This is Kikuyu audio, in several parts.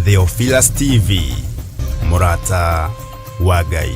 Theophilus TV, mũrata wa Ngai.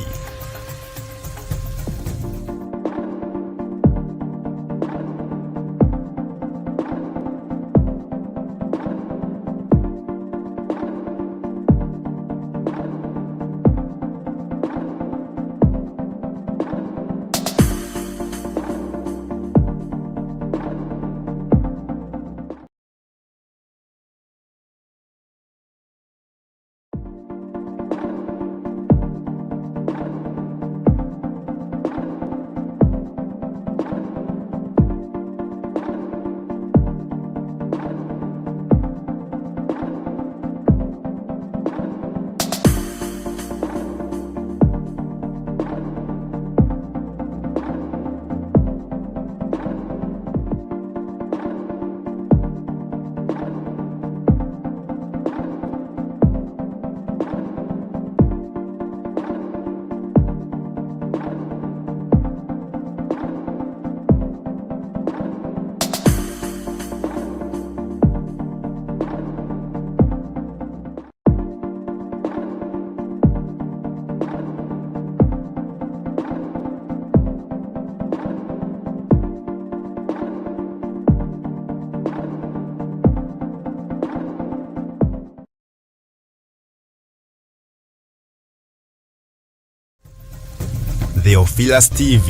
Theophilus TV,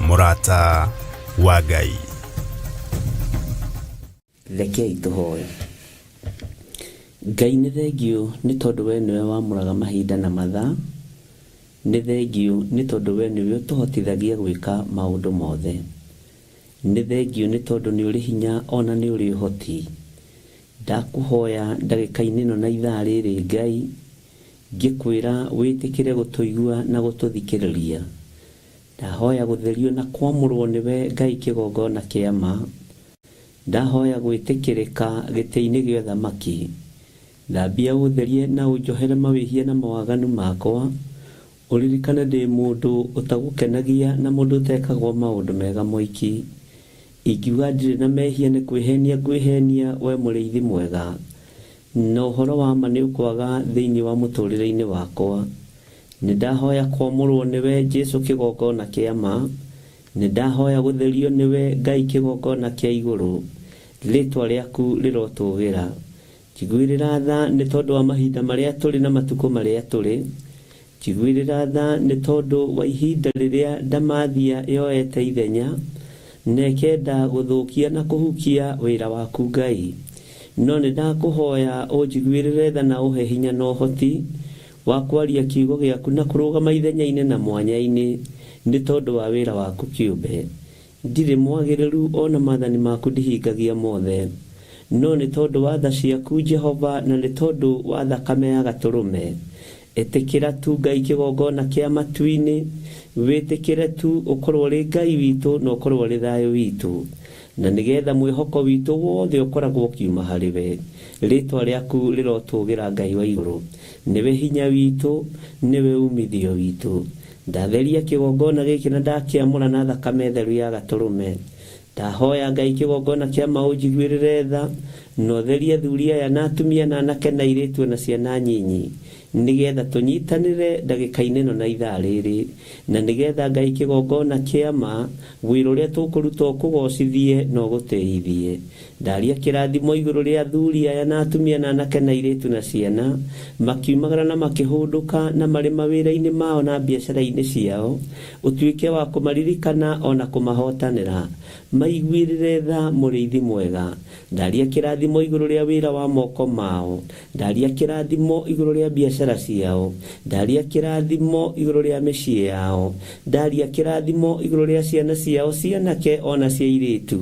mũrata wa Ngai. Rekei tũhoe. Ngai nĩ thengiũ nĩ tondũ we nĩwe wamũraga mahinda na mathaa. Nĩ thengiũ nĩ tondũ we nĩwe ũtũhotithagia gwĩka maũndũ mothe. Nĩ thengiũ nĩ tondũ nĩ ũrĩ hinya ona nĩ ũrĩ ũhoti. Ndakũhoya ndagĩka-inĩ ĩno na ithaa rĩrĩ Ngai, ngĩkwĩra wĩtĩkĩre gũtũigua na gũtũthikĩrĩria. Ndahoya gũtherio na kwamũrwo nĩwe Ngai kĩgongona kĩa ma. Ndahoya gwĩtĩkĩrĩka gĩtĩ-inĩ gĩa ũthamaki. Thambia ũtherie na ũnjohere mawĩhia na mawaganu makwa. Ũririkane ndĩ mũndũ ũtagũkenagia na mũndũ ũtekagwo maũndũ mega moiki. Ingiuga ndirĩ na mehia nĩ kwĩhenia ngwĩhenia we mũrĩithi mwega. Na ũhoro wa ma nĩũkwaga thĩinĩ wa mũtũrĩre-inĩ wakwa. Nĩndahoya kwamũrwo nĩwe Jesu kĩgongona kĩa ma. Nĩndahoya gũtherio nĩwe Ngai kĩgongona kĩa igũrũ. Rĩtwa rĩaku rĩrotũgĩra. Njiguĩrĩra tha nĩ tondũ wa mahinda marĩa tũrĩ na matukũ marĩa tũrĩ. Njiguĩrĩra tha nĩ tondũ wa ihinda rĩrĩa ndamathia yoete ithenya na ĩkenda gũthũkia na kũhukia wĩra waku Ngai. No nĩndakũhoya ũnjiguĩrĩre tha na ũhe hinya na ũhoti wa kwaria kiugo gĩaku na kũrũgama ithenya-inĩ na mwanya-inĩ nĩ tondũ wa wĩra waku kĩũmbe. Ndirĩ mwagĩrĩru o na maathani maku ndihingagia mothe. No nĩ tondũ wa tha ciaku, Jehova, na nĩ tondũ wa thakame ya Gatũrũme, ĩtĩkĩra tu Ngai kĩgongona kĩa matu-inĩ, wĩtĩkĩre tu ũkorwo ũrĩ Ngai witũ na ũkorwo ũrĩ thayũ witũ, na nĩgetha mwĩhoko witũ wothe ũkoragwo ũkiuma harĩ we. Rĩĩtwa rĩaku rĩrotũũgĩra Ngai wa igũrũ. Nĩwe hinya witũ, nĩwe uumithio witũ. Ndatheria kĩgongona gĩkĩ na ndakĩamũra na thakame theru ya Gatũrũme. Ndahoya Ngai kĩgongona kĩa ma ũnjiguĩrĩre tha, na ũtherie athuri aya na atumia na anake na airĩtu o na ciana nyinyi, nĩgetha tũnyitanĩre ndagĩka-inĩ ĩno na ithaa rĩrĩ, na nĩgetha Ngai kĩgongona kĩa ma, wĩra ũrĩa tũkũruta ũkũgocithie na ũgũtĩithie. Ndaria kĩrathimo igũrũ rĩa athuri aya na atumia na anake na airĩtu na ciana, makiumagara na makĩhũndũka na marĩ mawĩra-inĩ mao na biacara-inĩ ciao, ũtuĩke wa kũmaririkana o na kũmahotanĩra. Maiguĩrĩre tha, Mũrĩithi mwega. Ndaria kĩrathimo igũrũ rĩa wĩra wa moko mao. Ndaria kĩrathimo igũrũ rĩa biacara ciao. Ndaria kĩrathimo igũrũ rĩa mĩciĩ yao. Ndaria kĩrathimo igũrũ rĩa ciana ciao cia anake o na cia airĩtu.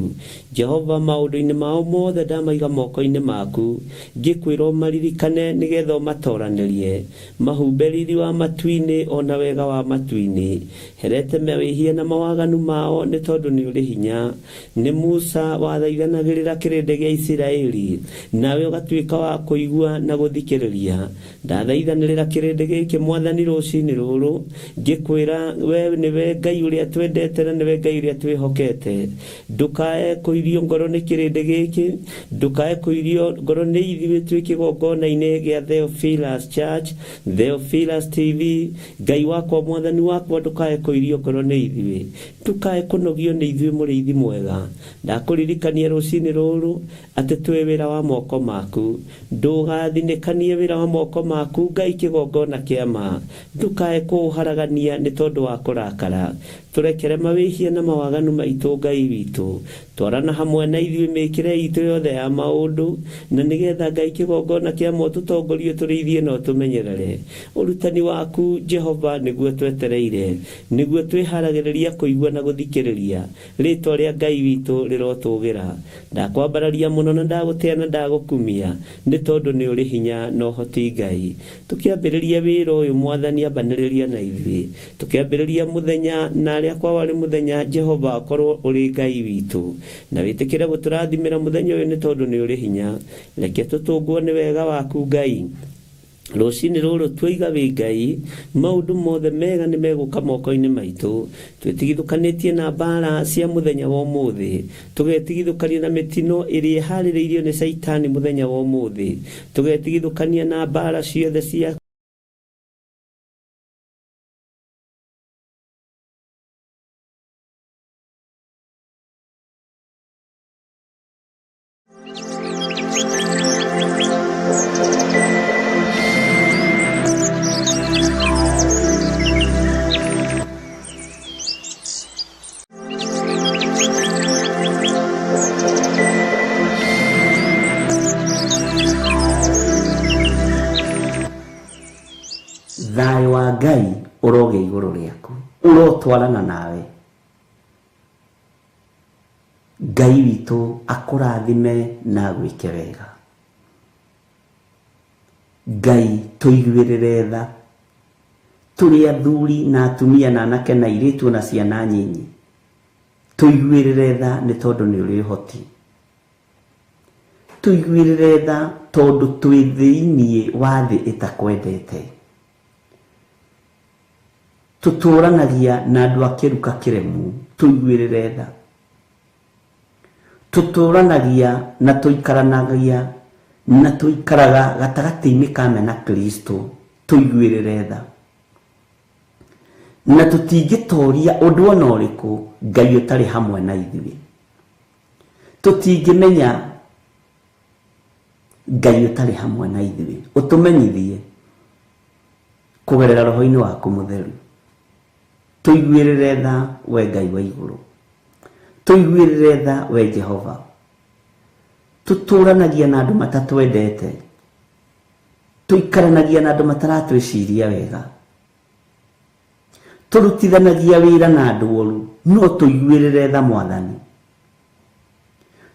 Jehova, maũndũ-inĩ mao mothe ndamaiga moko-inĩ maku, ngĩkwĩra ũmaririkane nĩgetha ũmatoranĩrie. Mahumbe riri wa matu-inĩ o na wega wa matu-inĩ. Herete mawĩhia na mawaganu mao nĩ tondũ nĩ ũrĩ hinya. Nĩ Musa wathaithanagĩrĩra kĩrĩndĩ gĩa Isiraeli. Isiraeli, nawe ũgatuĩka wa kũigua na gũthikĩrĩria. Ndathaithanĩrĩra kĩrĩndĩ gĩkĩ Mwathani rũcinĩ rũrũ, ngĩkwĩra we nĩwe Ngai ũrĩa twendete na nĩwe Ngai ũrĩa twĩhokete. Ndũkae kũirio ngoro nĩ kĩrĩndĩ gĩkĩ, ndũkae kũirio ngoro nĩ ithuĩ twĩ kĩgongona-inĩ gĩa Theophilus Church, Theophilus TV. Ngai wakwa, Mwathani wakwa, ndũkae kũirio ngoro nĩ ithuĩ, ndũkae kũnogio nĩ ithuĩ mũrĩithi mwega. Ndakũririkania rũcinĩ rũrũ atĩ twĩ wĩra wa moko maku, ndũgathinĩkanie wĩra wa moko maku Ngai kĩgongona kĩa ma, ndũkae kũũharagania nĩ tondũ wa kũrakara. Tũrekere mawĩhia na mawaganu maitũ Ngai witũ, twarana hamwe na ithuĩ mĩkĩre itũ yothe ya maũndũ, na nĩgetha Ngai kĩgongona kĩa ma ũtũtongorie, ũtũrĩithie na ũtũmenyerere. Ũrutani waku Jehova nĩguo twetereire, nĩguo twĩharagĩrĩria kũigua na gũthikĩrĩria. Rĩtwa rĩa Ngai witũ rĩrotũgĩra. Ndakwambararia mũno na ndagũtĩa na ndagũkumia, nĩ tondũ nĩ ũrĩ hinya na ũhoti Ngai. Tũkĩambĩrĩria wĩra ũyũ Mwathani ambanĩrĩria na ithuĩ, tũkĩambĩrĩria mũthenya na arĩa kwa warĩ mũthenya, Jehova akorwo ũrĩ Ngai witũ, na wĩtĩkĩre gũtũrathimĩra mũthenya ũyũ nĩ tondũ nĩ ũrĩ hinya. Reke tũtũngwo nĩ wega waku Ngai. Rũcinĩ rũrũ twaiga wĩ Ngai, maũndũ mothe mega nĩ megũka moko-inĩ maitũ. Twĩtigithũkanĩtie na mbara cia mũthenya wa ũmũthĩ, tũgetigithũkania na mĩtino ĩrĩa ĩharĩrĩirio nĩ Caitani mũthenya wa ũmũthĩ, tũgetigithũkania na mbara ciothe cia Thayũ wa Ngai ũrogĩa igũrũ rĩaku, ũrotwarana nawe. Ngai witũ akũrathime na agwĩke wega. Ngai tũiguĩrĩre tha, tũrĩ athuri na atumia na anake na airĩtu ona ciana nyinyi, tũiguĩrĩre tha nĩ tondũ nĩ ũrĩ ũhoti. Tũiguĩrĩre tha tondũ twĩ thĩiniĩ wa thĩ ĩtakwendete. Tũtũranagia na andũ a kĩruka kĩremu, tũiguĩrĩre tha. Tũtũranagia na tũikaranagia na tũikaraga gatagatĩ-inĩ ka mena Kristo, tũiguĩrĩre tha. Na tũtingĩtoria ũndũ ona ũrĩkũ Ngai ũtarĩ hamwe na ithuĩ. Tũtingĩmenya Ngai ũtarĩ hamwe na ithuĩ. Ũtũmenyithie kũgerera roho-inĩ waku mũtheru. Tũiguĩrĩre tha we Ngai wa igũrũ, tũiguĩrĩre tha we Jehova. Tũtũranagia na andũ matatwendete, tũikaranagia na andũ mataratwĩciria wega, tũrutithanagia wĩra na andũ oru, no tũiguĩrĩre tha Mwathani.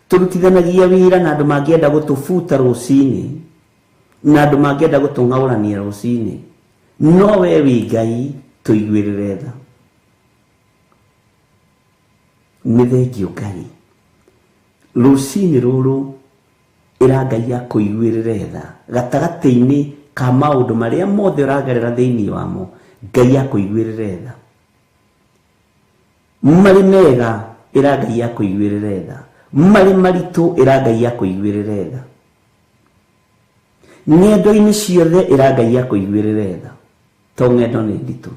Tũrutithanagia wĩra na andũ mangĩenda gũtũbuta rũcinĩ, na andũ mangĩenda gũtũng'aũrania rũcinĩ, no we wĩ Ngai, tũiguĩrĩre tha. Nĩ thengio Ngai. Rũcinĩ rũrũ ĩra Ngai akũiguĩrĩre tha gatagatĩ-inĩ ka maũndũ marĩa mothe ũragerera thĩinĩ wamo, Ngai akũiguĩrĩre tha. Marĩ mega ĩra Ngai akũiguĩrĩre tha, marĩ maritũ ĩra Ngai akũiguĩrĩre tha, ng'endo-inĩ ciothe ĩra Ngai akũiguĩrĩre tha, to ng'endo nĩ nditũ.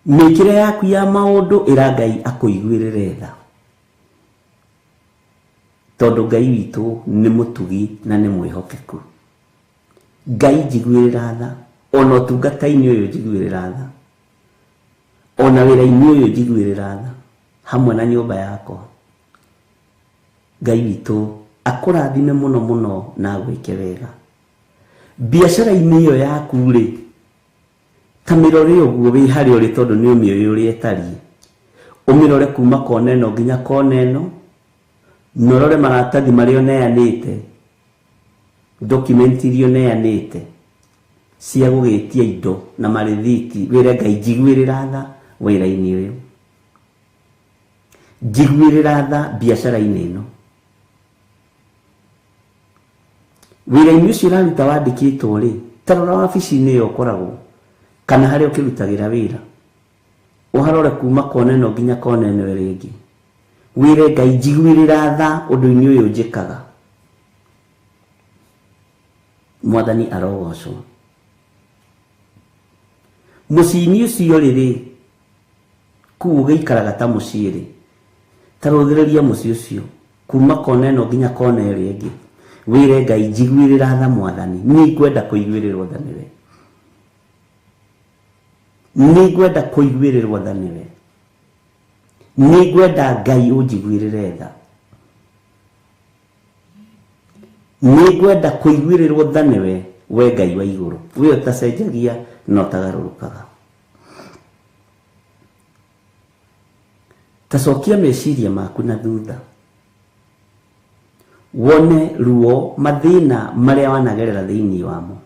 Mĩkĩre yaku ya maũndũ ĩra Ngai akũiguĩrĩre tha, tondũ Ngai witũ nĩ mũtugi na nĩ mwĩhokeku. Ngai njiguĩrĩra tha, ona ũtungata-inĩ ũyũ njiguĩrĩra tha, ona wĩra-inĩ ũyũ njiguĩrĩra tha, hamwe na nyũmba yakwa. Ngai witũ akũrathime mũno mũno na agwĩke wega. Biacara-inĩ ĩyo yaku rĩ, ta mĩrore ũguo wĩ harĩa ũrĩ, tondũ nĩ ũmĩũĩ ũrĩa ĩtariĩ. Ũmĩrore kuma kona ĩno nginya kona ĩno, na ũrore maratathi marĩa ũneanĩte, document iria ũneanĩte cia gũgĩtia indo na marĩthiti, wĩre Ngai njiguĩrĩra tha wĩra-inĩ ũyũ, njiguĩrĩra tha biacara-inĩ ĩno. Wĩra-inĩ ũcio ũraruta wandĩkĩtwo rĩ, ta rora wabici-inĩ ĩyo ũkoragwo kana harĩa ũkĩrutagĩra wĩra, ũharore kuma kona ĩno nginya kona ĩno ĩrĩa ĩngĩ, wĩre Ngai njiguĩrĩra tha ũndũ-inĩ ũyũ njĩkaga. Mwathani arogocwo. Mũciĩ-inĩ ũcio rĩ, kũu ũgĩikaraga ta mũciĩ rĩ, ta rũthĩrĩria mũciĩ ũcio kuma kona ĩno nginya kona ĩrĩa ĩngĩ, wĩre Ngai njiguĩrĩra tha Mwathani, nĩ ngwenda kũiguĩrĩrwo tha nĩwe, nĩ ngwenda kũiguĩrĩrwo tha nĩwe, nĩ ngwenda Ngai ũnjiguĩrĩre tha, nĩ ngwenda kũiguĩrĩrwo tha nĩwe, we Ngai wa igũrũ, we ũtacenjagia na ũtagarũrũkaga. Ta cokia meciria maku na thutha wone ruo, mathĩna marĩa wanagerera thĩinĩ wamo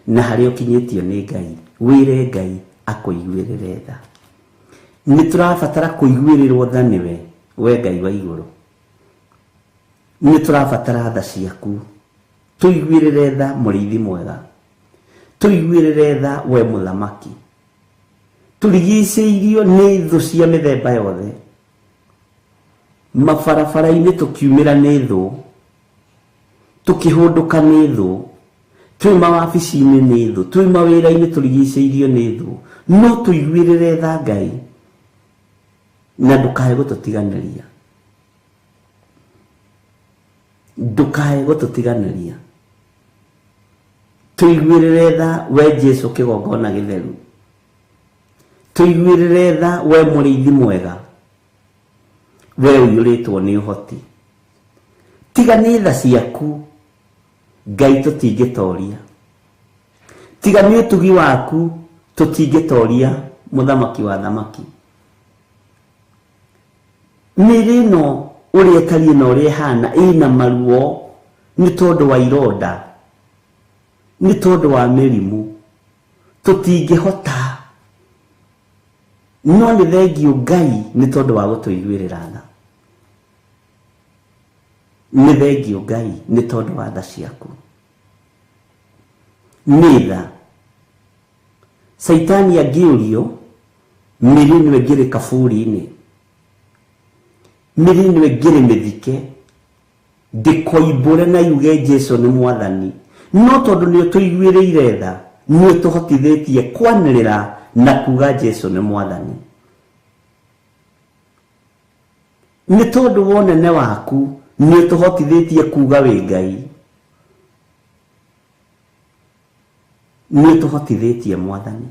na harĩa ũkinyĩtio nĩ Ngai, wĩre Ngai akũiguĩrĩre tha. Nĩ tũrabatara kũiguĩrĩrwo tha nĩwe, we Ngai wa igũrũ. Nĩ tũrabatara tha ciaku. Tũiguĩrĩre tha mũrĩithi mwega. Tũiguĩrĩre tha we mũthamaki. Tũrigicĩirio nĩ thũ cia mĩthemba yothe. Mabarabara-inĩ tũkiumĩra nĩ thũ, tũkĩhũndũka nĩ thũ, twĩ mawabici-inĩ nĩ thũ, twĩ mawĩra-inĩ tũrigicĩirio nĩ thũ. No tũiguĩrĩre tha Ngai na ndũkae gũtũtiganĩria. Ndũkae gũtũtiganĩria. Tũiguĩrĩre tha we Jesu kĩgongona gĩtheru. Tũiguĩrĩre tha we mũrĩithi mwega, we ũiyũrĩtwo nĩ ũhoti. Tiga nĩ tha ciaku Ngai tũtingĩtoria. Tiga nĩ ũtugi waku tũtingĩtoria mũthamaki wa thamaki. Mĩĩrĩ ĩno ũrĩa ĩtariĩ na ũrĩa ĩhana ĩna maruo nĩ tondũ wa ironda, nĩ tondũ wa mĩrimũ, tũtingĩhota. No nĩ thengiũ Ngai nĩ tondũ wa gũtũiguĩrĩra tha. Nĩ thengiũ Ngai nĩ tondũ wa tha ciaku. Nĩ tha. Caitani angĩũrio, mĩrĩ ĩno ĩngĩrĩ kaburi-inĩ, mĩrĩ ĩno ĩngĩrĩ mĩthike, ndĩkoimbũre na yuge Jesu nĩ Mwathani. No tondũ nĩ ũtũiguĩrĩire tha, nĩ ũtũhotithĩtie kwanĩrĩra na kuga Jesu nĩ Mwathani. Nĩ tondũ wa ũnene waku, nĩ ũtũhotithĩtie kuga wĩ Ngai. Nĩ ũtũhotithĩtie Mwathani.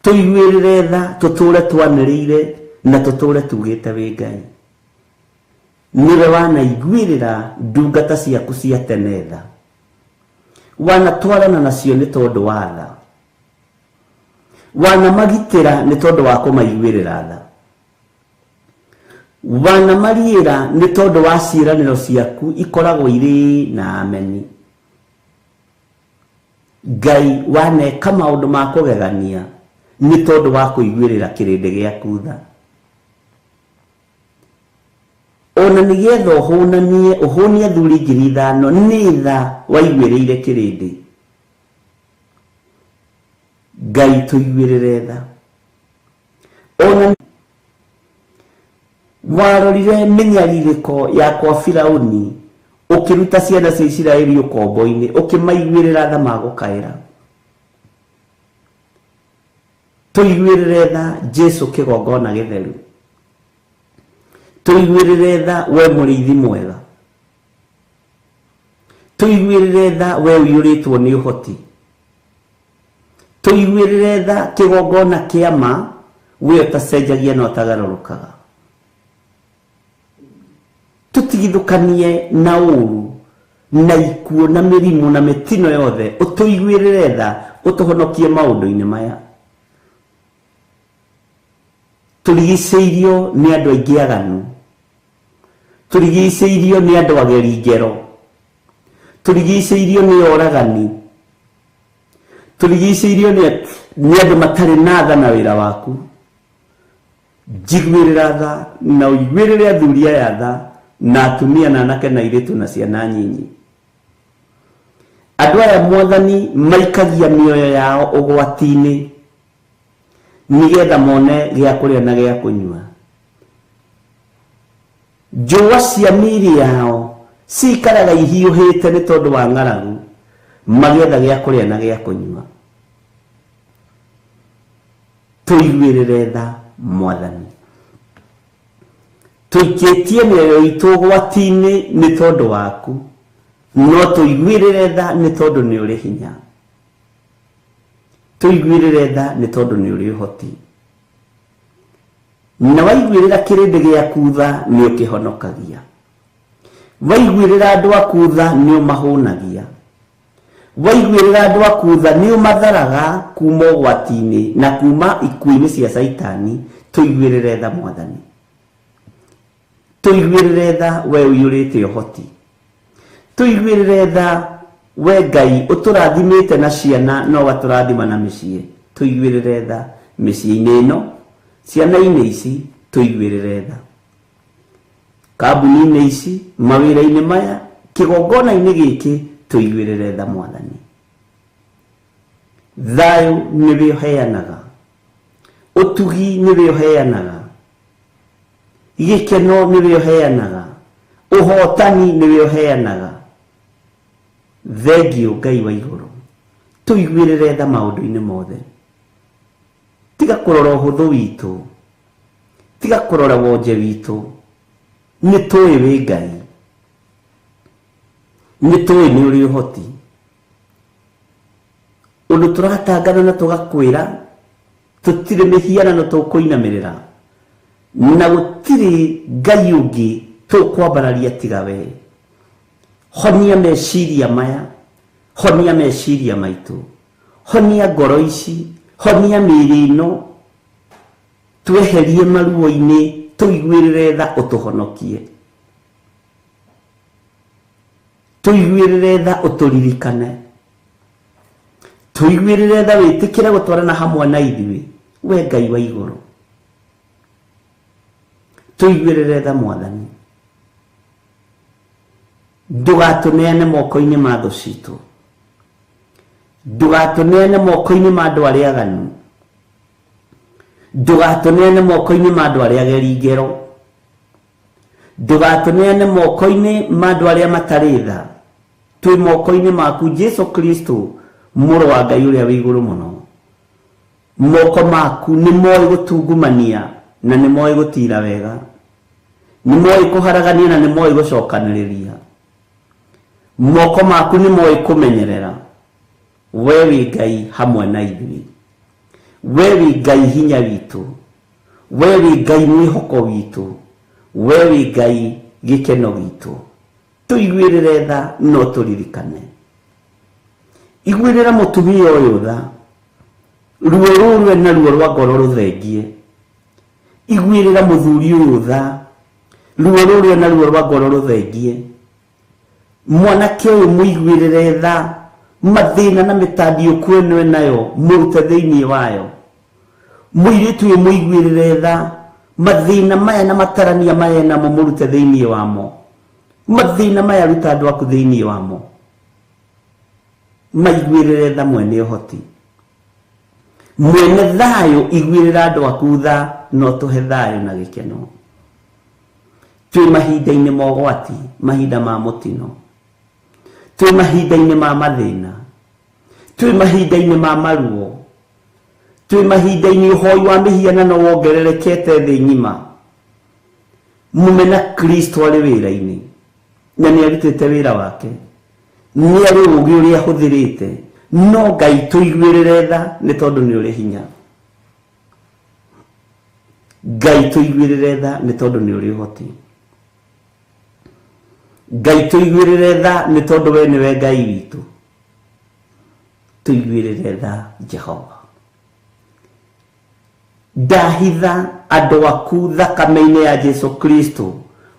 Tũiguĩrĩre tha, tũtũre twanĩrĩire na tũtũre tugĩte wĩ Ngai. Nĩwe wanaiguĩrĩra ndungata ciaku cia tene tha. Wanatwarana nacio nĩ tondũ wa tha. Wanamagitĩra nĩ tondũ wa kũmaiguĩrĩra tha. Wanamariĩra nĩ tondũ wa ciĩranĩro ciaku ikoragwo irĩ na ameni. Ngai waneka maũndũ ma kũgegania nĩ tondũ wa kũiguĩrĩra kĩrĩndĩ gĩaku tha. Ona nĩgetha ũhũnanie, ũhũnie athuri 5,000 nĩ tha waiguĩrĩire kĩrĩndĩ. Ngai tũiguĩrĩre tha. Ona warorire mĩnyarirĩko ya kwa Firauni, ũkĩruta ciana cia Isiraeli ũkombo-inĩ, ũkĩmaiguĩrĩra tha magũkaĩra. Tũiguĩrĩre tha Jesu kĩgongona gĩtheru. Tũiguĩrĩre tha we mũrĩithi mwega. Tũiguĩrĩre tha we ũiyũrĩtwo nĩ ũhoti. Tũiguĩrĩre tha kĩgongona kĩa ma, we ũtacenjagia na ũtagarũrũkaga. Tũtigithũkanie na ũũru na ikuũ na mĩrimũ na mĩtino yothe, ũtũiguĩrĩre tha, ũtũhonokie maũndũ-inĩ maya. Tũrigicĩirio nĩ andũ aingĩ aganu, tũrigicĩirio nĩ andũ ageri ngero, tũrigicĩirio nĩ oragani, tũrigicĩirio nĩ andũ matarĩ na tha na wĩra waku. Njiguĩrĩra tha na ũiguĩrĩre athuri aya tha na atumia na anake na airĩtu na ciana nyinyi. Andũ aya Mwathani maikagia mĩoyo yao ũgwati-inĩ nĩgetha mone gĩa kũrĩa na gĩa kũnyua. Njũa cia mĩĩrĩ yao cikaraga ihiũhĩte nĩ tondũ wa ng'aragu, magĩetha gĩa kũrĩa na gĩa kũnyua. Tũiguĩrĩre tha Mwathani. Tũikĩtie mĩoyo itũ ũgwati-inĩ nĩ tondũ waku, no tũiguĩrĩre tha nĩ tondũ nĩ ũrĩ hinya. Tũiguĩrĩre tha nĩ tondũ nĩ ũrĩ ũhoti. Na waiguĩrĩra kĩrĩndĩ gĩaku tha nĩ ũkĩhonokagia. Waiguĩrĩra andũ aku tha nĩ ũmahũnagia. Waiguĩrĩra andũ aku tha nĩ ũmatharaga kuma ũgwati-inĩ na kuma ikuũ-inĩ cia Caitani. Tũiguĩrĩre tha Mwathani. Tũiguĩrĩre tha we ũiyũrĩte ũhoti. Tũiguĩrĩre tha we Ngai ũtũrathimĩte na ciana na ũgatũrathima na mĩciĩ. Tũiguĩrĩre tha mĩciĩ-inĩ ĩno, ciana-inĩ ici, tũiguĩrĩre tha. Kambuni-inĩ ici, mawĩra-inĩ maya, kĩgongona-inĩ gĩkĩ, tũiguĩrĩre tha Mwathani. Thayũ nĩwe ũheanaga, ũtugi nĩwe ũheanaga, gĩkeno nĩwe ũheanaga, ũhotani nĩwe ũheanaga. Thengiũ Ngai wa igũrũ, tũiguĩrĩre tha maũndũ-inĩ mothe. Tiga kũrora ũhũthũ witũ, tiga kũrora wonje witũ, nĩ tũĩ wĩ Ngai, nĩ tũĩ nĩ ũrĩ ũhoti. Ũndũ tũratangana na tũgakwĩra tũtirĩ mĩhianano tũkũinamĩrĩra, na gũtirĩ Ngai ũngĩ tũkwambararia tiga we. Honia meciria maya, honia meciria maitũ, honia ngoro ici, honia mĩĩrĩ ĩno, tweherie maruo-inĩ, tũiguĩrĩre tha ũtũhonokie. Tũiguĩrĩre tha ũtũririkane. Tũiguĩrĩre tha wĩtĩkĩre gũtwarana hamwe na ithuĩ, we Ngai wa igũrũ. Tũiguĩrĩre tha Mwathani. Ndũgatũneane moko-inĩ ma thũ citũ. Ndũgatũneane moko-inĩ ma andũ arĩa aganu. Ndũgatũneane moko-inĩ ma andũ arĩa ageri ngero. Ndũgatũneane moko-inĩ ma andũ arĩa matarĩ tha. Twĩ moko-inĩ maku Jesu Kristo, mũrũ wa Ngai ũrĩa wĩ igũrũ mũno. Moko maku nĩ moĩ gũtungumania na nĩ moĩ gũtira wega. Nĩ moĩ kũharagania na nĩ moĩ gũcokanĩrĩria. Moko maku nĩ moĩ kũmenyerera. We wĩ Ngai hamwe na ithuĩ. We wĩ Ngai hinya witũ. We wĩ Ngai mwĩhoko witũ. We wĩ Ngai gĩkeno gitũ. Tũiguĩrĩre tha no tũririkane. Iguĩrĩra mũtumia ũyũ tha. Ruo rũrũ ena ruo rwa ngoro rũthengie. Iguĩrĩra mũthuri ũyũ tha. Ruo rũrũ ena ruo rwa ngoro rũthengie. Mwanake ũyũ mũiguĩrĩre tha. Mathĩna na mĩtandiũku ĩno enayo mũrute thĩinĩ wayo. Mũirĩtu ũyũ mũiguĩrĩre tha. Mathĩna maya na matarania maya enamo mũrute thĩinĩ wamo. Mathĩna maya ruta andũ aku thĩinĩ wamo. Maiguĩrĩre tha mwene ũhoti. Mwene thayũ iguĩrĩra andũ aku tha no tũhe thayũ na gĩkeno. Twĩ mahinda-inĩ ma ũgwati, mahinda ma mũtino. Twĩ mahinda-inĩ ma mathĩna. Twĩ mahinda-inĩ ma maruo. Twĩ mahinda-inĩ ũhoi wa mĩhianano wongererekete thĩ ng'ima. Mũmena Kristo arĩ wĩra-inĩ na nĩ arutĩte wĩra wake. Nĩ arĩ ũũgĩ ũrĩa ahũthĩrĩte. No Ngai tũiguĩrĩre tha nĩ tondũ nĩ ũrĩ hinya. Ngai tũiguĩrĩre tha nĩ tondũ nĩ ũrĩ ũhoti. Ngai tũiguĩrĩre tha nĩ tondũ we nĩwe Ngai witũ. Tũiguĩrĩre tha Jehova. Ndahitha andũ aku thakame-inĩ ya Jesu Kristo,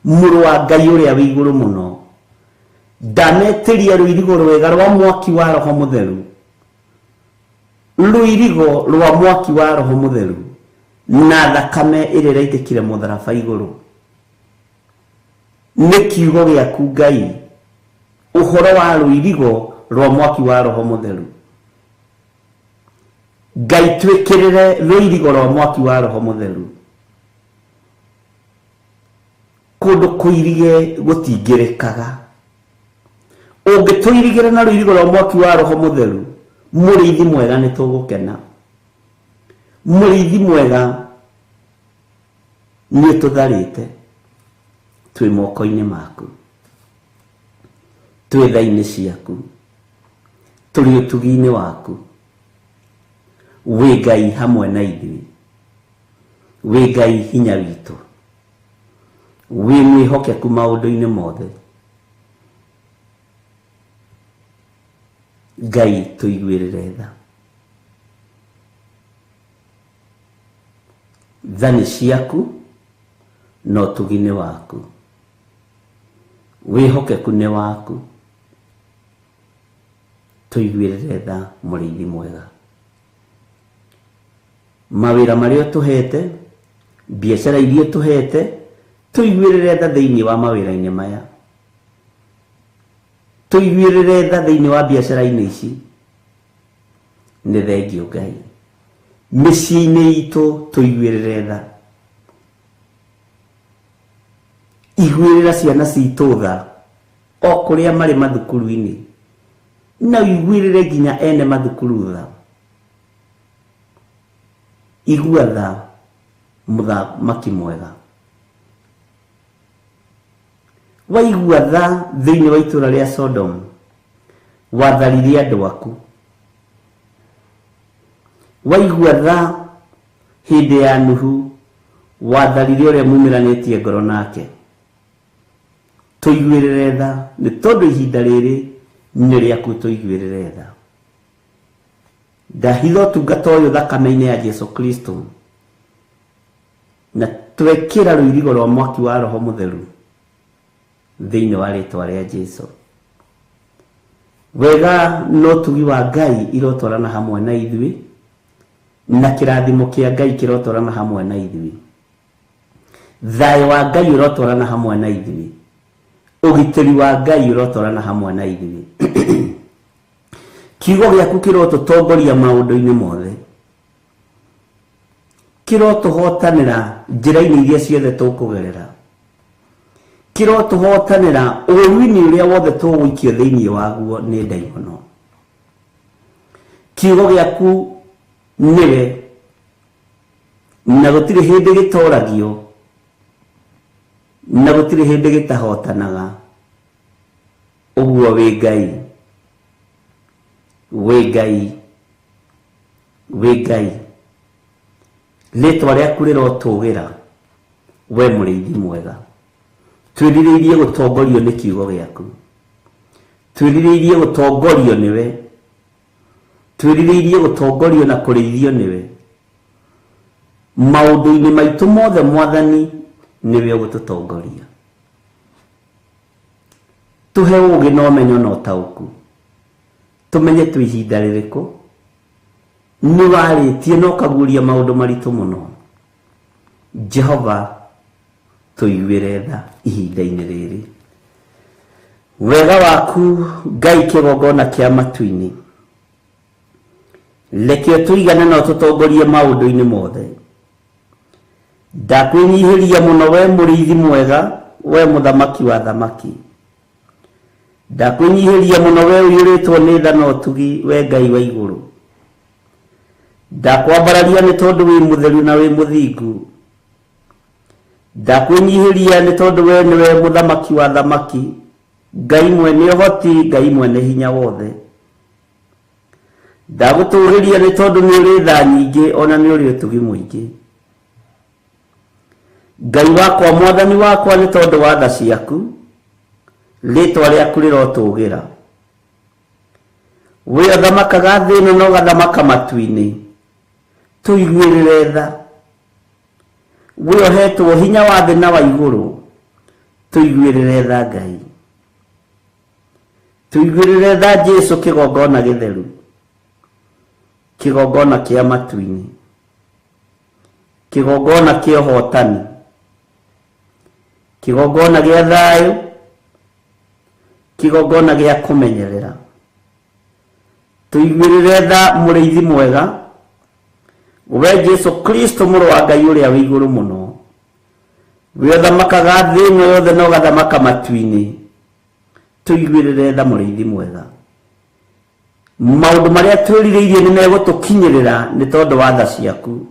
mũrũ wa Ngai ũrĩa wĩ igũrũ mũno. Ndametĩria rũirigo rwega rwa mwaki wa Roho Mũtheru. Rũirigo rwa mwaki wa Roho Mũtheru na thakame ĩrĩa ĩraitĩkire mũtharaba igũrũ. Nĩ kiugo gĩaku Ngai, ũhoro wa rũirigo Rwa mwaki wa Roho Mũtheru. Ngai, twĩkĩrĩre rũirigo rwa mwaki wa Roho Mũtheru. Kũndũ kũirige gũtingĩrĩkaga. Ũngĩtũirigĩra na rũirigo rwa mwaki wa Roho Mũtheru, mũrĩithi mwega, nĩ tũgũkena. Mũrĩithi mwega, nĩ ũtũtharĩte, twĩ moko-inĩ maku, twĩ tha-inĩ ciaku, tũrĩ ũtugi-inĩ waku. Wĩ Ngai hamwe na ithuĩ, wĩ Ngai hinya witũ, wĩ mwĩhokeku maũndũ-inĩ mothe. Ngai, tũiguĩrĩre tha. Tha nĩ ciaku na ũtugi nĩ waku, wĩhokeku nĩ waku. Tũiguĩrĩre tha, mũrĩithi mwega. Mawĩra marĩa ũtũhete, biacara iria ũtũhete, tũiguĩrĩre tha thĩinĩ wa mawĩra-inĩ maya, tũiguĩrĩre tha thĩinĩ wa biacara-inĩ ici. Nĩ thengiũ, Ngai. Mĩciĩ-inĩ itũ, tũiguĩrĩre tha. Iguĩrĩra ciana citũ tha o kũrĩa marĩ mathukuru-inĩ, na ũiguĩrĩre nginya ene mathukuru tha. Igua tha, mũthamaki mwega. Waigua tha thĩinĩ wa itũũra rĩa Sodom, watharirie andũ aku. Waigua tha hĩndĩ ya Nuhu, watharirie ũrĩa mumĩranĩtie ngoro nake. Tũiguĩrĩre tha, nĩ tondũ ihinda rĩrĩ nĩ rĩaku. Tũiguĩrĩre tha. Ndahitha ũtungata ũyũ thakame-inĩ ya Jesu Kristo, na twekĩra rũirigo rwa mwaki wa Roho Mũtheru thĩinĩ wa rĩtwa rĩa Jesu. Wega na ũtugi wa Ngai irotwarana hamwe na ithuĩ, na kĩrathimo kĩa Ngai kĩrotwarana hamwe na ithuĩ, thayũ wa Ngai ũrotwarana hamwe na ithuĩ, ũgitĩri wa Ngai ũrotwarana hamwe na ithuĩ. Kiugo gĩaku kĩrotũtongoria maũndũ-inĩ mothe, kĩrotũhotanĩra njĩra-inĩ iria ciothe tũkũgerera, kĩrotũhotanĩra ũũru-inĩ ũrĩa wothe tũgũikio thĩinĩ waguo nĩ ndaimono. Kiugo gĩaku nĩwe, na gũtirĩ hĩndĩ gĩtoragio, na gũtirĩ hĩndĩ gĩtahotanaga. Ũguo wĩ Ngai, wĩ Ngai, wĩ Ngai. Rĩtwa rĩaku rĩrotũgĩra, we mũrĩithi mwega. Twĩrirĩirie gũtongorio nĩ kiugo gĩaku, twĩrirĩirie gũtongorio nĩwe, twĩrirĩirie gũtongorio na kũrĩithio nĩwe maũndũ-inĩ maitũ mothe. Mwathani, nĩwe ũgũtũtongoria. Tũhe ũũgĩ na ũmenyo na ũtaũku, tũmenye twĩ ihinda rĩrĩkũ. Nĩ warĩtie na ũkaguũria maũndũ maritũ mũno. Jehova, tũiguĩre tha ihinda-inĩ rĩrĩ. Wega waku, Ngai, kĩgongona kĩa matu-inĩ, reke ũtũigane na ũtũtongorie maũndũ-inĩ mothe. Ndakwĩnyihĩria mũno, we mũrĩithi mwega, we mũthamaki wa thamaki. Ndakwĩnyihĩria mũno, we ũiyũrĩtwo nĩ tha na ũtugi, we Ngai wa igũrũ. Ndakwambararia nĩ tondũ wĩ mũtheru na wĩ mũthingu. Ndakwĩnyihĩria nĩ tondũ we nĩwe mũthamaki wa thamaki, Ngai mwene ũhoti, Ngai mwene hinya wothe. Ndagũtũgĩria nĩ tondũ nĩ ũrĩ tha nyingĩ, ona nĩ ũrĩ ũtugi mũingĩ, Ngai wakwa, mwathani wakwa. Nĩ tondũ wa tha ciaku, rĩtwa rĩaku rĩrotũgĩra. We ũthamakaga thĩ ĩno na ũgathamaka matu-inĩ, tũiguĩrĩre tha. We ũhetwo hinya wa thĩ na wa igũrũ, tũiguĩrĩre tha. Ngai, tũiguĩrĩre tha. Jesu, kĩgongona gĩtheru, kĩgongona kĩa matu-inĩ, kĩgongona kĩa ũhotani, kĩgongona gĩa thayũ, kĩgongona gĩa kũmenyerera. Tũiguĩrĩre tha mũrĩithi mwega, we Jesu Kristo mũrũ wa Ngai ũrĩa wĩ igũrũ mũno, we ũthamakaga thĩ ĩno yothe na ũgathamaka matu-inĩ. Tũiguĩrĩre tha mũrĩithi mwega. Maũndũ marĩa twĩrirĩirie nĩ megũtũkinyĩrĩra nĩ tondũ wa tha ciaku.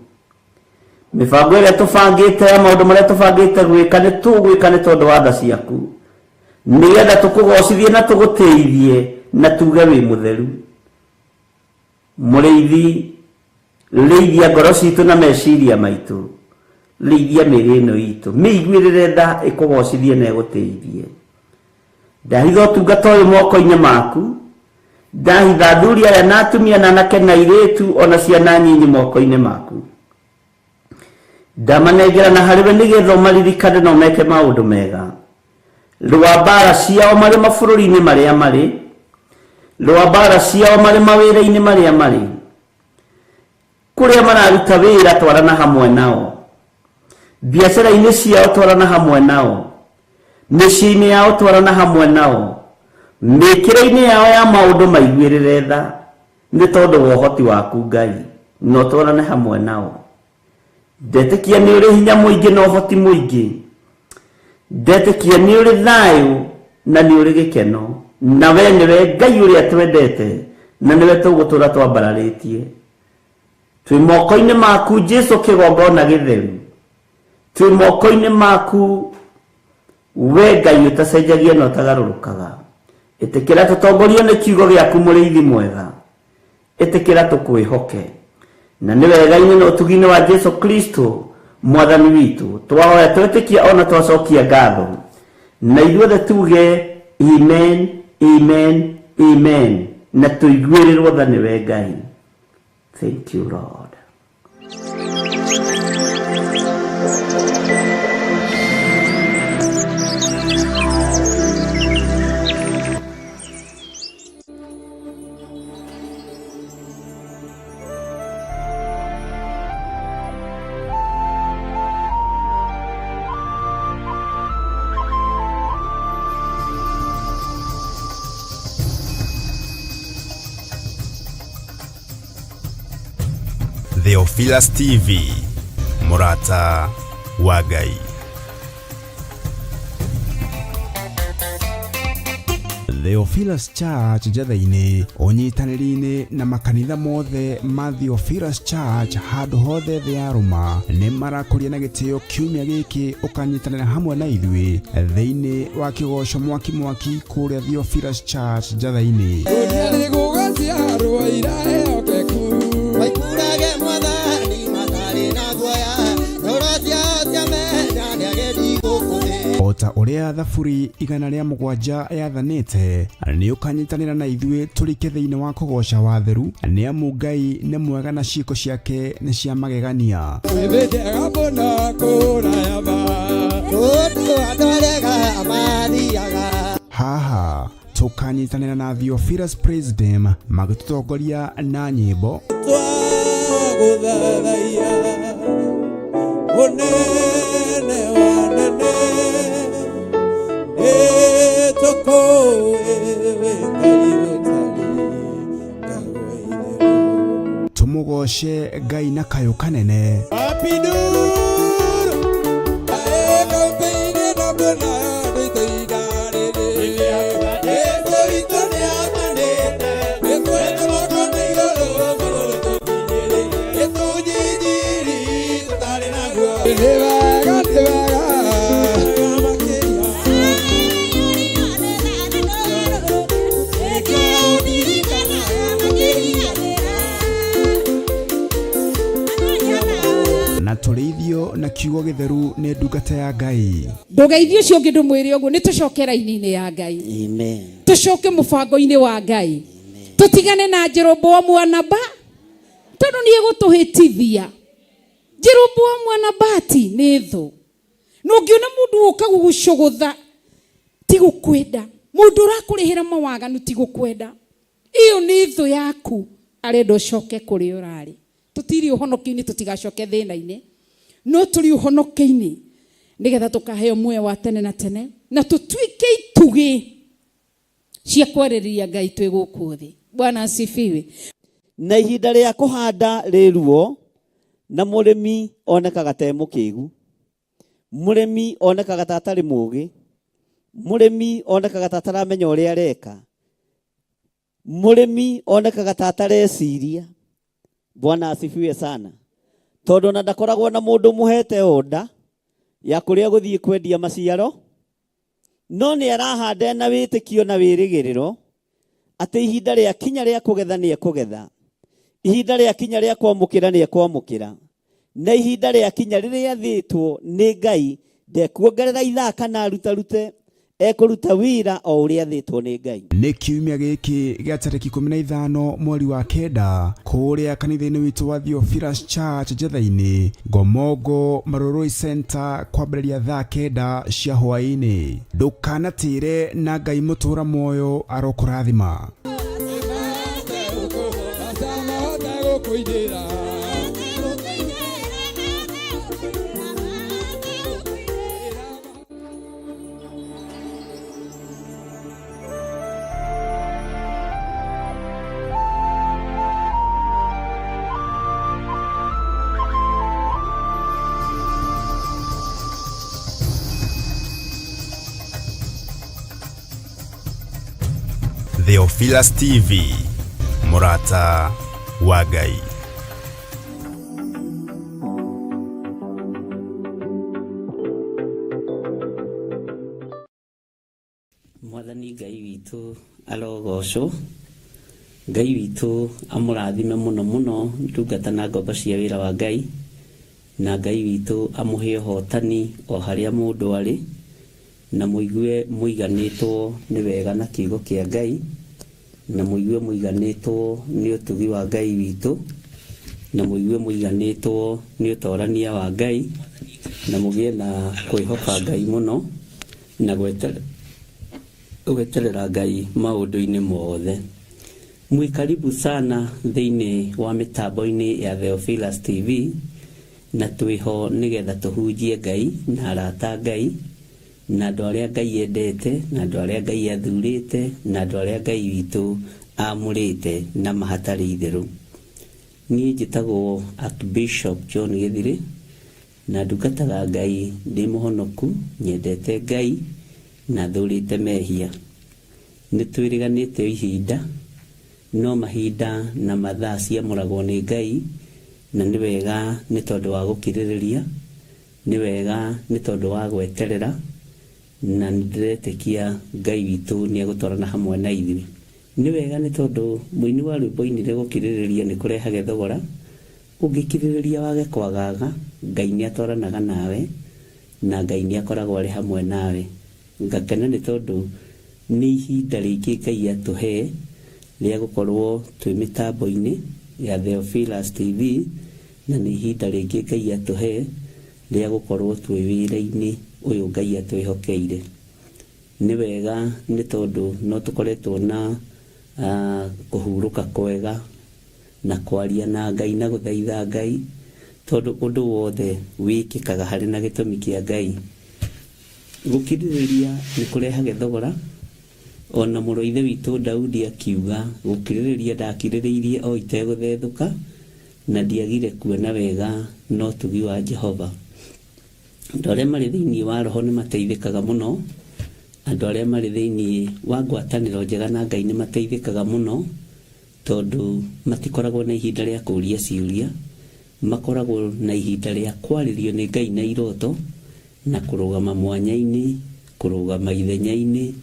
Mĩbango ĩrĩa tũbangĩte ya maũndũ marĩa tũbangĩte gwĩka nĩ tũgwĩka nĩ tondũ wa tha ciaku, nĩgetha tũkũgocithie na tũgũtĩithie na tuge wĩ mũtheru. Mũrĩithi, rĩithia ngoro citũ na meciria maitũ, rĩithia mĩĩrĩ ĩno itũ, mĩiguĩrĩre tha ĩkũgocithie na ĩgũtĩithie. Ndahitha ũtungata ũyũ moko-inĩ maku, ndahitha athuri aya na atumia na anake na airĩtu ona ciana nyinyi moko-inĩ maku. Ndamanengera na harĩwe nĩgetha ũmaririkane na ũmeke maũndũ mega. Rũa mbara ciao marĩ mabũrũri-inĩ marĩa marĩ, rũa mbara ciao marĩ mawĩra-inĩ marĩa marĩ, kũrĩa mararuta wĩra twarana hamwe nao, biacara-inĩ ciao twarana hamwe nao, mĩciĩ-inĩ yao twarana hamwe nao, mĩkĩre-inĩ yao ya maũndũ maiguĩrĩre tha nĩ tondũ wa ũhoti waku Ngai, na ũtwarane hamwe nao. Ndetĩkia nĩ ũrĩ hinya mũingĩ na ũhoti mũingĩ, ndetĩkia nĩ ũrĩ thayũ na nĩ ũrĩ gĩkeno, na we nĩwe Ngai ũrĩa twendete na nĩwe tũgũtũra twambararĩtie. Twĩ moko-inĩ maku Jesu kĩgongona gĩtheru, twĩ moko-inĩ maku we Ngai ũtacenjagia na ũtagarũrũkaga. Ĩtĩkĩra tũtongorio nĩ kiugo gĩaku mũrĩithi mwega, ĩtĩkĩra tũkwĩhoke, na nĩ wega-inĩ na ũtugi-inĩ wa Jesu Kristo mwathani witũ twahoya twetĩkia ona twacokia ngatho, na ithuothe tuge amen, amen, amen, na tũiguĩrĩrwo tha nĩwe Ngai. Thank you Lord. Theophilus TV, Murata wa Ngai. Theophilus Church Njatha-inĩ ũnyitanĩri-inĩ na makanitha mothe ma Theophilus Church handũ hothe thĩ ya rũma nĩ marakũria na gĩtĩo kiumia gĩkĩ ũkanyitanĩra hamwe na ithuĩ thĩinĩ wa kĩgoco mwaki mwaki kũrĩa Theophilus Church Njatha-inĩ. Maikurage mwathani matarĩ na guoya, ngoro ciao ciamenya nĩagendi gũkũ thĩ. O ta ũrĩa Thaburi 107 yathanĩte, nĩ ũkanyitanĩra na ithuĩ tũrike thĩinĩ wa kũgoca watheru, nĩ amu Ngai nĩ mwega na ciĩko ciake nĩ cia magegania. Tondũ andũ arega mathiaga. Haha tũkanyitanĩra na Theophilus Praise Team magĩtũtongoria na nyĩmbo, twagũthathaiya mũnene wa nene, nĩtũkũĩ wĩ Ngai ũtarĩ ngarũa itherũ. Tũmũgoce Ngai na kayũ kanene. Apiduru aekaupĩire na mbona ndĩtũiganĩrĩ. Jesũ witũ nĩathanĩte, nĩtwetũmoko na igũrũ mũno tũkinyĩrĩ, gĩtũnjinjiri tũtarĩ naguo. Nĩ wega, nĩ wega makĩria. Na tũrĩithio na kiugo gĩtheru nĩ ndungata ya Ngai. Ndũgeithie ũcio ũngĩ ndũmwĩre ũguo, nĩ tũcoke raini-inĩ ya Ngai. Amen. Tũcoke mũbango-inĩ wa Ngai. Tũtigane na Jeroboamu wa Naba, tondũ nĩ egũtũhĩtithia. Jeroboamu wa Nabati nĩ thũ. Na ũngĩona mũndũ ũka gũgũcũgũtha, ti gũkwenda. Mũndũ ũrakũrĩhĩra mawaganu ti gũkwenda. Ĩyo nĩ thũ yaku, arenda ũcoke kũrĩa ũrarĩ. Tũtirĩ ũhonokio-inĩ, tũtigacoke thĩna-inĩ, no tũrĩ ũhonokio-inĩ nĩgetha tũkaheo muoyo wa tene na tene na tũtuĩke itugĩ cia kwarĩrĩria Ngai twĩ gũkũ thĩ. Bwana asifiwe. Na ihinda rĩa kũhanda rĩ ruo, na mũrĩmi onekaga ta e mũkĩgu, mũrĩmi onekaga ta atarĩ mũũgĩ, mũrĩmi onekaga ta ataramenya ũrĩa areka, mũrĩmi onekaga ta atareciria. Bwana asifiwe sana. Tondũ ona ndakoragwo na mũndũ mũhete order ya kũrĩa gũthiĩ kwendia maciaro, no nĩ arahanda na wĩtĩkio na wĩrĩgĩrĩro atĩ ihinda rĩa kinya rĩa kũgetha nĩ ekũgetha, ihinda rĩa kinya rĩa kwamũkĩra nĩ ekwamũkĩra, na ihinda rĩa kinya rĩrĩa athĩtwo nĩ Ngai ndekuongerera ithaa kana arutarute, ekũruta wĩra o ũrĩa athĩtwo nĩ Ngai. Nĩ kiumia gĩkĩ gĩa tarĩki 15 mweri wa 9 kũrĩa kanitha-inĩ witũ wa Theophilus Church Njetha-inĩ, Ngomongo Marurui Center, kwambĩrĩria thaa 9 cia hwaĩ-inĩ. Ndũkanatĩre na Ngai mũtũra muoyo arokũrathima. Theophilus TV, mũrata wa Ngai. Mwathani Ngai witũ arogocwo, Ngai witũ amũrathime mũno mũno ndungata na ngombo cia wĩra wa Ngai, na Ngai witũ amũhe ũhotani o harĩa mũndũ arĩ, na mũigue mũiganĩtwo nĩ wega na kiugo kĩa Ngai, na mũigue mũiganĩtwo nĩ ũtugi wa Ngai witũ, na mũigue mũiganĩtwo nĩ ũtorania wa Ngai, na mũgĩe na kwĩhoka Ngai mũno, na gweterera Ngai maũndũ-inĩ mothe. Mwĩ karibu sana thĩinĩ wa mĩtambo-inĩ ya Theophilus TV, na twĩho nĩgetha tũhunjie Ngai na arata Ngai, na andũ arĩa Ngai endete, na andũ arĩa Ngai athurĩte, na andũ arĩa Ngai witũ amũrĩte na mahatarĩ itherũ. Niĩ njĩtagwo Archbishop John Gĩthirĩ, na ndungataga Ngai ndĩ mũhonoku, nyendete Ngai na thũrĩte mehia. Nĩ twĩrĩganĩte ihinda, no mahinda na mathaa ciamũragwo nĩ Ngai, na nĩ wega nĩ tondũ wa gũkirĩrĩria, nĩ wega nĩ tondũ wa gweterera, na nĩ ndĩretĩkia Ngai witũ nĩ egũtwarana hamwe na ithuĩ. Nĩ wega nĩ tondũ mũini wa rwĩmbo ainire gũkirĩrĩria nĩ kũrehage thogora, ũngĩkirĩrĩria wage kwagaga, Ngai nĩ atwaranaga nawe, na Ngai nĩ akoragwo arĩ hamwe nawe. Ngakena nĩ tondũ nĩ ihinda rĩngĩ Ngai atũhe rĩa gũkorwo twĩ mĩtambo-inĩ ya Theophilus TV, na nĩ ihinda rĩngĩ Ngai atũhe rĩa gũkorwo twĩ wĩra-inĩ ũyũ Ngai atwĩhokeire. Nĩ wega nĩ tondũ no tũkoretwo na kũhurũka kwega na kwaria na Ngai na gũthaitha Ngai, tondũ ũndũ wothe wĩkĩkaga harĩ na gĩtũmi kĩa Ngai. Gũkirĩrĩria nĩ kũrehage thogora, ona mũrũ wa ithe witũ Daudi akiuga gũkirĩrĩria ndakirĩrĩirie o itegũthethũka, na ndiagire kuona wega no ũtugi wa Jehova. Andũ arĩa marĩ thĩinĩ wa roho nĩ mateithĩkaga mũno, andũ arĩa marĩ thĩinĩ wa ngwatanĩro njega na Ngai nĩ mateithĩkaga mũno, tondũ matikoragwo na ihinda rĩa kũũria ciũria, makoragwo na ihinda rĩa kwarĩrio nĩ Ngai na iroto, na kũrũgama mwanya-inĩ, kũrũgama ithenya-inĩ,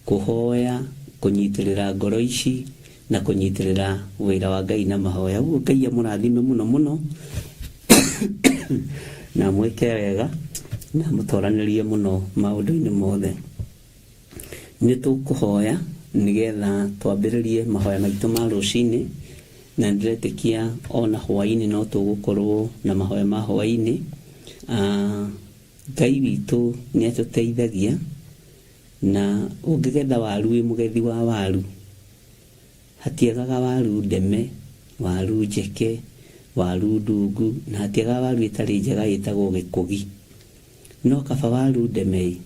kũhoya, kũnyitĩrĩra ngoro ici, na kũnyitĩrĩra wĩra wa Ngai na mahoya. Ũguo Ngai amũrathime mũno mũno, na amwĩke wega, na amũtoranĩrie mũno maũndũ-inĩ mothe. Nĩ tũkũhoya nĩgetha twambĩrĩrie mahoya maitũ ma rũcinĩ, na ndĩretĩkia ona hwaĩ-inĩ no tũgũkorwo na mahoya ma hwaĩ-inĩ. Ngai witũ nĩ atũteithagia, na ũngĩgetha waru wĩ mũgethi wa waru, hatiagaga waru ndeme, waru njeke, waru ndungu, na hatiagaga waru ĩtarĩ njega ĩtagwo gĩkũgi. No kaba waru ndeme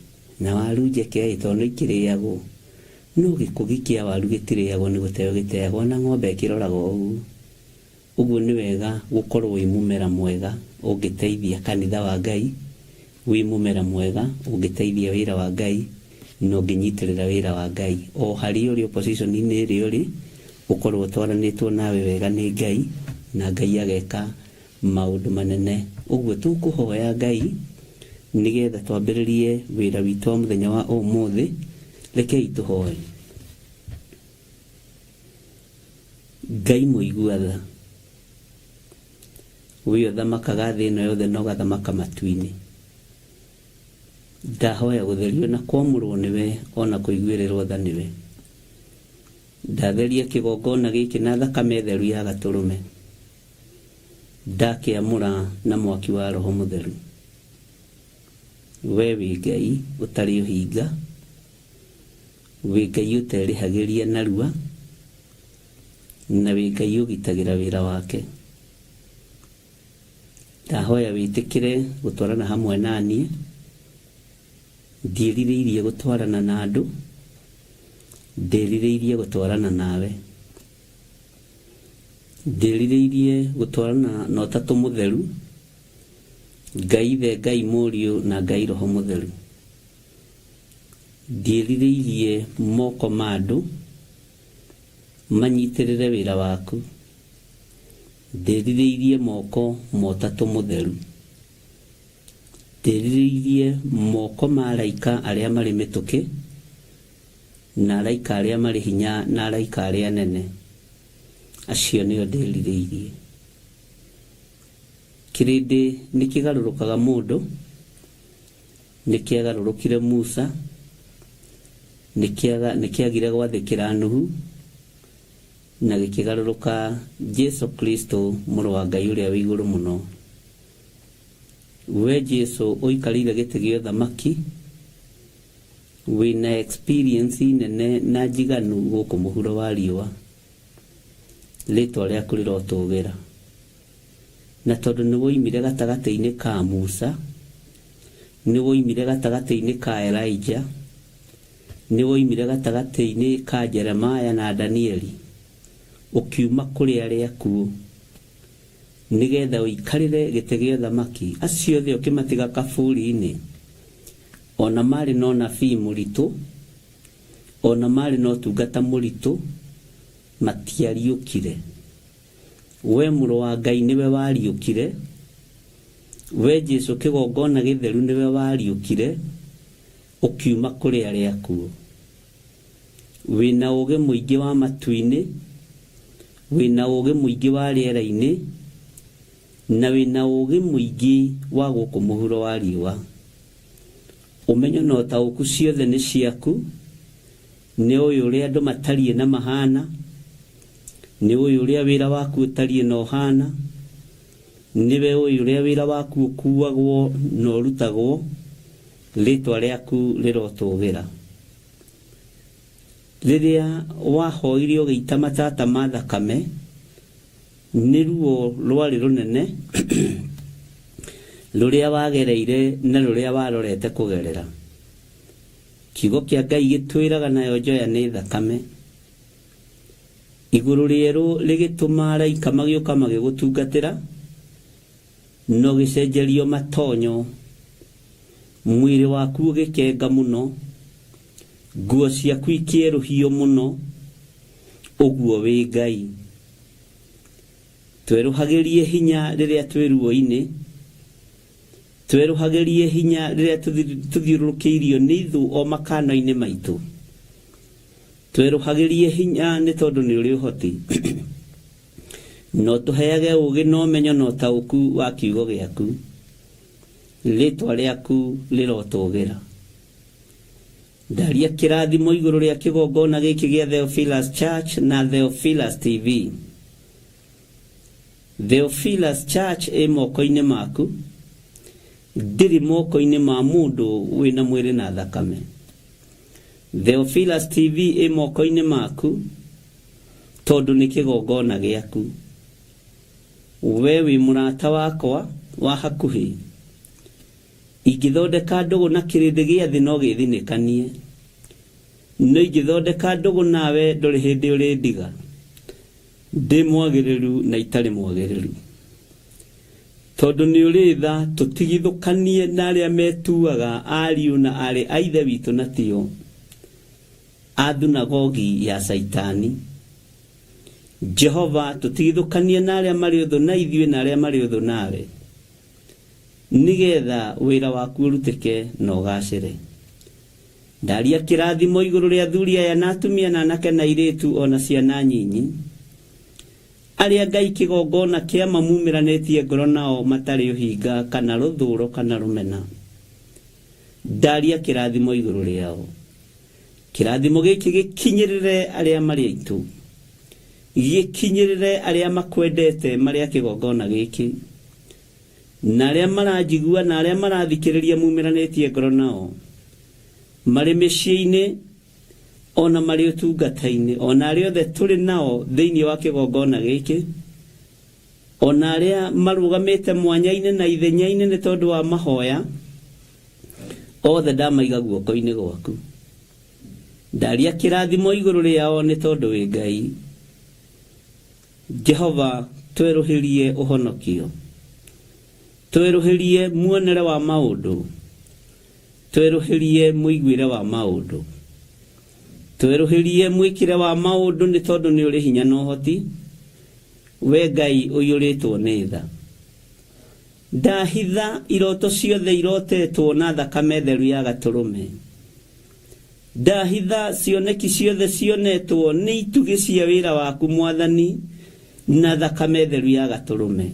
na waru njeke tondũ no ikĩrĩagwo. No gĩkũgi kĩa waru gĩtirĩagwo nĩ gũteo gĩteagwo na ng'ombe ĩkĩroraga o ũguo. Ũguo nĩ wega gũkorwo wĩ mũmera mwega ũngĩteithia kanitha wa Ngai, wĩ mũmera mwega ũngĩteithia wĩra wa Ngai na ũngĩnyitĩrĩra wĩra wa Ngai. O harĩa ũrĩ o position inĩ ĩrĩa ũrĩ, ũkorwo ũtwaranĩtwo nawe wega nĩ Ngai na Ngai ageka maũndũ manene. Ũguo tũkũhoya Ngai nĩgetha twambĩrĩrie wĩra witũ wa mũthenya wa ũmũthĩ. Rekei tũhoe. Ngai mũigua tha, we ũthamakaga thĩ ĩno yothe na ũgathamaka matu-inĩ, ndahoya gũtherio na kwamũrwo nĩwe ona kũiguĩrĩrwo tha nĩwe. Ndatheria kĩgongona gĩkĩ na thakame theru ya gatũrũme, ndakĩamũra na mwaki wa Roho Mũtheru. We wĩ Ngai ũtarĩ ũhinga, Wĩ Ngai ũterĩhagĩria narua, na wĩ Ngai ũgitagĩra wĩra wake. Ndahoya wĩtĩkĩre gũtwarana hamwe na niĩ, ndiĩrirĩirie gũtwarana na andũ, ndĩrirĩirie gũtwarana nawe. Ndĩrirĩirie gũtwarana na Ũtatũ Mũtheru, Ngai Ithe, Ngai Mũriũ na Ngai Roho Mũtheru. Ndiĩrirĩirie moko ma andũ manyitĩrĩre wĩra waku, ndĩrirĩirie moko ma Ũtatũ Mũtheru. Ndĩrirĩirie moko ma araika arĩa marĩ mĩtũkĩ, na araika arĩa marĩ hinya na araika arĩa anene. Acio nĩo ndĩrirĩirie. Kĩrĩndĩ nĩ kĩgarũrũkaga mũndũ, Nĩ kĩagarũrũkire Musa, nĩ kĩagire gwathĩkĩra Nuhu, na gĩkĩgarũrũka Jesu Kristo, Mũrũ wa Ngai ũrĩa wĩ Igũrũ Mũno. We Jesu ũikarĩire gĩtĩ gĩa ũthamaki, wĩna experience nene na njiganu gũkũ mũhuro wa riũa. Rĩtwa rĩaku rĩrotũgĩra. Na tondũ nĩ woimire gatagatĩ-inĩ ka Musa, nĩ woimire gatagatĩ-inĩ ka Elijah, nĩ woimire gatagatĩ-inĩ ka Jeremiah na Danieli, ũkiuma kũrĩ arĩa akuũ, nĩgetha ũikarĩre gĩtĩ gĩa ũthamaki, acio othe ũkĩmatiga kaburi-inĩ, o na marĩ na ũnabii mũritũ, o na marĩ na ũtungata mũritũ, matiariũkire. We Mũrũ wa Ngai nĩwe wariũkire, We Jesu kĩgongona gĩtheru nĩwe wariũkire, ũkiuma kũrĩ arĩa akuũ. Wĩna ũũgĩ mũingĩ wa matu-inĩ, wĩna ũũgĩ mũingĩ wa rĩera-inĩ, na wĩna ũũgĩ mũingĩ wa gũkũ mũhuro wa riũa. Ũmenyo na ũtaũku ciothe nĩ ciaku, Nĩ ũĩ ũrĩa andũ matariĩ na mahaana, nĩ ũĩ ũrĩa wĩra waku ũtariĩ na ũhaana, nĩwe ũĩ ũrĩa wĩra waku ũkuagwo na ũrutagwo, rĩĩtwa rĩaku rĩrotũũgĩra. Rĩrĩa wahoire ũgĩita matata ma thakame, nĩ ruo rwarĩ rũnene rũrĩa wagereire na rũrĩa warorete kũgerera. Kiugo kĩa Ngai gĩtwĩraga nayo njoya nĩ thakame. Igũrũ rĩerũ rĩgĩtũma araika magĩũka magĩgũtungatĩra, na ũgĩcenjerio matonyo. Mwĩrĩ waku ũgĩkenga mũno, nguo ciaku ikĩerũhio mũno, ũguo wĩ Ngai. Twerũhagĩrie hinya rĩrĩa twĩ ruo-inĩ, Twerũhagĩrie hinya rĩrĩa tũthiũrũrũkĩirio nĩ ithũ o makano-inĩ maitũ. Twerũhagĩrie hinya nĩ tondũ nĩ ũrĩ ũhoti. Na ũtũheage ũũgĩ na ũmenyo na ũtaũku wa kiugo gĩaku. Rĩĩtwa rĩaku rĩrotũũgĩra. Ndaria kĩrathimo igũrũ rĩa kĩgongona gĩkĩ gĩa Theophilus Church na Theophilus TV. Theophilus Church ĩ moko-inĩ maku, ndĩrĩ moko-inĩ ma mũndũ wĩna mwĩrĩ na thakame. Theophilus TV ĩ moko-inĩ maku tondũ nĩ kĩgongona gĩaku. We wĩ mũrata wakwa wa hakuhĩ. Ingĩthondeka ndũgũ na kĩrĩndĩ gĩa thĩ no gĩthinĩkanie. No ingĩthondeka ndũgũ nawe ndũrĩ hĩndĩ ũrĩndiga. Ndĩ mwagĩrĩru na itarĩ mwagĩrĩru. Tondũ nĩ ũrĩ tha tũtigithũkanie na arĩa metuaga ariũ na aarĩ a Ithe witũ na tio, a thunagogi ya Caitani. Jehova, tũtigithũkanie na arĩa marĩ ũthũ na ithuĩ na arĩa marĩ ũthũ nawe, nĩgetha wĩra waku ũrutĩke na ũgaacĩre. Ndaria kĩrathimo igũrũ rĩa athuri aya na atumia na anake na airĩtu o na ciana nyinyi, arĩa Ngai kĩgongona kĩa mamumĩranĩtie ngoro nao matarĩ ũhinga kana rũthũũro kana rũmena. Ndaria kĩrathimo igũrũ rĩao. Kĩrathimo gĩkĩ gĩkinyĩrĩre arĩa marĩ aitũ, gĩkinyĩrĩre arĩa makwendete marĩ a kĩgongona gĩkĩ, na arĩa maranjigua na arĩa marathikĩrĩria mumĩranĩtie ngoro nao, marĩ mĩciĩ-inĩ ona marĩ ũtungata-inĩ, ona arĩa othe tũrĩ nao thĩinĩ wa kĩgongona gĩkĩ, ona arĩa marũgamĩte mwanya-inĩ na ithenya-inĩ nĩ tondũ wa mahoya, othe ndamaiga guoko-inĩ gwaku. Ndaria kĩrathimo igũrũ rĩao nĩ tondũ wĩ Ngai. Jehova, twerũhĩrie ũhonokio, twerũhĩrie muonere wa maũndũ, twerũhĩrie mũiguĩre wa maũndũ, twerũhĩrie mwĩkĩre wa maũndũ nĩ tondũ nĩ ũrĩ hinya na ũhoti, we Ngai ũiyũrĩtwo nĩ tha. Ndahitha iroto ciothe irotetwo na thakame theru ya gatũrũme. Ndahitha cioneki ciothe cionetwo nĩ itugĩ cia wĩra waku Mwathani na thakame theru ya gatũrũme.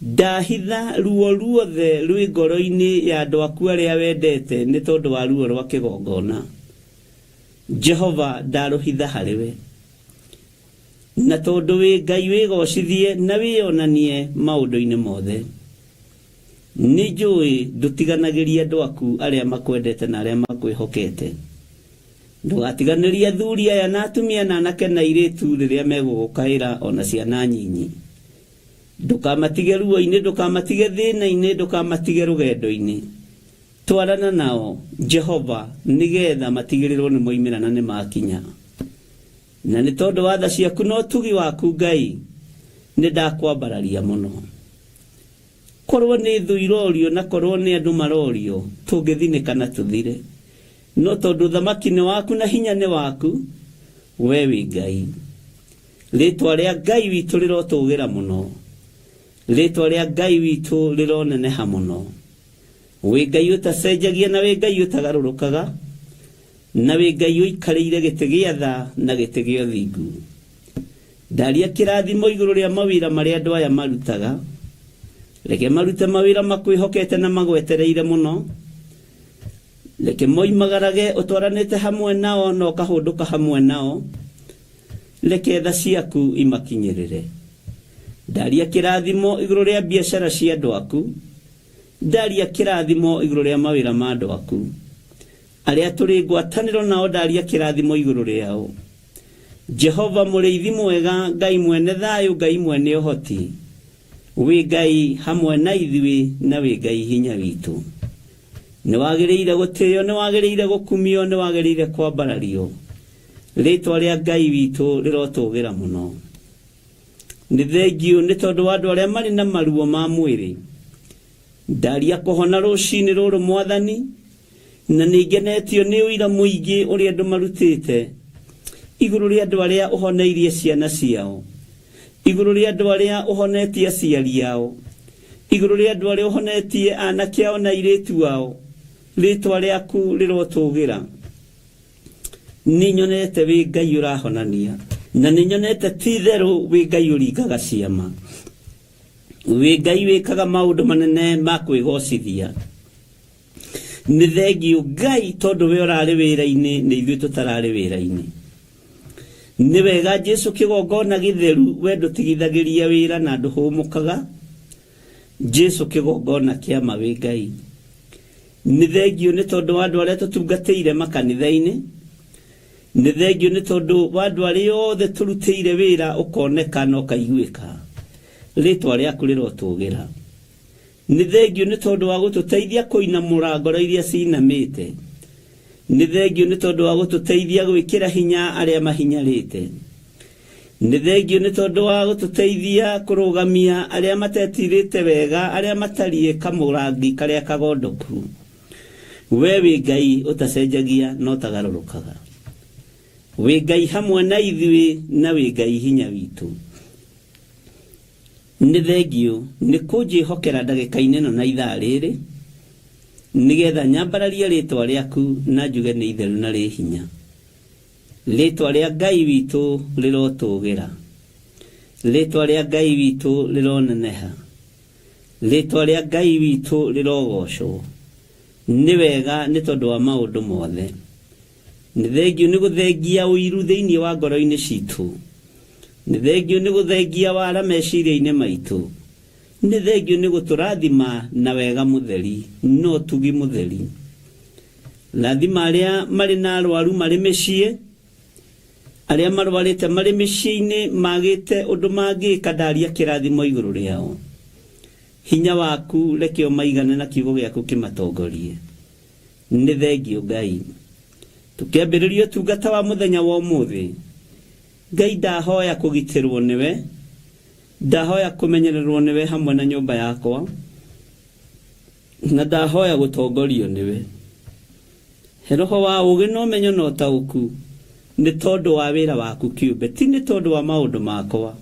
Ndahitha ruo ruothe rwĩ ngoro-inĩ ya andũ aku arĩa wendete nĩ tondũ wa ruo rwa kĩgongona. Jehova, ndarũhitha harĩ we. Na tondũ wĩ Ngai wĩgocithie na wĩyonanie maũndũ-inĩ mothe. Nĩ njũĩ ndũtiganagĩria andũ aku arĩa makwendete na arĩa makwĩhokete. Ndũgatiganĩrie athuri aya na atumia na anake na airĩtu rĩrĩa megũgũkaĩra o na ciana nyinyi. Ndũkamatige ruo-inĩ, ndũkamatige thĩna-inĩ, ndũkamatige rũgendo-inĩ. Twarana nao, Jehova, nĩgetha matigĩrĩrwo nĩ moimĩra na nĩ makinya. Na nĩ tondũ wa tha ciaku na ũtugi waku, Ngai, nĩ ndakwambararia mũno. Korwo nĩ thũ irorio na korwo nĩ andũ marorio, tũngĩthinĩka na tũthire. No tondũ ũthamaki nĩ waku na hinya nĩ waku, we wĩ Ngai. Rĩĩtwa rĩa Ngai witũ rĩrotũgĩra mũno. Rĩĩtwa rĩa Ngai witũ rĩroneneha mũno. Wĩ Ngai ũtacenjagia na wĩ Ngai ũtagarũrũkaga, na wĩ Ngai ũikarĩire gĩtĩ gĩa tha na gĩtĩ gĩa ũthingu. Ndaria kĩrathimo igũrũ rĩa mawĩra marĩa andũ aya marutaga. Reke marute mawĩra makwĩhokete na magwetereire mũno. Reke moimagarage ũtwaranĩte hamwe nao na ũkahũndũka hamwe nao. Reke tha ciaku imakinyĩrĩre. Ndaria kĩrathimo igũrũ rĩa biacara cia andũ aku. Ndaria kĩrathimo igũrũ rĩa mawĩra ma andũ aku. Arĩa tũrĩ ngwatanĩro nao ndaria kĩrathimo igũrũ rĩao. Jehova mũrĩithi mwega, Ngai mwene thayũ, Ngai mwene ũhoti, wĩ Ngai hamwe na ithuĩ na wĩ Ngai hinya witũ. Nĩ wagĩrĩire gũtĩo, nĩ wagĩrĩire gũkumio, nĩ wagĩrĩire kwambarario. Rĩĩtwa rĩa Ngai witũ rĩrotũgĩra mũno. Nĩ thengiũ nĩ tondũ wa andũ arĩa marĩ na maruo ma mwĩrĩ. Ndaria kũhona rũcinĩ rũrũ Mwathani, na nĩ ngenetio nĩ ũira mũingĩ ũrĩa andũ marutĩte igũrũ rĩa andũ arĩa ũhoneirie ciana ciao, igũrũ rĩa andũ arĩa ũhonetie aciari ao, igũrũ rĩa andũ arĩa ũhonetie anake ao na airĩtu ao. Rĩĩtwa rĩaku rĩrotũgĩra. Nĩ nyonete wĩ Ngai ũrahonania, na nĩ nyonete ti itherũ wĩ Ngai ũringaga ciama. Wĩ Ngai wĩkaga maũndũ manene ma kwĩgocithia. Nĩ thengiũ Ngai tondũ we ũrarĩ wĩra-inĩ nĩ ithuĩ tũtararĩ wĩra-inĩ. Nĩ wega Jesu kĩgongona gĩtheru we ndũtigithagĩria wĩra na ndũhũmũkaga. Jesu kĩgongona kĩa ma wĩ Ngai. Nĩ thengiũ nĩ tondũ wa andũ arĩa tũtungatĩire makanitha-inĩ. Nĩ thengiũ nĩ tondũ wa andũ arĩa othe tũrutĩire wĩra ũkoneka na ũkaiguĩka. Rĩtwa rĩaku rĩrotũgĩra. Nĩ thengiũ nĩ tondũ wa gũtũteithia kũinamũra ngoro iria cinamĩte. Nĩ thengiũ nĩ tondũ wa gũtũteithia gwĩkĩra hinya arĩa mahinyarĩte. Nĩ thengiũ nĩ tondũ wa gũtũteithia kũrũgamia arĩa matetirĩte wega, arĩa matariĩ kamũrangi karĩa kagondoku. We wĩ Ngai ũtacenjagia na ũtagarũrũkaga. Wĩ Ngai hamwe na ithuĩ na wĩ Ngai hinya witũ. Nĩ thengiũ nĩ kũnjĩhokera ndagĩka-inĩ ĩno na ithaa rĩrĩ, nĩgetha nyambararie rĩtwa rĩaku na njuge nĩ itheru na rĩ hinya. Rĩtwa rĩa Ngai witũ rĩrotũgĩra. Rĩtwa rĩa Ngai witũ rĩroneneha. Rĩtwa rĩa Ngai witũ rĩrogocwo. Nĩ wega nĩ tondũ wa maũndũ mothe. Nĩ thengiũ nĩ gũthengia ũiru thĩinĩ wa ngoro-inĩ citũ. Nĩ thengiũ nĩ gũthengia wara meciria-inĩ maitũ. Nĩ thengiũ nĩ gũtũrathima na wega mũtheri na ũtugi mũtheri. Rathima arĩa marĩ na arwaru marĩ mĩciĩ, arĩa marwarĩte marĩ mĩciĩ-inĩ magĩte ũndũ mangĩka, ndaria kĩrathimo igũrũ rĩao. Hinya waku reke ũmaigane na kiugo gĩaku kĩmatongorie. Nĩ thengiũ Ngai. Tũkĩambĩrĩria ũtungata wa mũthenya wa ũmũthĩ, Ngai ndahoya kũgitĩrwo nĩwe, ndahoya kũmenyererwo nĩwe hamwe na nyũmba yakwa, na ndahoya gũtongorio nĩwe. He roho wa ũũgĩ na ũmenyo na ũtaũku, nĩ tondũ wa wĩra waku kĩũmbe, ti nĩ tondũ wa maũndũ makwa,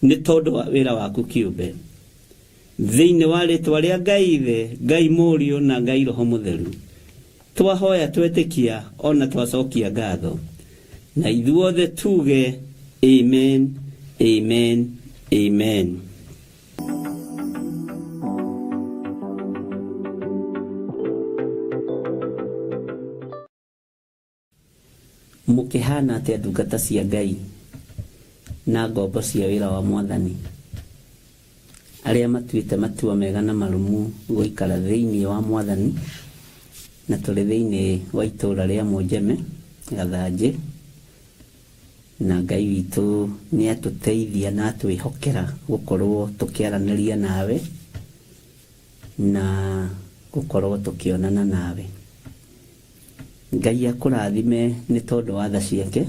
nĩ tondũ wa wĩra waku kĩũmbe. Thĩinĩ wa rĩtwa rĩa Ngai Ithe, Ngai Mũriũ na Ngai Roho Mũtheru, twahoya twetĩkia o na twacokia ngatho. Na ithuothe tuge amen, amen, amen. Mũkĩhana atĩa ndungata cia Ngai na ngombo cia wĩra wa Mwathani, arĩa matuĩte matua mega na marũmu gũikara thĩinĩ wa Mwathani, na tũrĩ thĩinĩ wa itũũra rĩa Mũnjeme, Gathanjĩ, na Ngai witũ nĩ atũteithia na atwĩhokera gũkorwo tũkĩaranĩria nawe na gũkorwo tũkĩonana nawe. Ngai akũrathime nĩ tondũ wa tha ciake,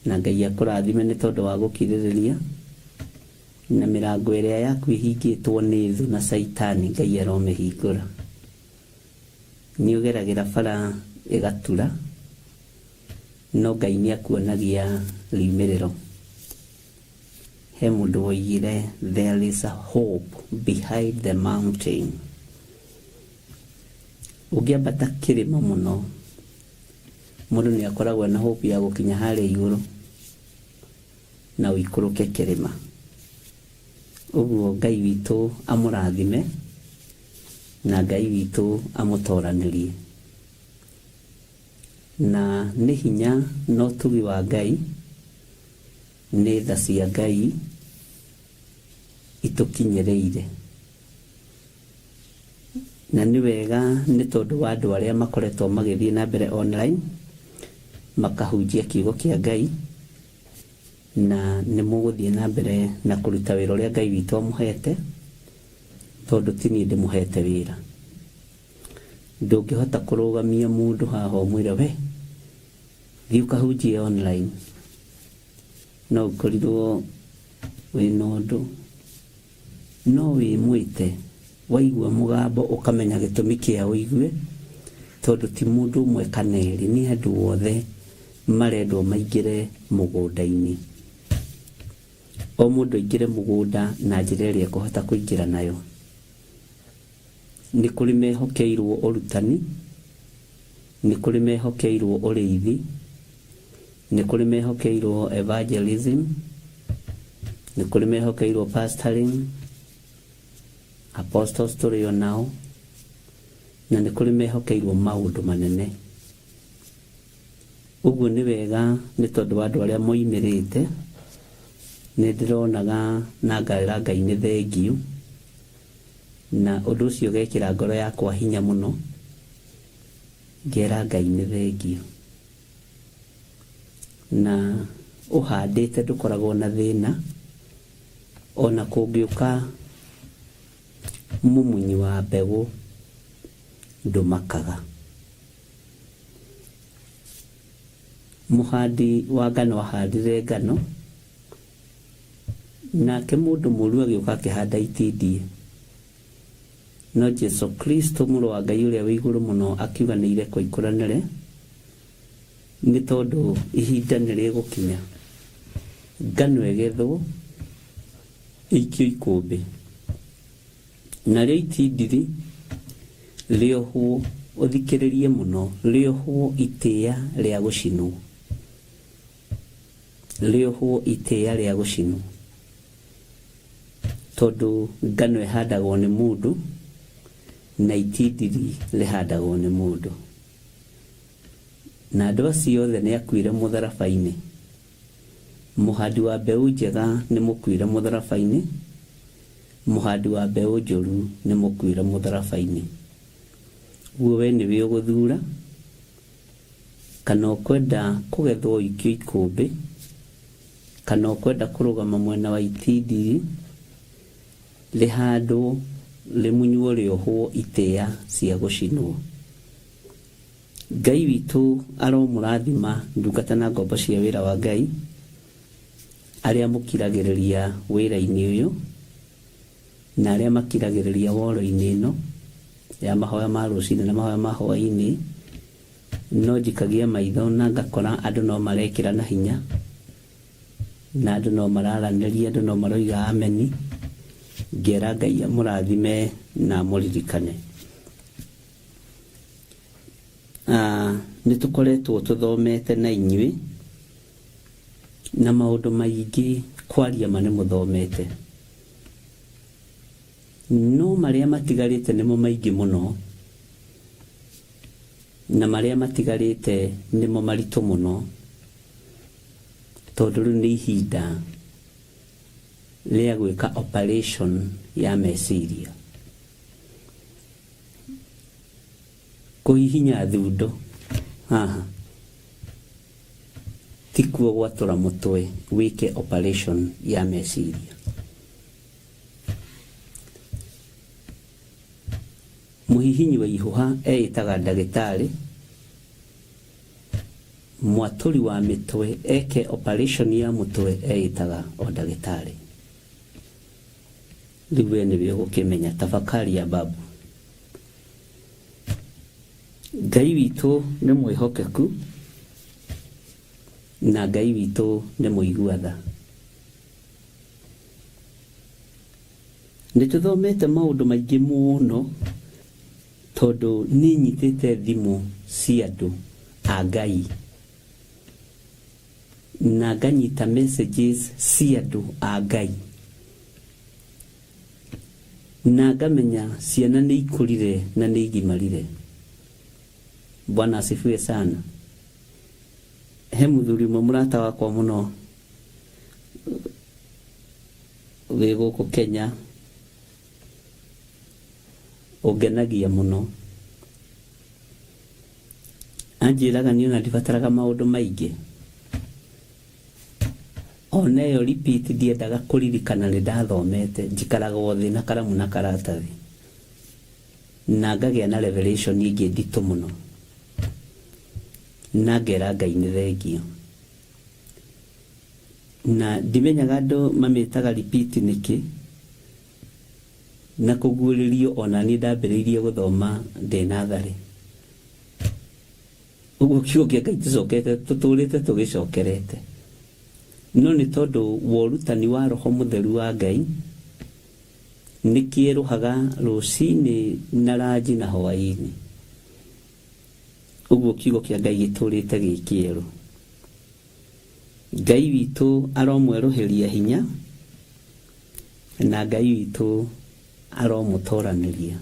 na Ngai akũrathime nĩ tondũ wa gũkirĩrĩria, na mĩrango ĩrĩa yaku ĩhingĩtwo nĩ thũ na Caitani Ngai aromĩhingũra. Nĩ ũgeragĩra bara ĩgatura, no Ngai nĩ akuonagia riumĩrĩro. He mũndũ woigire there is a hope behind the mountain. Ũngĩambata kĩrĩma mũno, mũndũ nĩ akoragwo na hope ya gũkinya harĩa igũrũ na ũikũrũke kĩrĩma. Ũguo Ngai witũ amũrathime na Ngai witũ amũtoranĩrie. Na nĩ hinya na ũtugi wa Ngai, nĩ tha cia Ngai itũkinyĩrĩire. Na nĩ wega nĩ tondũ wa andũ arĩa makoretwo magĩthiĩ na mbere online makahunjia kiugo kĩa Ngai, na nĩ mũgũthiĩ na mbere na kũruta wĩra ũrĩa Ngai witũ amũhete, tondũ ti niĩ ndĩmũhete wĩra. Ndũngĩhota kũrũgamia mũndũ haha ũmwĩre we thiĩ ũkahunjie online, no ũkorirwo wĩna ũndũ. No wĩmwĩte, waigua mũgambo ũkamenya gĩtũmi kĩa ũigue, tondũ ti mũndũ ũmwe kana erĩ, nĩ andũ othe marendwo maingĩre mũgũnda-inĩ. O mũndũ aingĩre mũgũnda na njĩra ĩrĩa ekũhota kũingĩra nayo. Nĩ kũrĩ mehokeirwo ũrutani, nĩ kũrĩ mehokeirwo ũrĩithi, nĩ kũrĩ mehokeirwo evangelism, nĩ kũrĩ mehokeirwo pastoring, apostles tũrĩ o nao, na nĩ kũrĩ mehokeirwo maũndũ manene. Ũguo nĩ wega nĩ tondũ wa andũ arĩa moimĩrĩte, nĩ ndĩronaga na ngarĩra Ngai nĩ thengiũ, na ũndũ ũcio ũgekĩra ngoro yakwa hinya mũno, ngera Ngai nĩ thengiũ. Na ũhandĩte ndũkoragwo na thĩna, ona kũngĩũka mũmunyi wa mbegũ ndũmakaga. Mũhandi wa ngano ahandire ngano, nake mũndũ mũũru agĩũka akĩhanda itindiĩ. No Jesu Kristo mũrũ wa Ngai ũrĩa wĩ igũrũ mũno akiuga nĩ irekwo ikũranĩre, nĩ tondũ ihinda nĩ rĩgũkinya ngano ĩgethwo ĩikio ikũmbĩ, narĩo itindiri rĩohwo, ũthikĩrĩrie mũno, rĩohwo itĩĩa rĩa gũcinwo, rĩohwo itĩĩa rĩa gũcinwo, tondũ ngano ĩhandagwo nĩ mũndũ na itindiri rĩhandagwo nĩ mũndũ. Na andũ acio othe nĩ akuire mũtharaba-inĩ. Mũhandi wa mbeũ njega nĩ mũkuire mũtharaba-inĩ, mũhandi wa mbeũ njũru nĩ mũkuire mũtharaba-inĩ. Ũguo we nĩwe ũgũthura kana ũkwenda kũgethwo ũikio ikũmbĩ, kana ũkwenda kũrũgama mwena wa itindiĩ rĩhandwo rĩmunywo rĩohwo itĩĩa cia gũcinwo. Ngai witũ aromũrathima ndungata na ngombo cia wĩra wa Ngai arĩa mũkiragĩrĩria wĩra-inĩ ũyũ na arĩa makiragĩrĩria woro-inĩ ĩno ya mahoya ma rũcinĩ na mahoya ma hwaĩ-inĩ. No njikagia maitho na ngakora andũ no marekĩra na hinya na andũ no mararanĩria, andũ no maroiga ameni, ngera Ngai amũrathime na amũririkane. Nĩ tũkoretwo tũthomete na inyuĩ na maũndũ maingĩ, kwaria ma nĩ mũthomete, no marĩa matigarĩte nĩmo maingĩ mũno, na marĩa matigarĩte nĩmo maritũ mũno, tondũ rĩu nĩ ihinda rĩa gwĩka operation ya meciria. Kũhihinya thundo haha tikuo gwatũra mũtwe wĩke operation ya meciria. Mũhihinyi wa ihũha eĩtaga ndagĩtarĩ, mwatũri wa mĩtwe eke operation ya mũtwe eĩtaga o ndagĩtarĩ. Rĩu we nĩwe ũgũkĩmenya tafakari ya babu. Ngai witũ nĩ mwĩhokeku na Ngai witũ nĩ mũigua tha. Nĩ tũthomete maũndũ maingĩ mũno tondũ nĩ nyitĩte thimũ cia andũ a Ngai na nganyita messages cia andũ a Ngai na ngamenya ciana nĩ ikũrire na nĩ igimarire. Bwana asifiwe sana. He mũthuri ũmwe mũrata wakwa mũno wĩ gũkũ Kenya ũngenagia mũno. Anjĩraga niĩ ona ndibataraga maũndũ maingĩ. Ona ĩyo repeat ndiendaga kũririkana nĩ ndathomete, njikaraga o thĩ na karamu na karatathi na ngagĩa na revelation ĩngĩ nditũ mũno na ngera Ngai nĩ thengio. Na ndimenyaga andũ mamĩtaga repeat nĩkĩ, na kũguũrĩrio ona niĩ ndambĩrĩirie gũthoma ndĩ natharĩ. Ũguo kiugo kĩa Ngai tũcokete tũtũrĩte tũgĩcokerete, no nĩ tondũ wa ũrutani wa Roho Mũtheru wa Ngai nĩ kĩerũhaga rũcinĩ na ranji na hwaĩ-inĩ. Ũguo kiugo kĩa Ngai gĩtũrĩte gĩ kĩerũ. Ngai witũ aromwerũhĩria hinya na Ngai witũ aromũtoranĩria.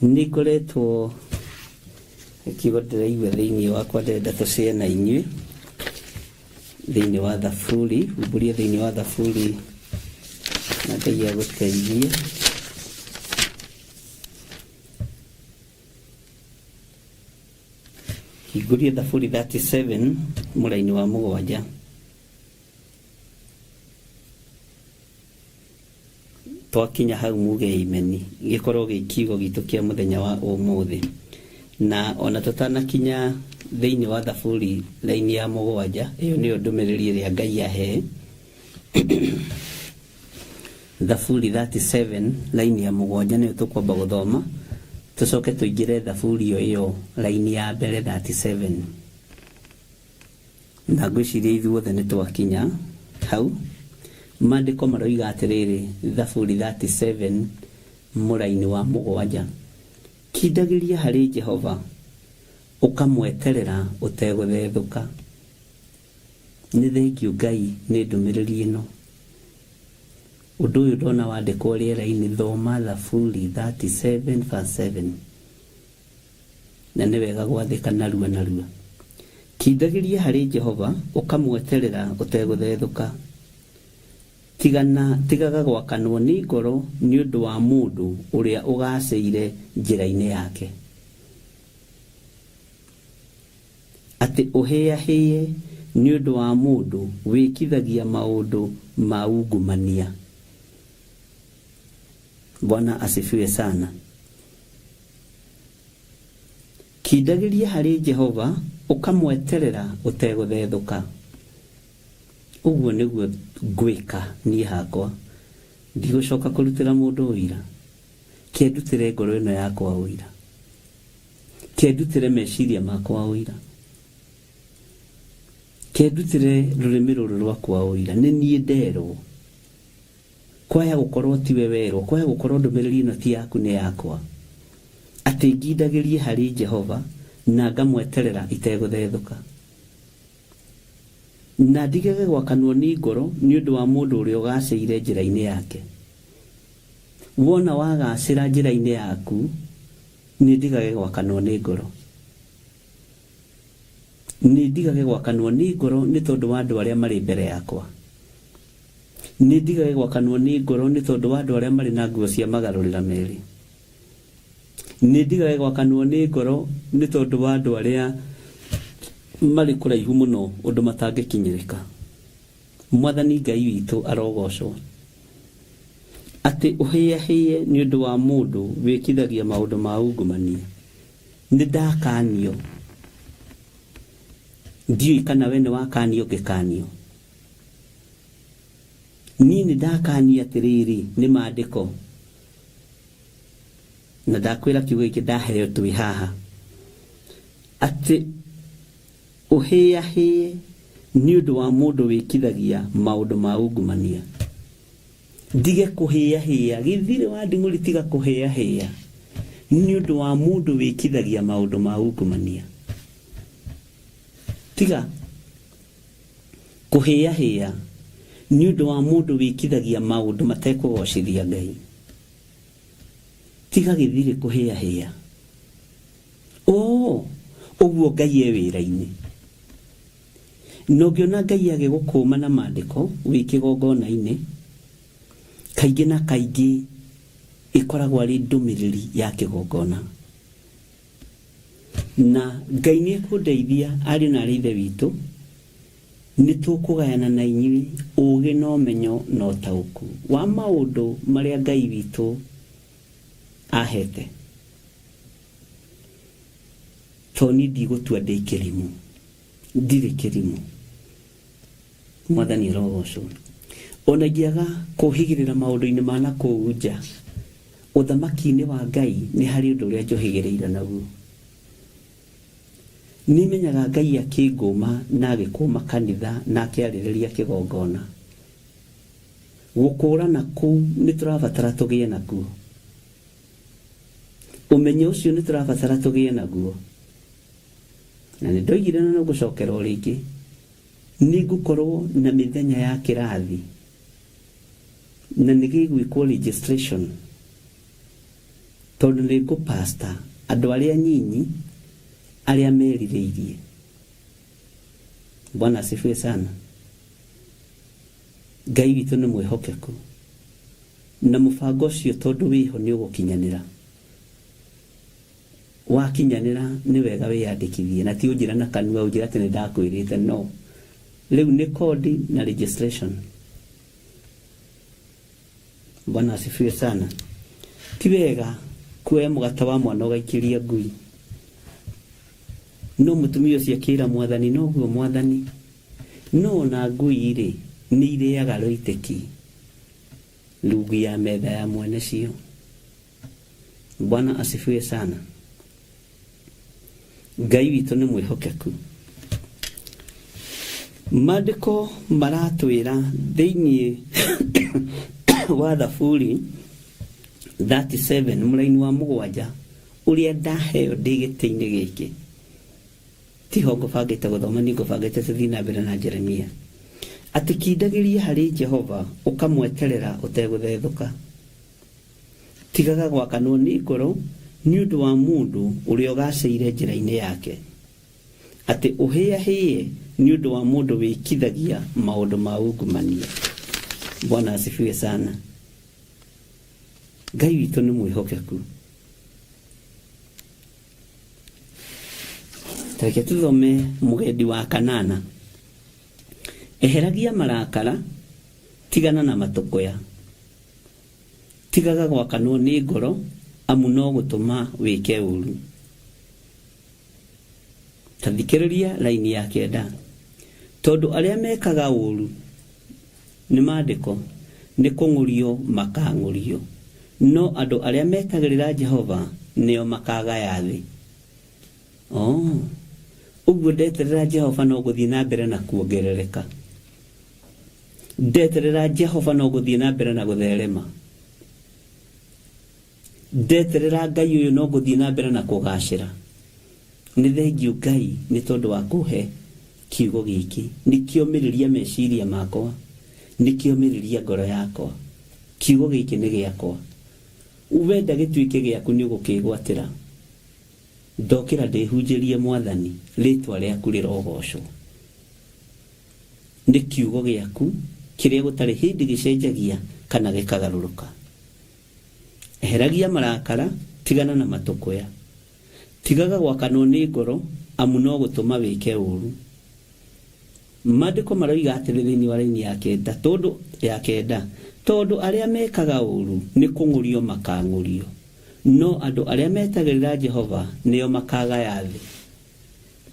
Nĩ ngoretwo kiugo ndĩraigua thĩinĩ wakwa ndĩrenda tũcĩe na inyuĩ thĩinĩ wa Thaburi, humbũria thĩinĩ wa Thaburi na Ngai agũteithie. Hingũria Thaburi 37 mũraini wa mũgwanja. Twakinya hau muge imeni gĩkorwo gĩ kiugo gitũ kĩa mũthenya wa ũmũthĩ. Na ona tũtanakinya thĩinĩ wa Thaburi raini ya 7, ĩyo nĩyo ndũmĩrĩri ĩrĩa Ngai ahe. Thaburi 37 raini ya 7 nĩyo tũkwamba gũthoma, tũcoke tũingĩre Thaburi ĩyo raini ya mbere 37. Na ngwĩciria ithuothe nĩ twakinya hau. Maandĩko maroiga atĩrĩrĩ, Thaburi 37 mũraini wa 7, kindagĩria harĩ Jehova ũkamweterera ũtegũthethũka. Nĩ thengiũ Ngai nĩ ndũmĩrĩri ĩno. Ũndũ ũyũ ndona wandĩkwo rĩera-inĩ, thoma Thaburi 37 verse 7. Na nĩ wega gwathĩka narua narua. Kindagĩria harĩ Jehova ũkamweterera ũtegũthethũka. Tigaga gwakanwo nĩ ngoro nĩ ũndũ wa mũndũ ũrĩa ũgacĩire njĩra-inĩ yake. Atĩ ũhĩahĩe nĩ ũndũ wa mũndũ wĩkithagia maũndũ ma ungumania. Bwana asifiwe sana. Kindagĩria harĩ Jehova ũkamweterera ũtegũthethũka. Ũguo nĩguo ngwĩka niĩ hakwa. Ndigũcoka kũrutĩra mũndũ ũira. Kĩndutĩre ngoro ĩno yakwa ũira. Kĩndutĩre meciria makwa ũira. Kĩndutĩre rũrĩmĩ rũrũ rwakwa ũira. Nĩ niĩ nderwo. Kwaya gũkorwo tiwe werwo, kwaya gũkorwo ndũmĩrĩri ĩno ti yaku nĩ yakwa. Atĩ ngindagĩrie harĩ Jehova na ngamweterera itegũthethũka. Na ndigage gwakanwo nĩ ngoro nĩ ũndũ wa mũndũ ũrĩa ũgacĩire njĩra-inĩ yake. Wona wagacĩra njĩra-inĩ yaku, nĩ ndigage gwakanwo nĩ ngoro. Nĩ ndigage gwakanwo nĩ ngoro nĩ tondũ wa andũ arĩa marĩ mbere yakwa. Nĩ ndigage gwakanwo nĩ ngoro nĩ tondũ wa andũ arĩa marĩ na nguo cia magarũrĩra merĩ. Nĩ ndigage gwakanwo nĩ ngoro nĩ tondũ wa andũ arĩa marĩ kũraihu mũno ũndũ matangĩkinyĩrĩka. Mwathani Ngai witũ arogocwo. Atĩ ũhĩahĩe nĩ ũndũ wa mũndũ wĩkithagia maũndũ ma ungumania. Nĩ ndakanio. Ndiũĩ kana we nĩ wakanio ngĩkanio. Niĩ nĩ ndakanio atĩrĩrĩ nĩ maandĩko. Na ndakwĩra kiugo gĩkĩ ndaheo twĩ haha. Atĩ ũhĩahĩe nĩ ũndũ wa mũndũ wĩkithagia maũndũ ma ungumania. Ndige kũhĩahĩa, gĩthirĩ wa nding'ũri tiga kũhĩahĩa nĩ ũndũ wa mũndũ wĩkithagia maũndũ ma ungumania. Tiga kũhĩahĩa nĩ ũndũ wa mũndũ wĩkithagia maũndũ matekũgocithia Ngai. Tiga gĩthirĩ kũhĩahĩa. Ũguo Ngai e wĩra-inĩ. Na ũngĩona Ngai agĩgũkũma na maandĩko wĩ kĩgongona-inĩ, kaingĩ na kaingĩ ĩkoragwo arĩ ndũmĩrĩri ya kĩgongona. Na Ngai nĩ ekũndeithia ariũ na arĩ ithe witũ, nĩ tũkũgayana na inyuĩ ũũgĩ na ũmenyo na ũtaũku wa maũndũ marĩa Ngai witũ ahete. To niĩ ndigũtua ndĩ kĩrimũ, ndirĩ kĩrimũ. Mwathani arogocwo. Ona ingĩaga kũhigĩrĩra maũndũ-inĩ ma na kũu nja, ũthamaki-inĩ wa Ngai nĩ harĩ ũndũ ũrĩa njũhĩgĩrĩire naguo. Nĩ menyaga Ngai akĩngũma na agĩkũma kanitha na akĩarĩrĩria kĩgongona. Gũkũrana kũu nĩ tũrabatara tũgĩe nakuo. Ũmenyo ũcio nĩ tũrabatara tũgĩe naguo. Na nĩ ndoigire na no ngũcokera o rĩngĩ, nĩ ngũkorwo na mĩthenya ya kĩrathi na nĩ gĩgwĩkwo registration tondũ nĩ ngũpasta andũ arĩa nyinyi arĩa merirĩirie. Bwana asifiwe sana. Ngai witũ nĩ mwĩhokeku na mũbango ũcio tondũ wĩho nĩ ũgũkinyanĩra. Wakinyanĩra nĩ wega wĩyandĩkithie na ti ũnjĩra na kanua ũnjĩra atĩ nĩ ndakwĩrĩte no. Rĩu nĩ kodi na registration. Bwana asifiwe sana. Ti wega kuoya mũgate wa mwana ũgaikĩria ngui. No mũtumia ũcio akĩra mwathani, noguo mwathani, no ona ngui rĩ nĩ irĩaga rũitĩki rungu ya metha ya mwene cio. Bwana asifiwe sana. Ngai witũ nĩ mwĩhokeku. Maandĩko maratwĩra thĩinĩ wa Thaburi 37 mũraini wa mũgwanja ũrĩa ndaheo ndĩ gĩtĩ-inĩ gĩkĩ tiho ngũbangĩte gũthoma niĩ ngũbangĩte tũthiĩ na mbere na Jeremia atĩ kindagĩria harĩ Jehova ũkamweterera ũtegũthethũka tigaga gwakanwo nĩ ngoro nĩ ũndũ wa mũndũ ũrĩa ũgacĩire njĩra-inĩ yake atĩ ũhĩahĩe nĩ ũndũ wa mũndũ wĩkithagia maũndũ ma ungumania. Bwana asifiwe sana. Ngai witũ nĩ mwĩhokeku. Tareke tũthome mũgendi wa kanana. Eheragia marakara, tigana na matũkũya. Tigaga gwakanwo nĩ ngoro, amu no gũtũma wĩke ũru. Ta thikĩrĩria raini ya kenda. Tondũ arĩa mekaga ũru nĩ maandĩko nĩ kũng'ũrio makang'ũrio, no andũ arĩa metagĩrĩra Jehova nĩo makagaya thĩ. Oh, ũguo ndeterera Jehova no gũthiĩ na mbere na kuongerereka. Ndeterera Jehova no gũthiĩ na mbere na gũtherema. Ndeterera Ngai ũyũ no gũthiĩ na mbere na kũgacĩra. Nĩ thengiũ Ngai nĩ tondũ wa kũhe kiugo gĩkĩ. Nĩkĩomĩrĩria meciria makwa, nĩkĩomĩrĩria ngoro yakwa. Kiugo gĩkĩ nĩ gĩakwa. Wenda gĩtuĩke gĩaku nĩ ũgũkĩgwatĩra. Ndokĩra ndĩhunjĩrie mwathani, rĩtwa rĩaku rĩrogocwo. Nĩ kiugo gĩaku kĩrĩa gũtarĩ hĩndĩ gĩcenjagia kana gĩkagarũrũka. Eheragia marakara, tigana na matũkũya. Tigaga gwakanwo nĩ ngoro, amu no gũtũma wĩke ũru. Maandĩko maroiga atĩrĩ thĩinĩ wa raini ya kenda, tondũ ya kenda, tondũ arĩa mekaga ũru nĩ kũng'ũrio makang'ũrio, no andũ arĩa metagĩrĩra Jehova nĩo makagaya thĩ.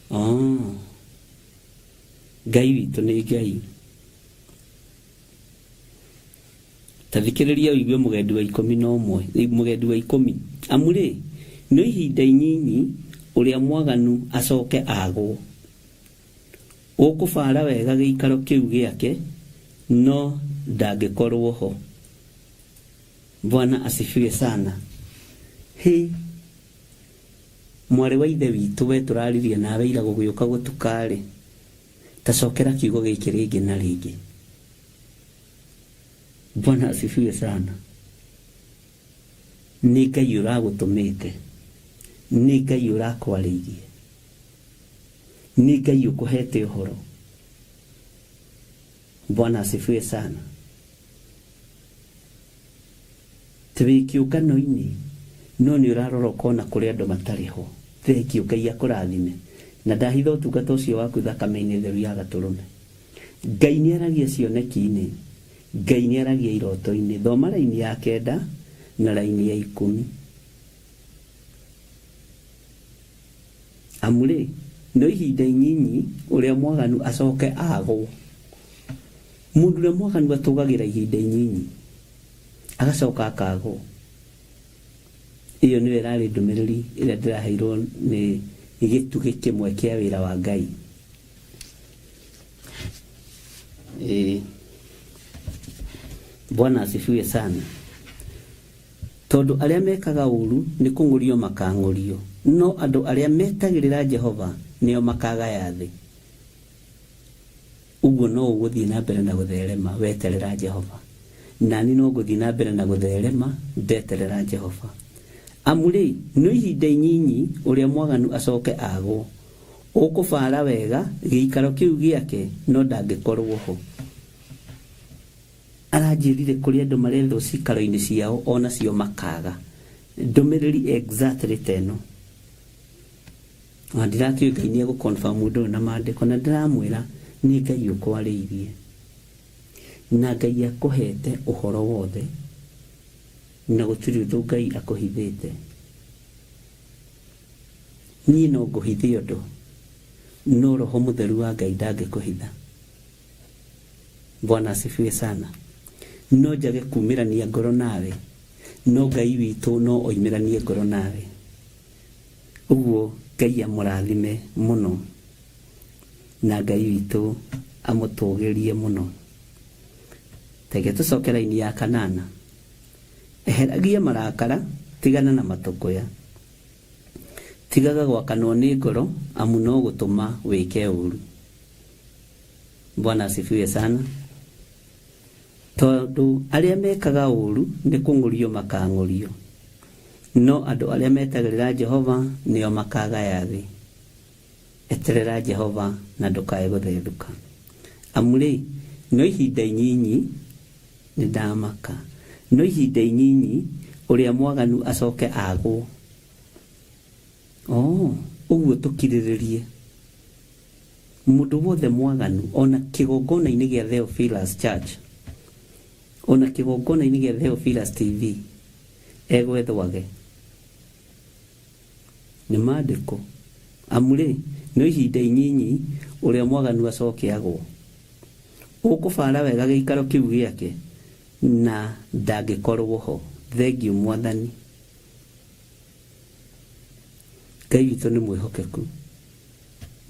Oh. Ngai witũ nĩ Ngai. Ta thikĩrĩria ũigue mũgendi wa ikũmi na ũmwe, mũgendi wa ikũmi. Amu rĩ, no ihinda inyinyi ũrĩa mwaganu acoke agwo. Ũkũbara wega gĩikaro kĩu gĩake, no ndangĩkorwo ho. Bwana asifiwe sana. Hĩ, mwarĩ wa ithe witũ we tũraririe nawe ira gũgĩũka gũtuka-rĩ, ta cokera kiugo gĩkĩ rĩngĩ na rĩngĩ. Bwana asifiwe sana. Nĩ Ngai ũragũtũmĩte, nĩ Ngai ũrakwarĩirie, nĩ Ngai ũkũhete ũhoro. Bwana asifiwe sana. Ti wĩ kĩũngano-inĩ no nĩ ũrarora ũkona kũrĩ andũ matarĩ ho. Thengiũ, Ngai akũrathime. Na ndahitha ũtungata ũcio waku thakame-inĩ theru ya gatũrũme. Ngai nĩ aragia cioneki-inĩ, Ngai nĩ aragia iroto-inĩ. Thoma raini ya kenda na raini ya ikũmi. Amu rĩ, no ihinda inyinyi ũrĩa mwaganu acoke agwo. Mũndũ ũrĩa mwaganu atũgagĩra ihinda inyinyi, agacoka akagwo. Ĩyo nĩyo ĩrarĩ ndũmĩrĩri ĩrĩa ndĩraheirwo nĩ gĩtugĩ kĩmwe kĩa wĩra wa Ngai. Ĩĩ. Bwana asifiwe sana. Tondũ arĩa mekaga ũũru nĩ kũng'ũrio makang'ũrio, no andũ arĩa metagĩrĩra Jehova nĩo makagaya thĩ. Ũguo no ũgũthiĩ na mbere na gũtherema weterera Jehova. Nani no ngũthiĩ na mbere na gũtherema ndeterera Jehova. Amu rĩ, no ihinda inyinyi ũrĩa mwaganu acoke agwo. Ũkũbaara wega gĩikaro kĩu gĩake no ndangĩkorwo ho. Aranjĩrire kũrĩ andũ marethwo cikaro-inĩ ciao onacio makaga. Ndũmĩrĩri exactly ta ĩno. Ona ndirakĩũĩ Ngai nĩ egũ confirm ũndũ ũyũ na maandĩko na ndĩramwĩra nĩ Ngai ũkwarĩirie. Na Ngai akũhete ũhoro wothe na gũtirĩ ũndũ Ngai akũhithĩte. Niĩ no ngũhithe ũndũ. No Roho Mũtheru wa Ngai ndangĩkũhitha. Bwana asifiwe sana. No njage kumĩrania ngoro nawe, no Ngai witũ no oimĩranie ngoro nawe. Ũguo Ngai amũrathime mũno na Ngai witũ amũtũgĩrie mũno. Tege tũcoke raini ya kanana. Eheragia marakara, tigana na matũkũya. Tigaga gwakanwo nĩ ngoro, amu no gũtũma wĩke ũũru. Bwana asifiwe sana. Tondũ arĩa mekaga ũũru nĩ kũng'ũrio makang'ũrio, no andũ arĩa metagĩrĩra Jehova nĩo makagaya thĩ. Eterera Jehova na ndũkae gũthethũka. Amu-rĩ, no ihinda inyinyi nĩndamaka, no ihinda inyinyi ũrĩa mwaganu acoke agwo. Oh, ũguo tũkirĩrĩrie. Mũndũ wothe mwaganu, ona kĩgongona-inĩ gĩa Theophilus Church, ona kĩgongona-inĩ gĩa Theophilus TV, egwethwage. Nĩ maandĩko. Amu-rĩ, no ihinda inyinyi ũrĩa mwaganu acoke agwo. Ũkũbara wega gĩikaro kĩu gĩake, na ndangĩkorwo ho. Thengiũ Mwathani. Ngai witũ nĩ mwĩhokeku.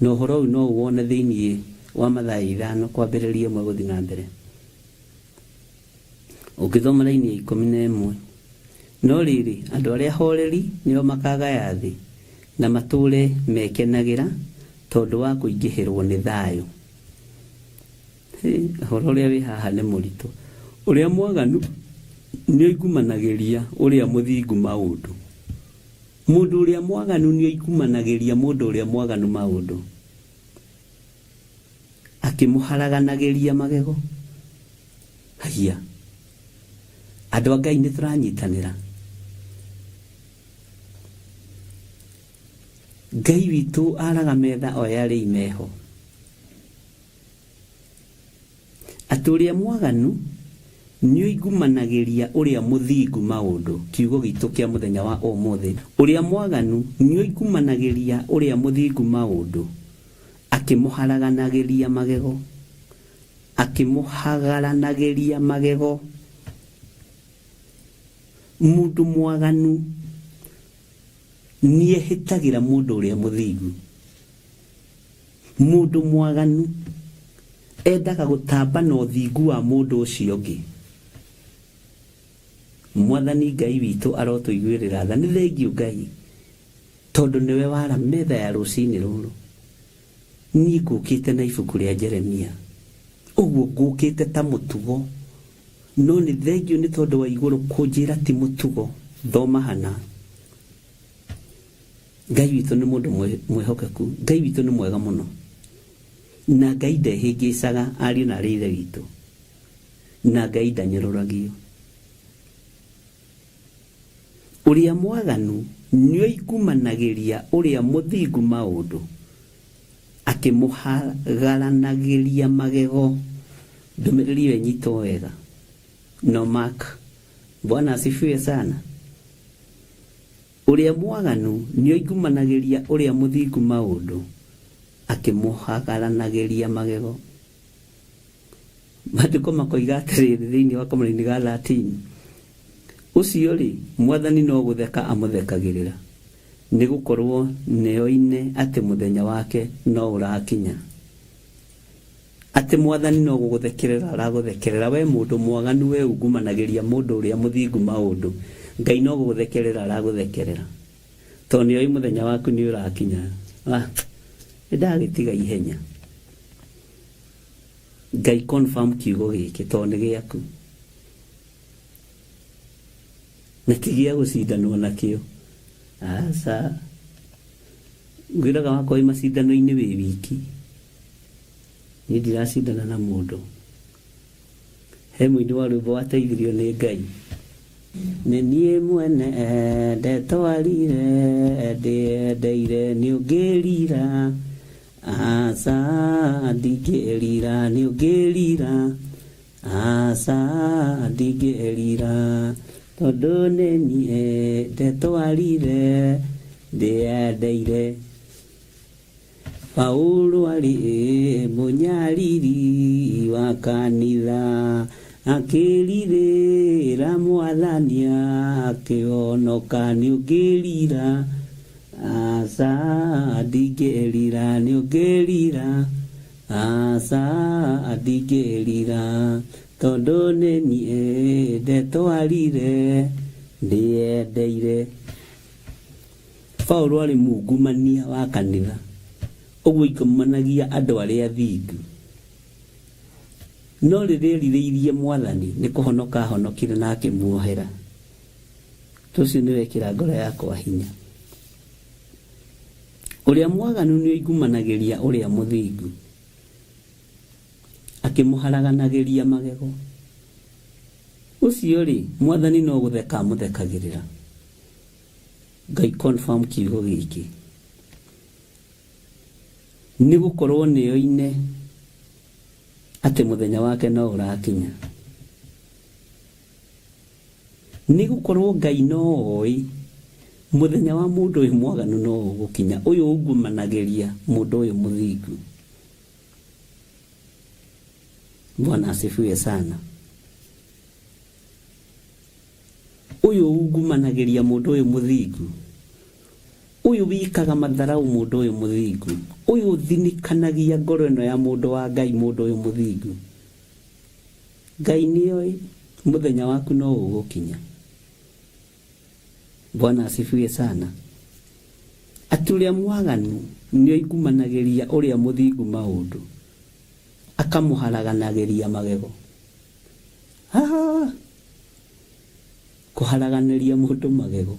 Na ũhoro ũyũ no ũwone thĩinĩ wa Mathayo ithano kwambĩrĩria ĩmwe gũthiĩ na mbere. Ũngĩthoma raini ya 11. No rĩrĩ, andũ arĩa ahoreri nĩo makagaya thĩ, na matũũre mekenagĩra tondũ wa kũingĩhĩrũo nĩ thayũ. Hĩ, ũhoro ũrĩa wĩ haha nĩ mũritũ. Ũrĩa mwaganu nĩoigumanagĩria ũrĩa mũthingu maũndũ. Mũndũ ũrĩa mwaganu nĩoigumanagĩria mũndũ ũrĩa mwaganu maũndũ, akĩmũharaganagĩria magego. Haiya, andũ a Ngai nĩ tũranyitanĩra. Ngai witũ araga metha o arĩa meho. Atĩ ũrĩa mwaganu nĩoigumanagĩria ũrĩa mũthingu maũndũ. Kiugo gitũ kĩa mũthenya wa ũmũthĩ. Ũrĩa mwaganu nĩoigumanagĩria ũrĩa mũthingu maũndũ, akĩmũharaganagĩria magego. Akĩmũhagaranagĩria magego. Mũndũ mwaganu nĩehĩtagĩra mũndũ ũrĩa mũthingu. Mũndũ mwaganu endaga gũtamba na ũthingu wa mũndũ ũcio ũngĩ. Mwathani Ngai witũ arotũiguĩrĩra tha. Nĩ thengiũ Ngai, tondũ nĩwe wara metha ya rũcinĩ rũrũ. Niĩ ngũkĩte na ibuku rĩa Jeremia. Ũguo ngũkĩte ta mũtugo. No nĩ thengiũ nĩ tondũ wa igũrũ kũnjĩra ti mũtugo. Thoma hana. Ngai witũ nĩ mũndũ mwĩhokeku. Ngai witũ nĩ mwega mũno. Na Ngai ndehĩngĩcaga ariũ na arĩ ithe witũ. Na Ngai ndanyũrũragio. Ũrĩa mwaganu nĩoigumanagĩria ũrĩa mũthingu maũndũ, akĩmũhagaranagĩria magego. Ndũmĩrĩri ĩyo ĩnyitwo wega. No mark. Bwana asifiwe sana. Ũrĩa mwaganu nĩoigumanagĩria ũrĩa mũthingu maũndũ, akĩmũhagaranagĩria magego. Maandĩko makoiga atĩrĩrĩ thĩinĩ wa kamũraini ga 13, ũcio-rĩ, Mwathani no gũtheka amũthekagĩrĩra, nĩ gũkorũo nĩoine atĩ mũthenya wake no ũrakinya. Atĩ Mwathani no gũgũthekerera aragũthekerera, wee mũndũ mwaganu, wee ungumanagĩria mũndũ ũrĩa mũthingu maũndũ, Ngai no gũgũthekerera aragũthekerera, tondũ nĩoĩ mũthenya waku nĩ ũrakinya. Ah, nĩndagĩtiga ihenya. Ngai confirm kiugo gĩkĩ tondũ nĩ gĩaku. Na ti gĩa gũcindanwo nakĩo. Aca. Ngwĩraga wakorwo wĩ macindano-inĩ wĩ wiki. Niĩ ndiracindana na mũndũ. He mũini wa rwĩmbo wateithirio nĩ Ngai. Nĩ niĩ mwene ndetwarire ndĩendeire nĩ ũngĩrira. Aca ndingĩrira nĩ ũngĩrira. Aca ndingĩrira tondũ nĩ niĩ ndetwarire ndĩendeire. Paulo arĩ mũnyariri wa kanitha akĩrirĩra mwathani akĩhonoka nĩũngĩrira aca ndingĩrira nĩũngĩrira aca ndingĩrira tondũ nĩ niĩ ndetwarire ndĩyendeire. Paulo arĩ mungumania wa kanitha ũguo aingumanagia andũ arĩa athingu no rĩrĩa erirĩirie mwathani nĩ kũhonoka ahonokire na akĩmuohera. Ũndũ ũcio nĩ wekĩra ngoro yakwa hinya. Ũrĩa mwaganu nĩ oingumanagĩria ũrĩa mũthingu akĩmũharaganagĩria magego. Ũcio rĩ mwathani no gũtheka amũthekagĩrĩra. Ngai confirm kiugo gĩkĩ nĩ gũkorwo nĩoine atĩ mũthenya wake no ũrakinya. Nĩ gũkorwo Ngai no oĩ mũthenya wa mũndũ ũyũ mwaganu no ũgũkinya, ũyũ ungumanagĩria mũndũ ũyũ mũthingu. Bwana asifiwe sana. Ũyũ ungumanagĩria mũndũ ũyũ mũthingu, ũyũ wikaga matharau mũndũ ũyũ mũthingu, ũyũ ũthinikanagia ngoro ĩno ya mũndũ wa Ngai mũndũ ũyũ mũthingu. Ngai nĩoĩ mũthenya waku no ũgũkinya. Bwana asifiwe sana. Atĩ ũrĩa mwaganu nĩ oingumanagĩria ũrĩa mũthingu maũndũ akamũharaganagĩria magego. Kũharaganĩria mũndũ magego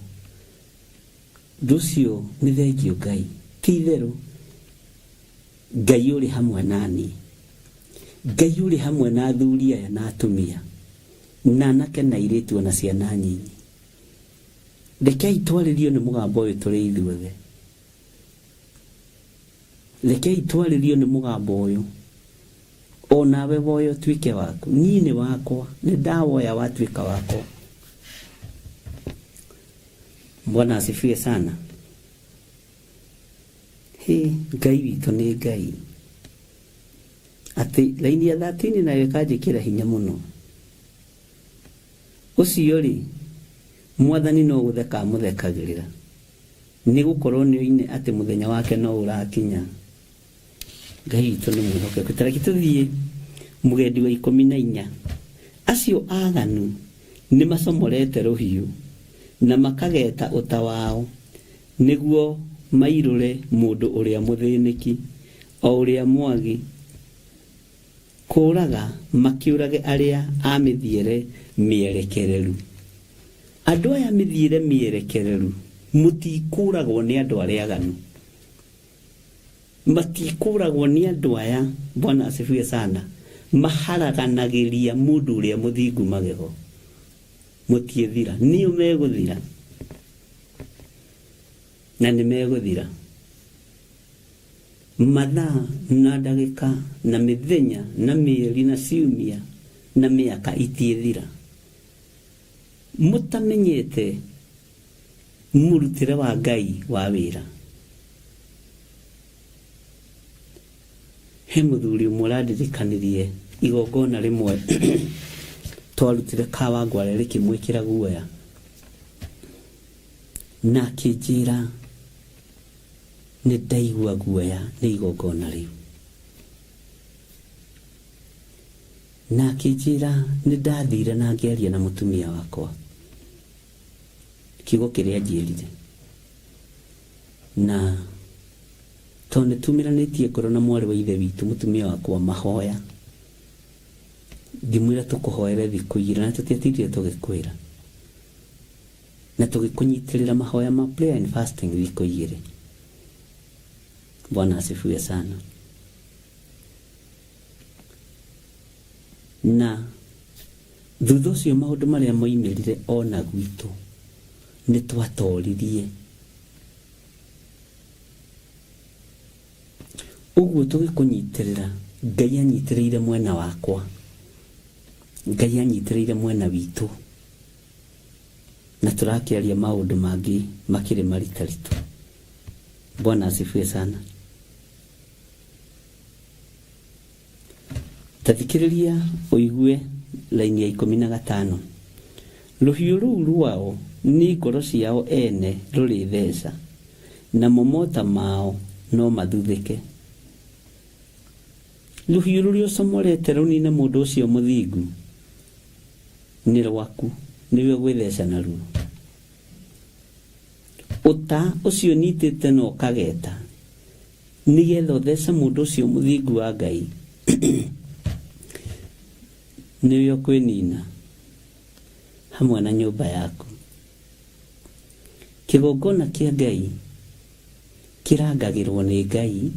ũndũ ũcio nĩ thengio Ngai. Ti itherũ Ngai ũrĩ hamwe nani, Ngai ũrĩ hamwe na athuri aya na atumia na anake na airĩtu ona ciana nyinyi. Rekei twarĩrio nĩ mũgambo ũyũ tũrĩ ithuothe. Rekei twarĩrio nĩ mũgambo ũyũ onawe woya ũtuĩke waku. Niĩ nĩ wakwa, nĩ ndawoya watuĩka wakwa. Bwana asifiwe sana. Hĩ, Ngai witũ nĩ Ngai. Atĩ raini ya 13 nayo ĩkanjĩkĩra hinya mũno. Ũcio rĩ mwathani no gũtheka amũthekagĩrĩra nĩ gũkorwo nĩoine atĩ mũthenya wake no ũrakinya. Ngai witũ nĩ mwĩhokeku. Ta reke tũthiĩ mũgendi wa 14. Acio aganu nĩ macomorete rũhiũ na makageta ũta wao nĩguo mairũre mũndũ ũrĩa mũthĩnĩki o ũrĩa mwagi kũraga makĩũrage arĩa a mĩthiĩre mĩerekereru. Andũ aya mĩthiĩre mĩerekereru mũtikũragwo nĩ andũ arĩa aganu, matikũragwo nĩ andũ aya. Bwana asifiwe sana. Maharaganagĩria mũndũ ũrĩa mũthingu magego, mũtiĩthira, nĩo megũthira na nĩ megũthira. Mathaa na ndagĩka na mĩthenya na mĩeri na ciumia na mĩaka itiĩthira mũtamenyete mũrutĩre wa Ngai wa wĩra. He mũthuri ũmwe ũrandirikanirie igongona rĩmwe twarutire Kawangware rĩkĩmwĩkĩra guoya na akĩnjĩra nĩ ndaigua guoya nĩ igongona rĩu, na akĩnjĩra nĩ ndathire na ngĩaria na mũtumia wakwa kiugo kĩrĩa anjĩrire, na tondũ nĩ tumĩranĩtie ngoro na mwarĩ wa ithe witũ mũtumia wakwa mahoya, ngĩmwĩra tũkũhoere thikũ igĩrĩ na tũtiatindire tũgĩkwĩra na tũgĩkũnyitĩrĩra mahoya ma prayer and fasting thikũ igĩrĩ. Bwana asifiwe sana. Na thutha ũcio maũndũ marĩa moimĩrire ona gwitũ nĩ twatoririe. Ũguo tũgĩkũnyitĩrĩra, Ngai anyitĩrĩire mwena wakwa, Ngai anyitĩrĩire mwena witũ, na tũrakĩaria maũndũ mangĩ makĩrĩ maritaritũ. Bwana asifiwe sana. Ta thikĩrĩria ũigue raini ya 15. Rũhiũ rũu rwao nĩ ngoro ciao ene rũrĩtheca, namo mota mao no mathuthĩke. Rũhiũ rũrĩa ũcomorete rũnine mũndũ ũcio mũthingu nĩ rwaku, nĩwe ũgwĩtheca naruo. Ũta ũcio ũnyitĩte na ũkageta, nĩgetha ũthece mũndũ ũcio mũthingu wa Ngai, nĩwe ũkwĩnina hamwe na nyũmba yaku. Kĩgongona kĩa Ngai kĩrangagĩrwo nĩ Ngai,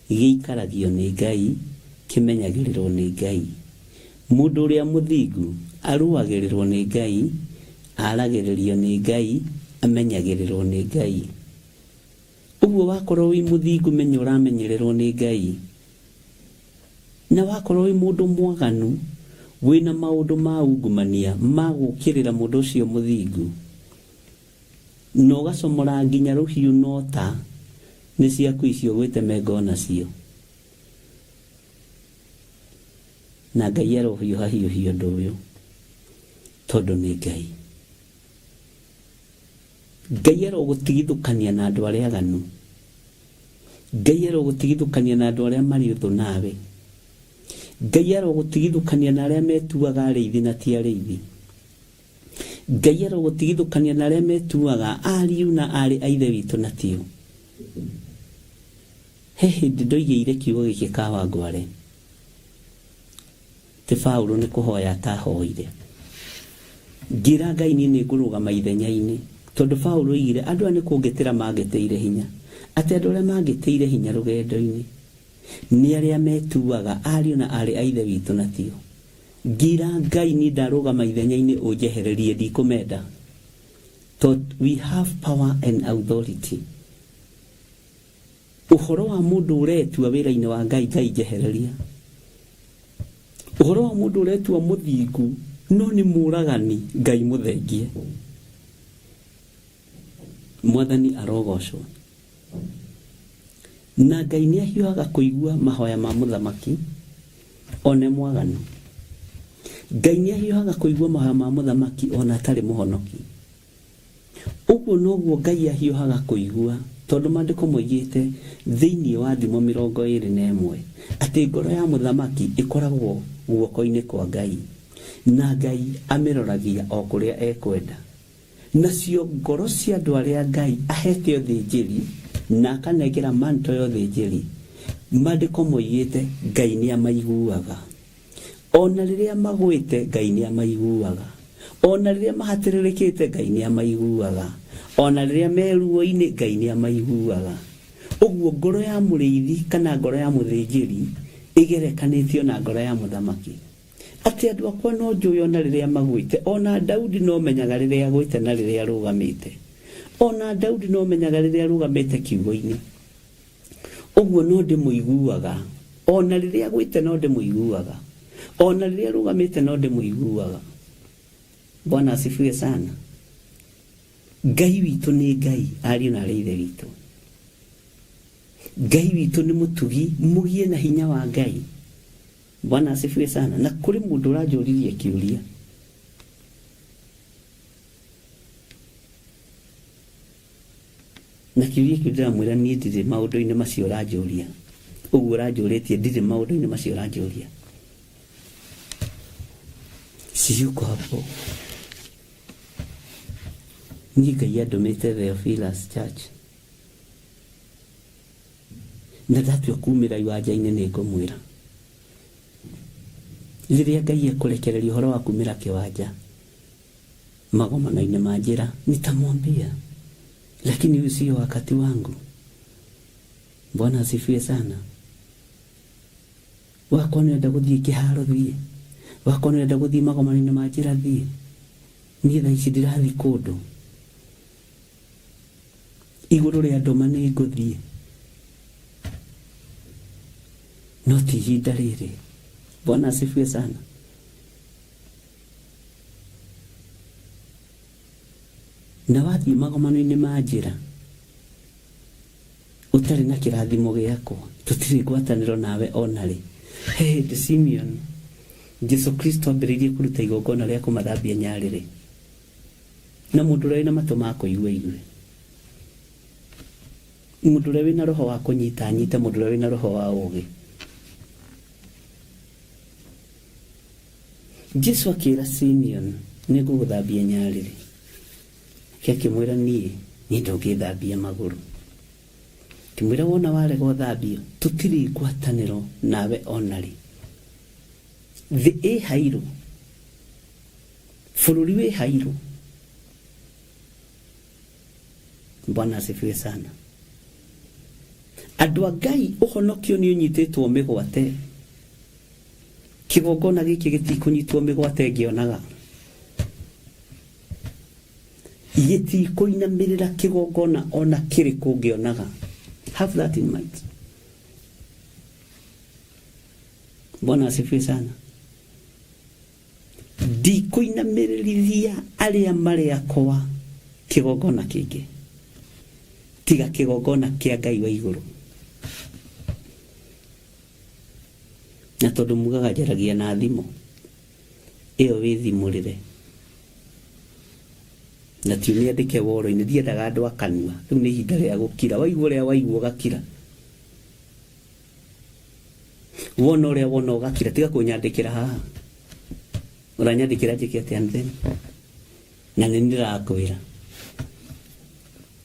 gĩikaragio nĩ Ngai, kĩmenyagĩrĩrwo nĩ Ngai. Mũndũ ũrĩa mũthingu arũagĩrĩrwo nĩ Ngai, aragĩrĩrio nĩ Ngai, amenyagĩrĩrwo nĩ Ngai. Ũguo wakorwo wĩ mũthingu menya ũramenyererwo nĩ Ngai. Na wakorwo wĩ mũndũ mwaganu, wĩna maũndũ ma ungumania ma gũũkĩrĩra mũndũ ũcio mũthingu, na ũgacomora nginya rũhiũ na ũta, nĩ ciaku icio ũgwĩtemenga o nacio. Na Ngai arohiũha hiũhia ũndũ ũyũ, tondũ nĩ Ngai. Ngai arogũtigithũkania na andũ arĩa aganu. Ngai arogũtigithũkania na andũ arĩa marĩ ũthũ nawe. Ngai arogũtigithũkania na arĩa metuaga arĩithi na ti arĩithi. Ngai arogũtigithũkania na arĩa metuaga ariũ na aarĩ a Ithe witũ na tio. He hĩndĩ ndoigĩire kiugo gĩkĩ Kawangware, Ti Paulo nĩ kũhoya atahoire. Ngĩra Ngai niĩ nĩ ngũrũgama ithenya-inĩ. Tondũ Paulo oigire andũ aya nĩ kũngĩtĩra mangĩtĩire hinya. Atĩ andũ arĩa mangĩtĩire hinya rũgendo-inĩ nĩ arĩa metuaga ariũ na aarĩ a Ithe witũ na tio. Ngĩra Ngai niĩ ndarũgama ithenya-inĩ ũnjehererie ndikũmenda. Tondũ we have power and authority. Ũhoro wa mũndũ ũretua wĩra-inĩ wa Ngai, Ngai njehereria. Ũhoro wa mũndũ ũretua mũthingu no nĩ mũragani, Ngai mũthengie. Mwathani arogocwo. Na Ngai nĩ ahiũhaga kũigua mahoya ma mũthamaki one mwaganu. Ngai nĩ ahiũhaga kũigua mahoya ma mũthamaki ona atarĩ mũhonoki. Ũguo noguo Ngai ahiũhaga kũigua, tondũ Maandĩko moigĩte thĩinĩ wa Thimo 21 atĩ ngoro ya mũthamaki ĩkoragwo guoko-inĩ kwa Ngai, na Ngai amĩroragia o kũrĩa ekwenda. Nacio ngoro cia andũ arĩa Ngai ahete ũthĩnjĩri na akanengera manto ya ũthĩnjĩri, Maandĩko moigĩte Ngai nĩamaiguaga. O na rĩrĩa magwĩte, Ngai nĩ amaiguaga. O na rĩrĩa mahatĩrĩrĩkĩte, Ngai nĩ amaiguaga. O na rĩrĩa me ruo-inĩ, Ngai nĩ amaiguaga. Ũguo ngoro ya mũrĩithi kana ngoro ya mũthĩnjĩri ĩgerekanĩtio na ngoro ya mũthamaki. Atĩ andũ akwa no njũĩ o na rĩrĩa magwĩte, o na Daudi no menyaga rĩrĩa agwĩte na rĩrĩa arũgamĩte. O na Daudi no menyaga rĩrĩa arũgamĩte kiugo-inĩ. Ũguo no ndĩmũiguaga, o na rĩrĩa agwĩte no ndĩmũiguaga, o na rĩrĩa arũgamĩte no ndĩmũiguaga. Bwana asifiwe sana. Ngai witũ nĩ Ngai, ariũ na arĩ Ithe witũ. Ngai witũ nĩ mũtugi, mũgie na hinya wa Ngai. Bwana asifiwe sana. Na kũrĩ mũndũ ũranjũririe kĩũria. Na kĩũria kĩu ndĩramwĩra niĩ ndirĩ maũndũ-inĩ macio ũranjũria. Ũguo ũranjũrĩtie ndirĩ maũndũ-inĩ macio ũranjũria. Siyuko hapo. Niĩ Ngai andũmĩte Theophilus Church. Na ndatua kumĩra iwanja-inĩ nĩ ngũmwĩra. Rĩrĩa Ngai ekũrekereria ũhoro wa kumĩra kĩwanja, magomano-inĩ ma njĩra, nitamwambia, lakini huyu sio wakati wangu. Bwana asifiwe sana. Wakwa nĩ ũrenda gũthiĩ kĩharo thiĩ, wakwa nĩ ũrenda gũthiĩ magomano-inĩ ma njĩra thiĩ, niĩ thaa ici ndirathiĩ kũndũ. Igũrũ rĩa ndũma nĩ ngũthiĩ, no ti ihinda rĩrĩ. Bwana asifiwe sana. Na wathiĩ magomano-inĩ ma njĩra ũtarĩ na kĩrathimo gĩakwa, tũtirĩ ngwatanĩro nawe o na rĩ. He hĩndĩ Simeon Jesu Kristo ambĩrĩirie kũruta igongona rĩa kũmathambia nyarĩrĩ na mũndũ ũrĩa wĩna matũ ma kũigua aigue mũndũ ũrĩa wĩna roho wa kũnyita anyite mũndũ ũrĩa wĩna roho wa ũũgĩ Jesu akĩra Simeon nĩ ngũgũthambia nyarĩrĩ Nake akĩmwĩra niĩ niĩ ndũngĩthambia magũrũ Akĩmwĩra wona warega ũthambio tũtirĩ ngwatanĩro nawe ona rĩ thĩ ĩ hairũ bũrũri wĩ hairũ Bwana asifiwe sana. Andũ a Ngai ũhonokio nĩ ũnyitĩtwo mĩgwate. Kĩgongona gĩkĩ gĩtikũnyitwo mĩgwate ngĩonaga. Gĩtikũinamĩrĩra kĩgongona ona kĩrĩkũ ngĩonaga. Have that in mind. Bwana asifiwe sana. Ndikũinamĩrĩrithia arĩa marĩ akwa kĩgongona kĩngĩ tiga kĩgongona kĩa Ngai wa igũrũ. Na tondũ mugaga njaragia na thimo, ĩyo wĩthimũrĩre na ti ũmĩandĩke woro-inĩ. Ndiendaga andũ a kanua, rĩu nĩ ihinda rĩa gũkira. Waigua ũrĩa waigua ũgakira, wona ũrĩa wona ũgakira. Tiga kũnyandĩkĩra haha, ũranyandĩkĩra njĩke atĩa? And then na nĩ ndĩrakwĩra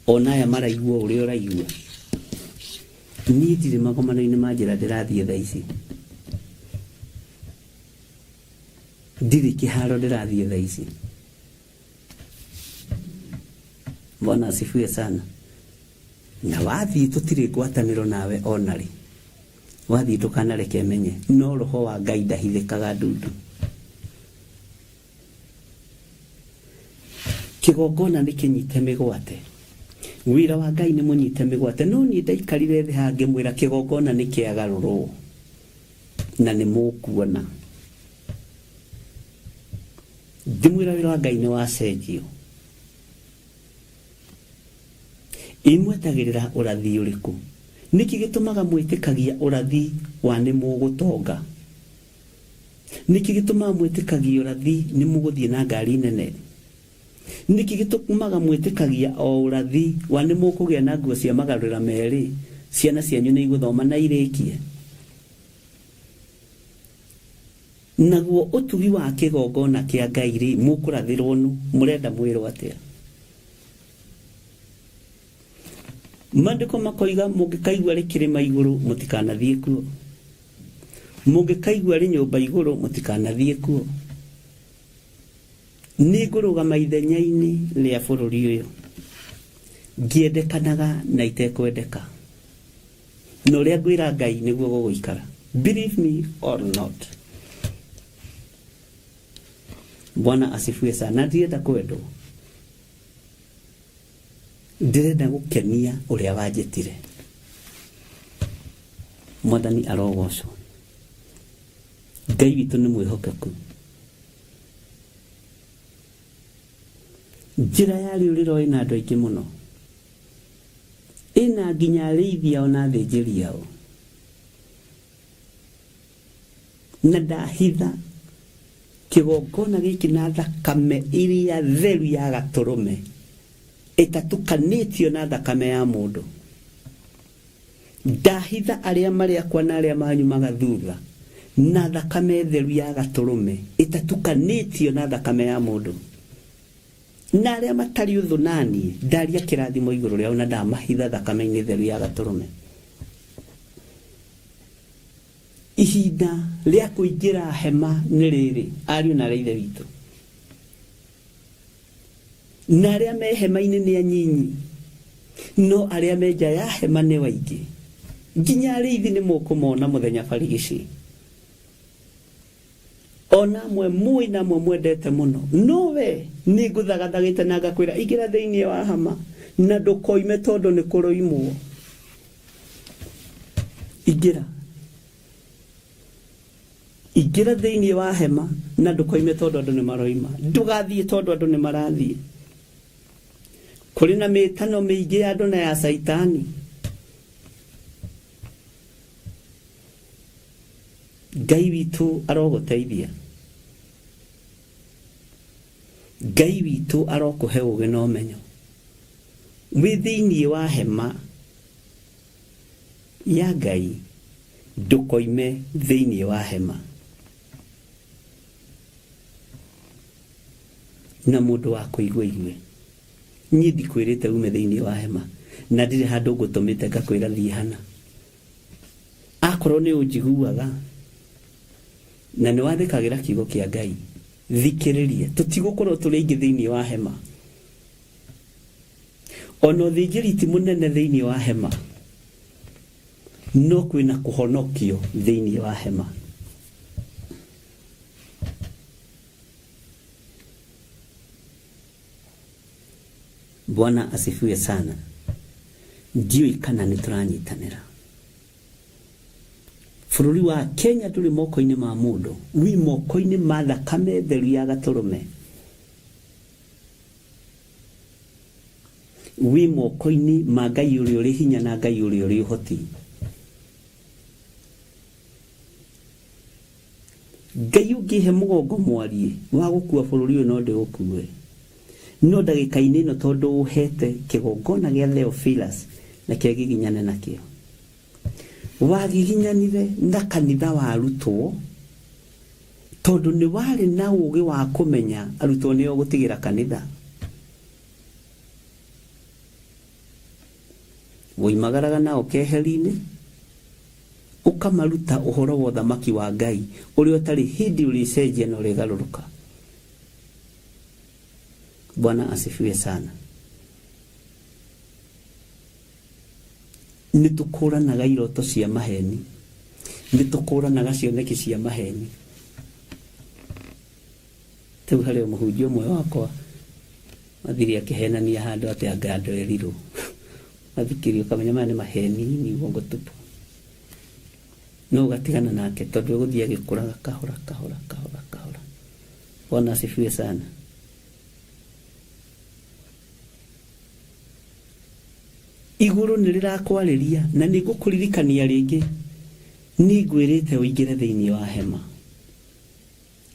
ona aya maraigua ũrĩa ũraigua. Niĩ ndirĩ magomano-inĩ ma njĩra ndĩrathiĩ thaa ici, ndirĩ kĩharo ndĩrathiĩ thaa ici. Bwana asifiwe sana. Na wathiĩ tũtirĩ ngwatanĩro nawe ona rĩ, wathiĩ ndũkanareke menye, no roho wa Ngai ndahithĩkaga ndundu. Kĩgongona nĩ kĩnyite mĩgwate, wĩra wa Ngai nĩ mũnyite mĩgwate. No niĩ ndaikarire thĩ haha ngĩmwĩra kĩgongona nĩ kĩagarũrwo na nĩ mũkuona. Ngĩmwĩra wĩra wa Ngai nĩ wacenjio. Ĩ mwetagĩrĩra ũrathi ũrĩkũ? Nĩkĩ gĩtũmaga mwĩtĩkagia ũrathi wa nĩ mũgũtonga? Nĩkĩ gĩtũmaga mwĩtĩkagia ũrathi nĩ mũgũthiĩ na ngari nene? Nĩkĩ gĩtũmaga mwĩtĩkagia o ũrathi wa nĩ mũkũgĩa na nguo cia magarũrĩra merĩ, ciana cianyu nĩ igũthoma na irĩkie? Naguo ũtugi wa kĩgongona kĩa Ngai-rĩ, mũkũrathĩrwo nũ? Mũrenda mwĩrwo atĩa? Maandĩko makoiga mũngĩkaigua rĩ kĩrĩma igũrũ mũtikanathiĩ kuo, mũngĩkaigua rĩ nyũmba igũrũ mũtikanathiĩ kuo. Nĩ ngũrũgama ithenya-inĩ rĩa bũrũri ũyũ ngĩendekanaga na itekwendeka. Na ũrĩa ngwĩra Ngai nĩguo gũgũikara. Believe me or not. Bwana asifiwe sana. Ndirenda kwendwo, ndĩrenda gũkenia ũrĩa wanjĩtire. Mwathani arogocwo. Ngai witũ nĩ mwĩhokeku. Njĩra ya rĩũrĩro ĩna andũ aingĩ mũno, ĩna nginya arĩithi ao na athĩnjĩri ao. Na ndahitha kĩgongona gĩkĩ na thakame ĩrĩa theru ya gatũrũme ĩtatukanĩtio na thakame ya mũndũ. Ndahitha arĩa marĩ akwa na arĩa manyumaga thutha na thakame theru ya gatũrũme ĩtatukanĩtio na thakame ya mũndũ. Na arĩa matarĩ ũthũ na niĩ, ndaria kĩrathimo igũrũ rĩao na ndamahitha thakame-inĩ theru ya gatũrũme. Ihinda rĩa kũingĩra hema nĩ rĩrĩ, ariũ na aarĩ a Ithe witũ. Na arĩa me hema-inĩ nĩ anyinyi, no arĩa me nja ya hema nĩ aingĩ. Nginya arĩithi nĩ mũkũmona mũthenya barigici. Ona amwe mũĩ na amwe mwendete mũno. No we nĩ ngũthagathagĩte na ngakwĩra ingĩra thĩinĩ wa hama na ndũkoime tondũ nĩ kũroimwo. Ingĩra. Ingĩra thĩinĩ wa hema na ndũkoime tondũ andũ nĩ maroima. Ndũgathiĩ tondũ andũ nĩ marathiĩ. Kũrĩ na mĩtano mĩingĩ ya andũ na ya Caitani. Ngai witũ arogũteithia. Ngai witũ arokũhe ũũgĩ na ũmenyo. Wĩ thĩinĩ wa hema ya Ngai, ndũkoime thĩinĩ wa hema. Na mũndũ wa kũigua igue. Niĩ ndikwĩrĩte ume thĩinĩ wa hema, na ndirĩ handũ ngũtũmĩte ngakwĩra thiĩ hana. Akorwo nĩ ũnjiguaga na nĩ wathĩkagĩra kiugo kĩa Ngai, thikĩrĩria. Tũtigũkorwo tũrĩ aingĩ thĩinĩ wa hema. Ona ũthĩnjĩri ti mũnene thĩinĩ wa hema, no kwĩna kũhonokio thĩinĩ wa hema. Bwana asifiwe sana. Ndiũĩ kana nĩ tũranyitanĩra. Bũrũri wa Kenya ndũrĩ moko-inĩ ma mũndũ, wĩ moko-inĩ ma thakame theru ya gatũrũme. Wĩ moko-inĩ ma Ngai ũrĩa ũrĩ hinya na Ngai ũrĩa ũrĩ ũhoti. Ngai ũngĩhe mũgongo mwariĩ wa gũkua bũrũri ũyũ no ndĩũkue. No ndagĩka-inĩ ĩno tondũ ũhete kĩgongona gĩa Theophilus reke ngiginyane nakĩo. Wagiginyanire na kanitha wa arutwo tondũ nĩ warĩ na ũgĩ wa kũmenya arutwo nĩo ũgũtigĩra kanitha. Woimagaraga nao keheri-inĩ ũkamaruta ũhoro wa ũthamaki wa Ngai ũrĩa ũtarĩ hĩndĩ ũrĩcenjia na ũrĩgarũrũka. Bwana asifiwe sana. Nĩ tũkũranaga iroto cia maheni, nĩ tũkũranaga cioneki cia maheni. Rĩu harĩ o mũhunjia ũmwe wakwa athire akĩhenania handũ atĩ anga andũ erirũ. Athikĩrĩria ũkamenya maya nĩ maheni, ni uongo tupu. No ũgatigana nake tondũ egũthiĩ agĩkũraga kahora kahora kahora kahora. Bwana asifiwe sana. Igũrũ nĩ rĩrakwarĩria na nĩ ngũkũririkania rĩngĩ, nĩ ngwĩrĩte ũingĩre thĩinĩ wa hema.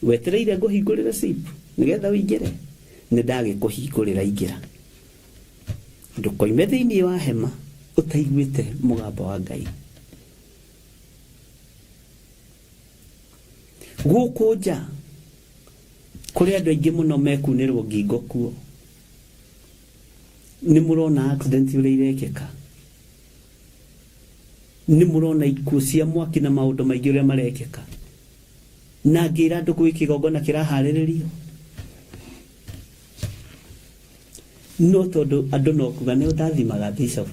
Wetereire ngũhingũrĩre zip nĩgetha ũingĩre? Nĩ ndagĩkũhingũrĩra ingĩra. Ndũkoime thĩinĩ wa hema ũtaiguĩte mũgambo wa Ngai. Gũkũ nja kũrĩ andũ aingĩ mũno mekunĩrwo ngingo kuo. Nĩ mũrona accident ũrĩa irekĩka. Nĩ mũrona ikuũ cia mwaki na maũndũ maingĩ ũrĩa marekĩka. Na ngĩra andũ gwĩ kĩgongona kĩraharĩrĩrio. No tondũ andũ no kuga nĩ ũndathimaga bishop.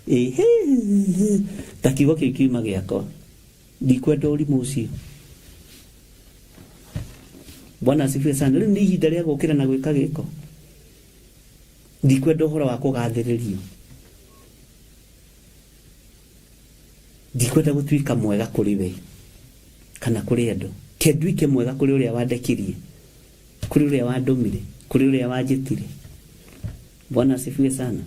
Ĩhĩ, ta kiugo kĩu kiuma gĩakwa. Ndikwenda ũrimũ ũcio. Bwana asifiwe sana. Rĩu nĩ ihinda rĩa gũkĩra na gwĩka gĩko. Ndikwenda ũhoro wa kũgathĩrĩrio. Ndikwenda gũtuĩka mwega kũrĩ we kana kũrĩ andũ. Ke nduĩke mwega kũrĩ ũrĩa wandekirie, kũrĩ ũrĩa wandũmire, kũrĩ ũrĩa wanjĩtire. Bwana asifiwe sana.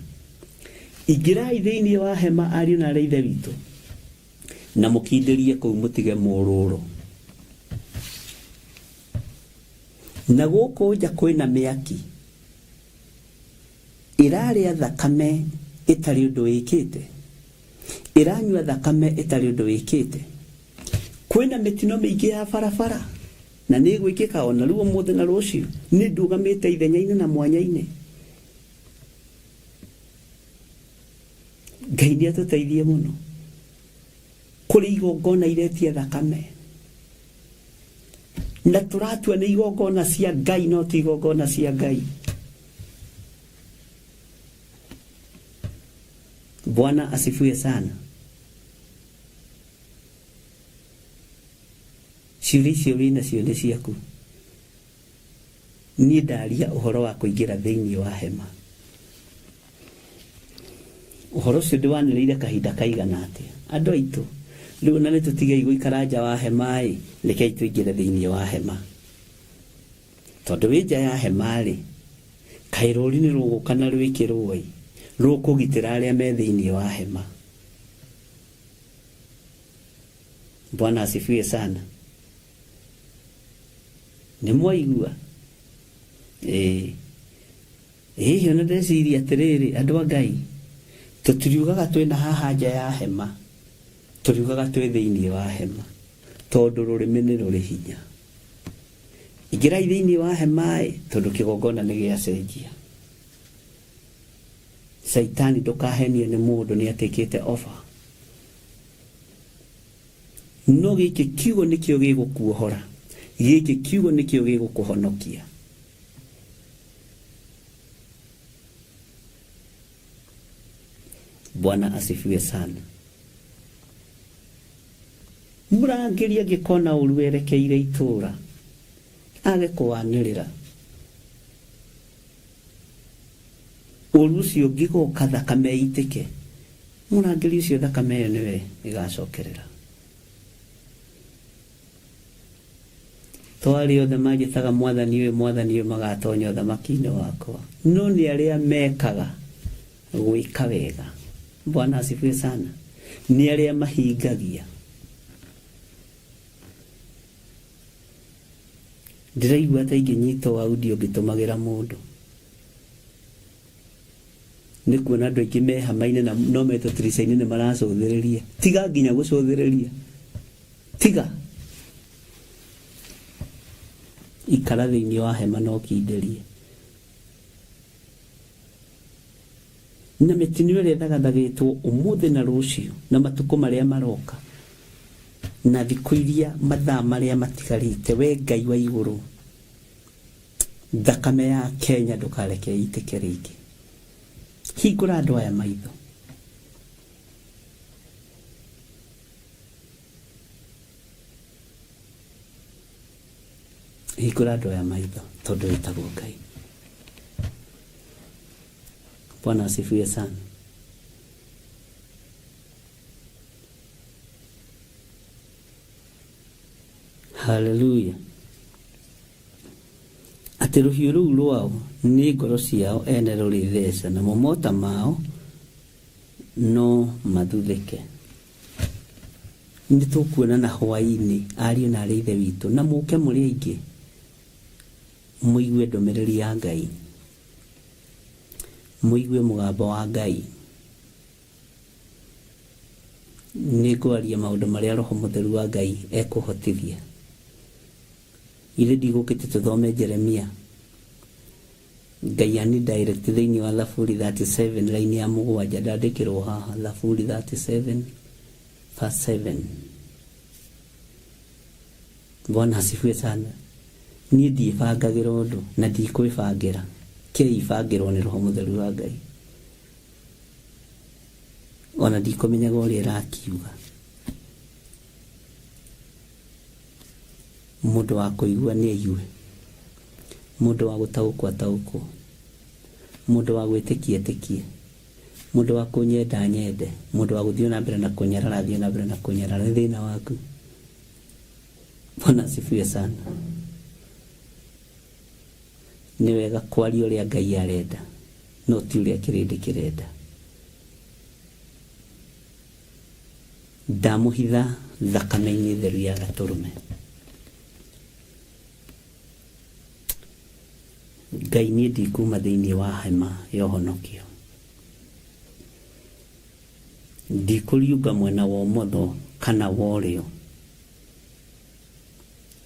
Ingĩrai thĩinĩ wa hema ariũ na arĩ ithe witũ, na mũkindĩrie kũu mũtige mũrũrũ. Na gũkũ nja kwĩna mĩaki ĩrarĩa thakame ĩtarĩ ũndũ ĩkĩte, ĩranyua thakame ĩtarĩ ũndũ ĩkĩte. Kwĩna mĩtino mĩingĩ ya barabara na nĩ ĩgwĩkĩka ona rĩu ũmũthĩ na rũciũ. Nĩ ndũgamĩte ithenya-inĩ na mwanya-inĩ. Ngai nĩ atũteithie mũno. Kũrĩ igongona iretia thakame na tũratua nĩ igongona cia Ngai no ti igongona cia Ngai. Bwana asifiwe sana. Ciũria icio wĩ nacio nĩ ciaku. Niĩ ndaria ũhoro wa kũingĩra thĩinĩ wa hema. Ũhoro ũcio ndĩwanĩrĩire kahinda kaigana atĩa? Andũ aitũ, rĩu ona nĩ tũtigei gũikara nja wa hema-ĩ, rekei tũingĩre thĩinĩ wa hema. Tondũ wĩ nja ya hema-rĩ, kaĩ rũũri nĩ rũgũka na rwĩkĩrwo-ĩ, rũkũgitĩra arĩa me thĩinĩ wa hema. Bwana asifiwe sana. Nĩ mwaigua? Ĩĩ. Ĩĩ ona ndeciria atĩrĩrĩ, andũ a Ngai, tũtiriugaga twĩna haha nja ya hema, tũriugaga twĩ thĩinĩ wa hema, tondũ rũrĩmĩ nĩ rũrĩ hinya. Ingĩrai thĩinĩ wa hema ĩ, tondũ kĩgongona nĩ gĩacenjia. Caitani ndũkahenio nĩ mũndũ nĩ atĩkĩte oba. No gĩkĩ kiugo nĩkĩo gĩgũkuohora, gĩkĩ kiugo nĩkĩo gĩgũkũhonokia. Bwana asifiwe sana. Mũrangĩri angĩkona ũru werekeire itũũra, age kũwanĩrĩra. Ũru ũcio ũngĩgoka thakame ĩitĩke, mũrangĩri ũcio thakame ĩyo nĩwe ĩgacokerera. To arĩa othe manjĩtaga mwathani ũyũ mwathani ũyũ magatonya ũthamaki-inĩ wakwa, no nĩ arĩa mekaga gwĩka wega. Bwana asifiwe sana. Nĩ arĩa mahingagia. Ndĩraigua ta ingĩnyitwo audio ngĩtũmagĩra mũndũ. Nĩ kuona andũ aingĩ me hama-inĩ na no me tũtirica-inĩ nĩ maracũthĩrĩria. Tiga nginya gũcũthĩrĩria. Tiga. Ikara thĩinĩ wa hema na ũkindĩrie. Na mĩtino ĩrĩa ĩthagathagĩtwo ũmũthĩ na rũciũ na matukũ marĩa maroka na thikũ iria mathaa marĩa matigarĩte, we Ngai wa igũrũ, thakame ya Kenya ndũkareke ĩitĩke rĩngĩ. Hingũra andũ aya maitho. Hingũra andũ aya maitho tondũ wĩtagwo Ngai. Bwana asifiwe sana. Haleluya. Atĩ rũhiũ rũu rwao nĩ ngoro ciao ene rũrĩtheca, namo mota mao no mathuthĩke. Nĩ tũkuonana hwaĩ-inĩ ariũ na arĩ ithe witũ, na mũke mũrĩ aingĩ mũigue ndũmĩrĩri ya Ngai, mũigue mũgambo wa Ngai. Nĩ ngwaria maũndũ marĩa Roho Mũtheru wa Ngai ekũhotithia. Ithe ndigũkĩte tũthome Jeremia. Ngai ani direct thĩinĩ wa Thaburi 37 line ya mũgwanja, ndandĩkĩrwo haha Thaburi 37 verse 7. Bwana asifiwe sana. Niĩ ndiĩbangagĩra ũndũ na ndikwĩbangĩra, kĩibangĩrwo nĩ Roho Mũtheru wa Ngai. Ona ndikũmenyaga ũrĩa ĩrakiuga. Mũndũ wa kũigua nĩ aigue, mũndũ wa gũtaũkwo ataũkwo, mũndũ wa gwĩtĩkia etĩkie, mũndũ wa kũnyenda anyende, mũndũ wa gũthiĩ na mbere na kũnyarara athiĩ na mbere na kũnyarara, nĩ thĩna waku. Bwana asifiwe sana. Nĩ wega kwaria ũrĩa Ngai arenda, no ti ũrĩa kĩrĩndĩ kĩrenda. Ndamũhitha thakame-inĩ theru ya gatũrũme. Ngai niĩ ndikuma thĩinĩ wa hema ya ũhonokio. Ndikũriũnga mwena wa ũmotho kana wa ũrĩo.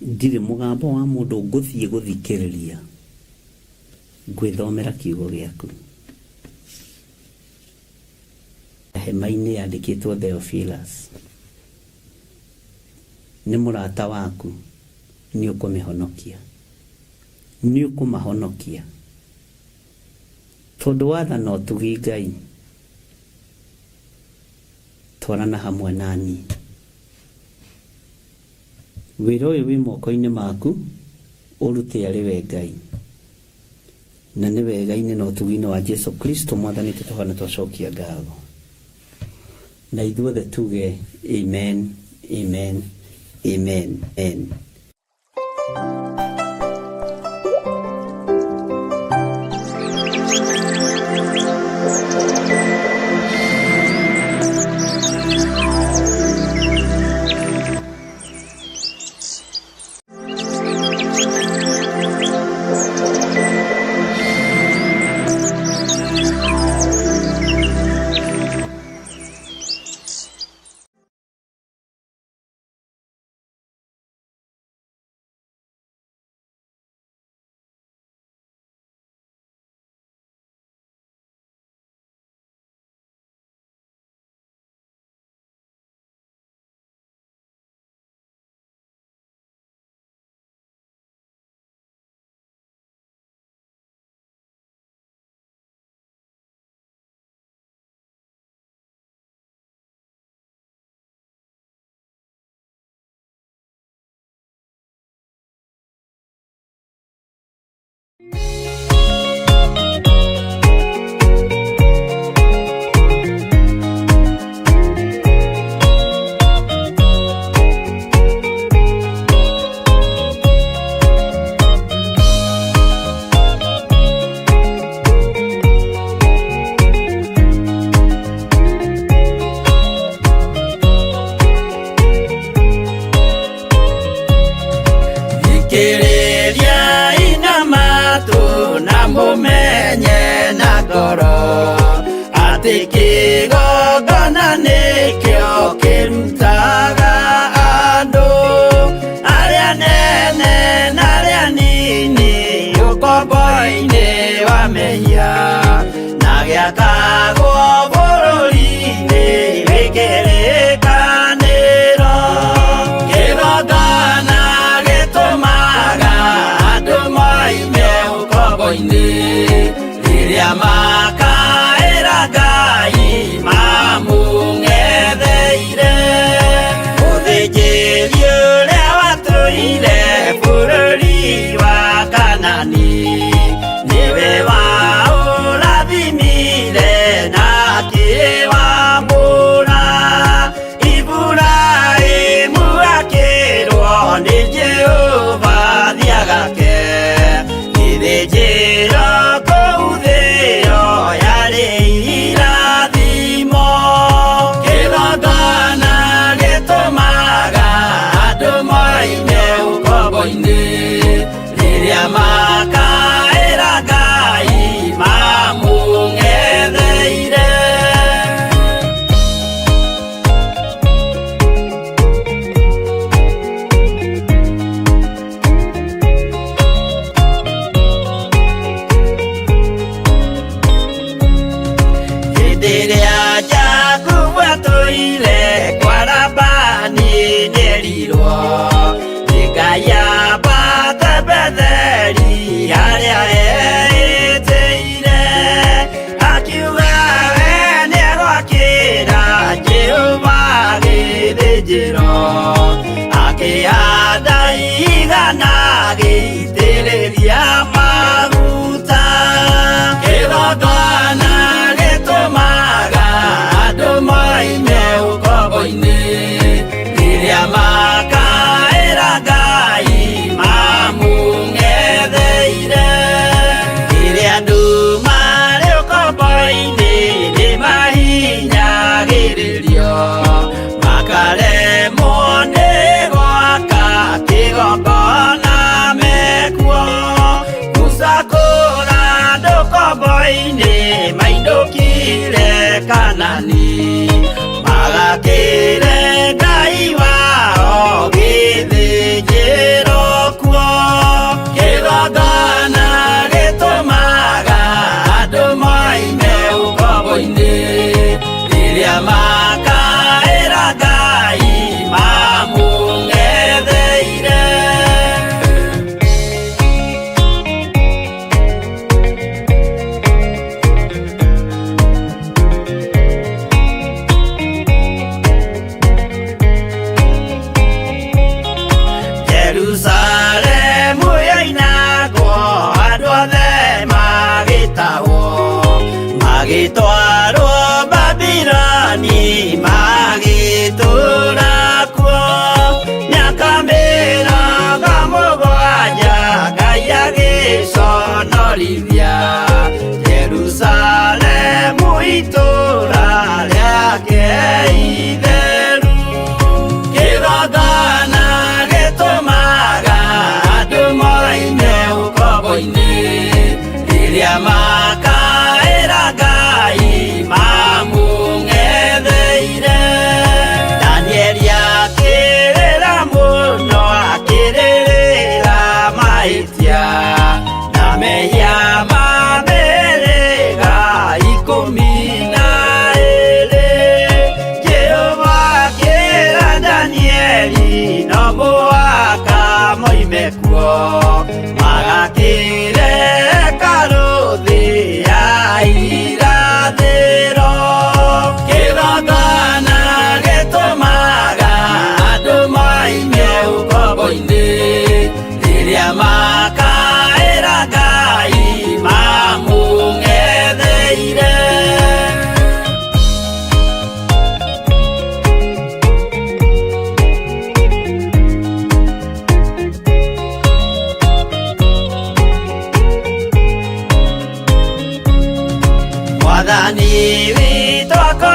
Ndirĩ mũgambo wa mũndũ ngũthiĩ gũthikĩrĩria. Ngwĩthomera kiugo gĩaku. Hema-inĩ yandĩkĩtwo Theophilus. Nĩ mũrata waku, nĩ ũkũmĩhonokia. Nĩ ũkũmahonokia. Tondũ wathana ũtugi Ngai, twarana hamwe nani. Wĩra ũyũ wĩ moko-inĩ maku, ũrute arĩ we Ngai. Na nĩ wega-inĩ na ũtugi-inĩ wa Jesu Kristo Mwathani tũtũhana twacokia ngatho. Na ithuothe tuge amen, amen, amen, amen. Thikĩrĩriai na matũ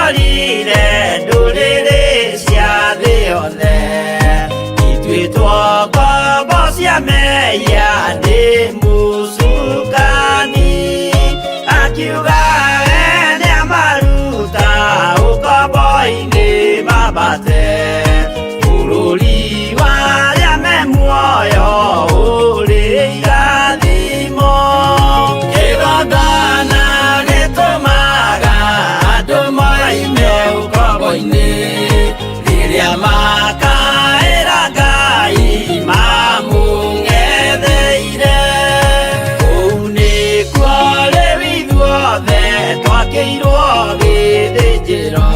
Nĩakomborire ndũrĩrĩ cia thĩ yothe ituĩtwo ngombo cia mehia nĩ mũcukani akiuga we nĩamaruta ũkombo-inĩ mambate bũrũri wa arĩa me muoyo ũrĩ irathimo kĩgongona gĩtũmaga andũ moime ũkombo-inĩ rĩrĩa makaĩra Ngai mamũng'etheire kũu nĩkuo rĩu ithuothe twakĩirwo gĩthĩnjĩro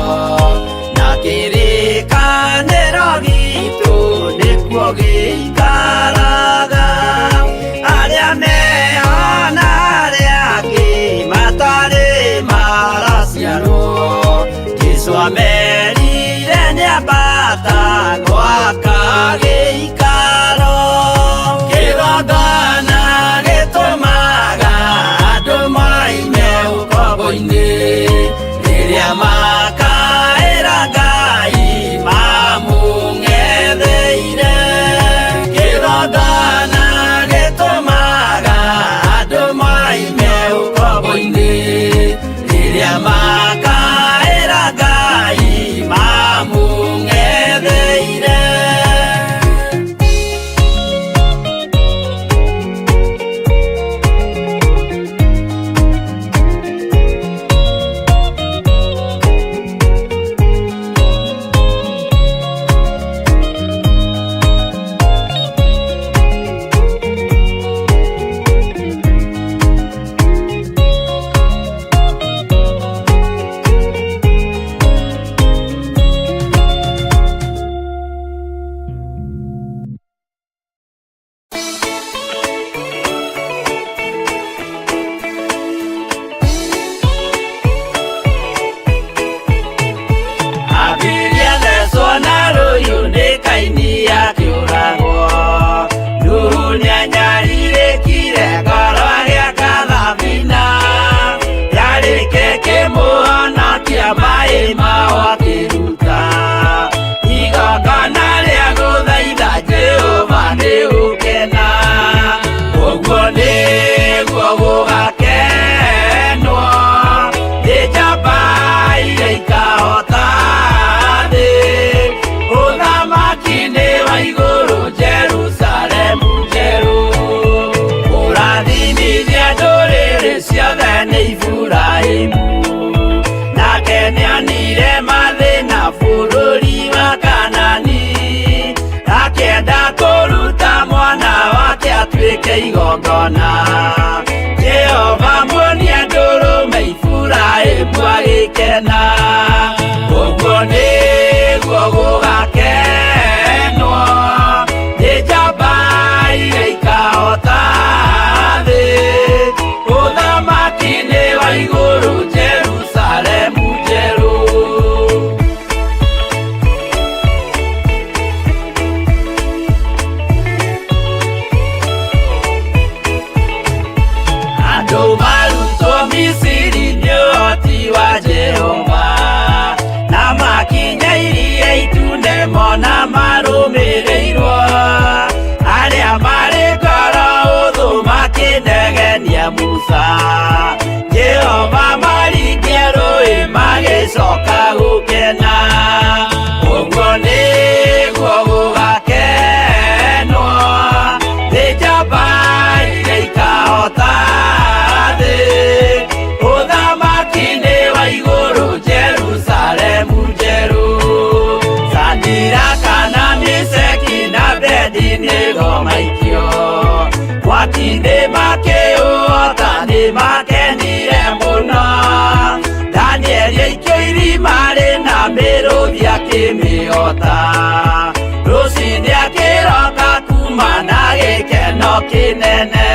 na kĩrĩkanĩro gitũ nĩkuo gĩikaraga arĩa meho na arĩa angĩ matarĩ maraciarwo Jesũ amerire nĩambata gwaka gĩikaro kĩgongona gĩtũmaga andũ moime ũkombo-inĩ rĩrĩa makaĩra Ngai mamũng'etheire kĩgongona gĩtũmaga andũ moime ũkombo-inĩ rĩrĩa makaĩra Ngai mamũng'etheire. Abiria thecwo na rũhiũ nĩ Kaini akĩũragwo Nuhu nĩanyarirĩkire ngoro agĩaka thabina yarĩke kĩmũhonokia maĩ mao akĩruta igongona rĩa gũthaitha Jehova nĩ gũkena ũguo nĩguo gũgakenwo nĩ njamba iria ikahota thĩ ũthamaki nĩ wa igũrũ Jerusalemu njerũ kũrathimithia ndũrĩrĩ ciothe nĩ Iburahĩmu nake nĩonire mathĩna bũrũri wa Kanani akĩenda kũruta mwana wake atuĩke igongona Jehova muonia ndũrũme Iburahĩmu agĩkena ũguo nĩguo gũgakenwo nĩ njamba iria ikahota thĩ ũthamaki nĩ wa igũrũ Jerusalemu njerũ. Andũ marutwo Misiri nĩ ũhoti wa Jehova na makinya iria itune mona marũmĩrĩirwo arĩa marĩ ngoro ũthũ makĩnegenia Musa Jehova maringia rũĩ magĩcoka gũkena ũguo nĩguo gũgakenwo nĩ njamba iria ikahota thĩ ũthamaki nĩ wa igũrũ Jerusalemu njerũ Sadiraka na Meshaki na Abednego maikio mwaki-inĩ makĩũhota nĩ makenire mũno Danieli aikio irima rĩna mĩrũthi akĩmĩhota rũcinĩ akĩroka kuma na gĩkeno kĩnene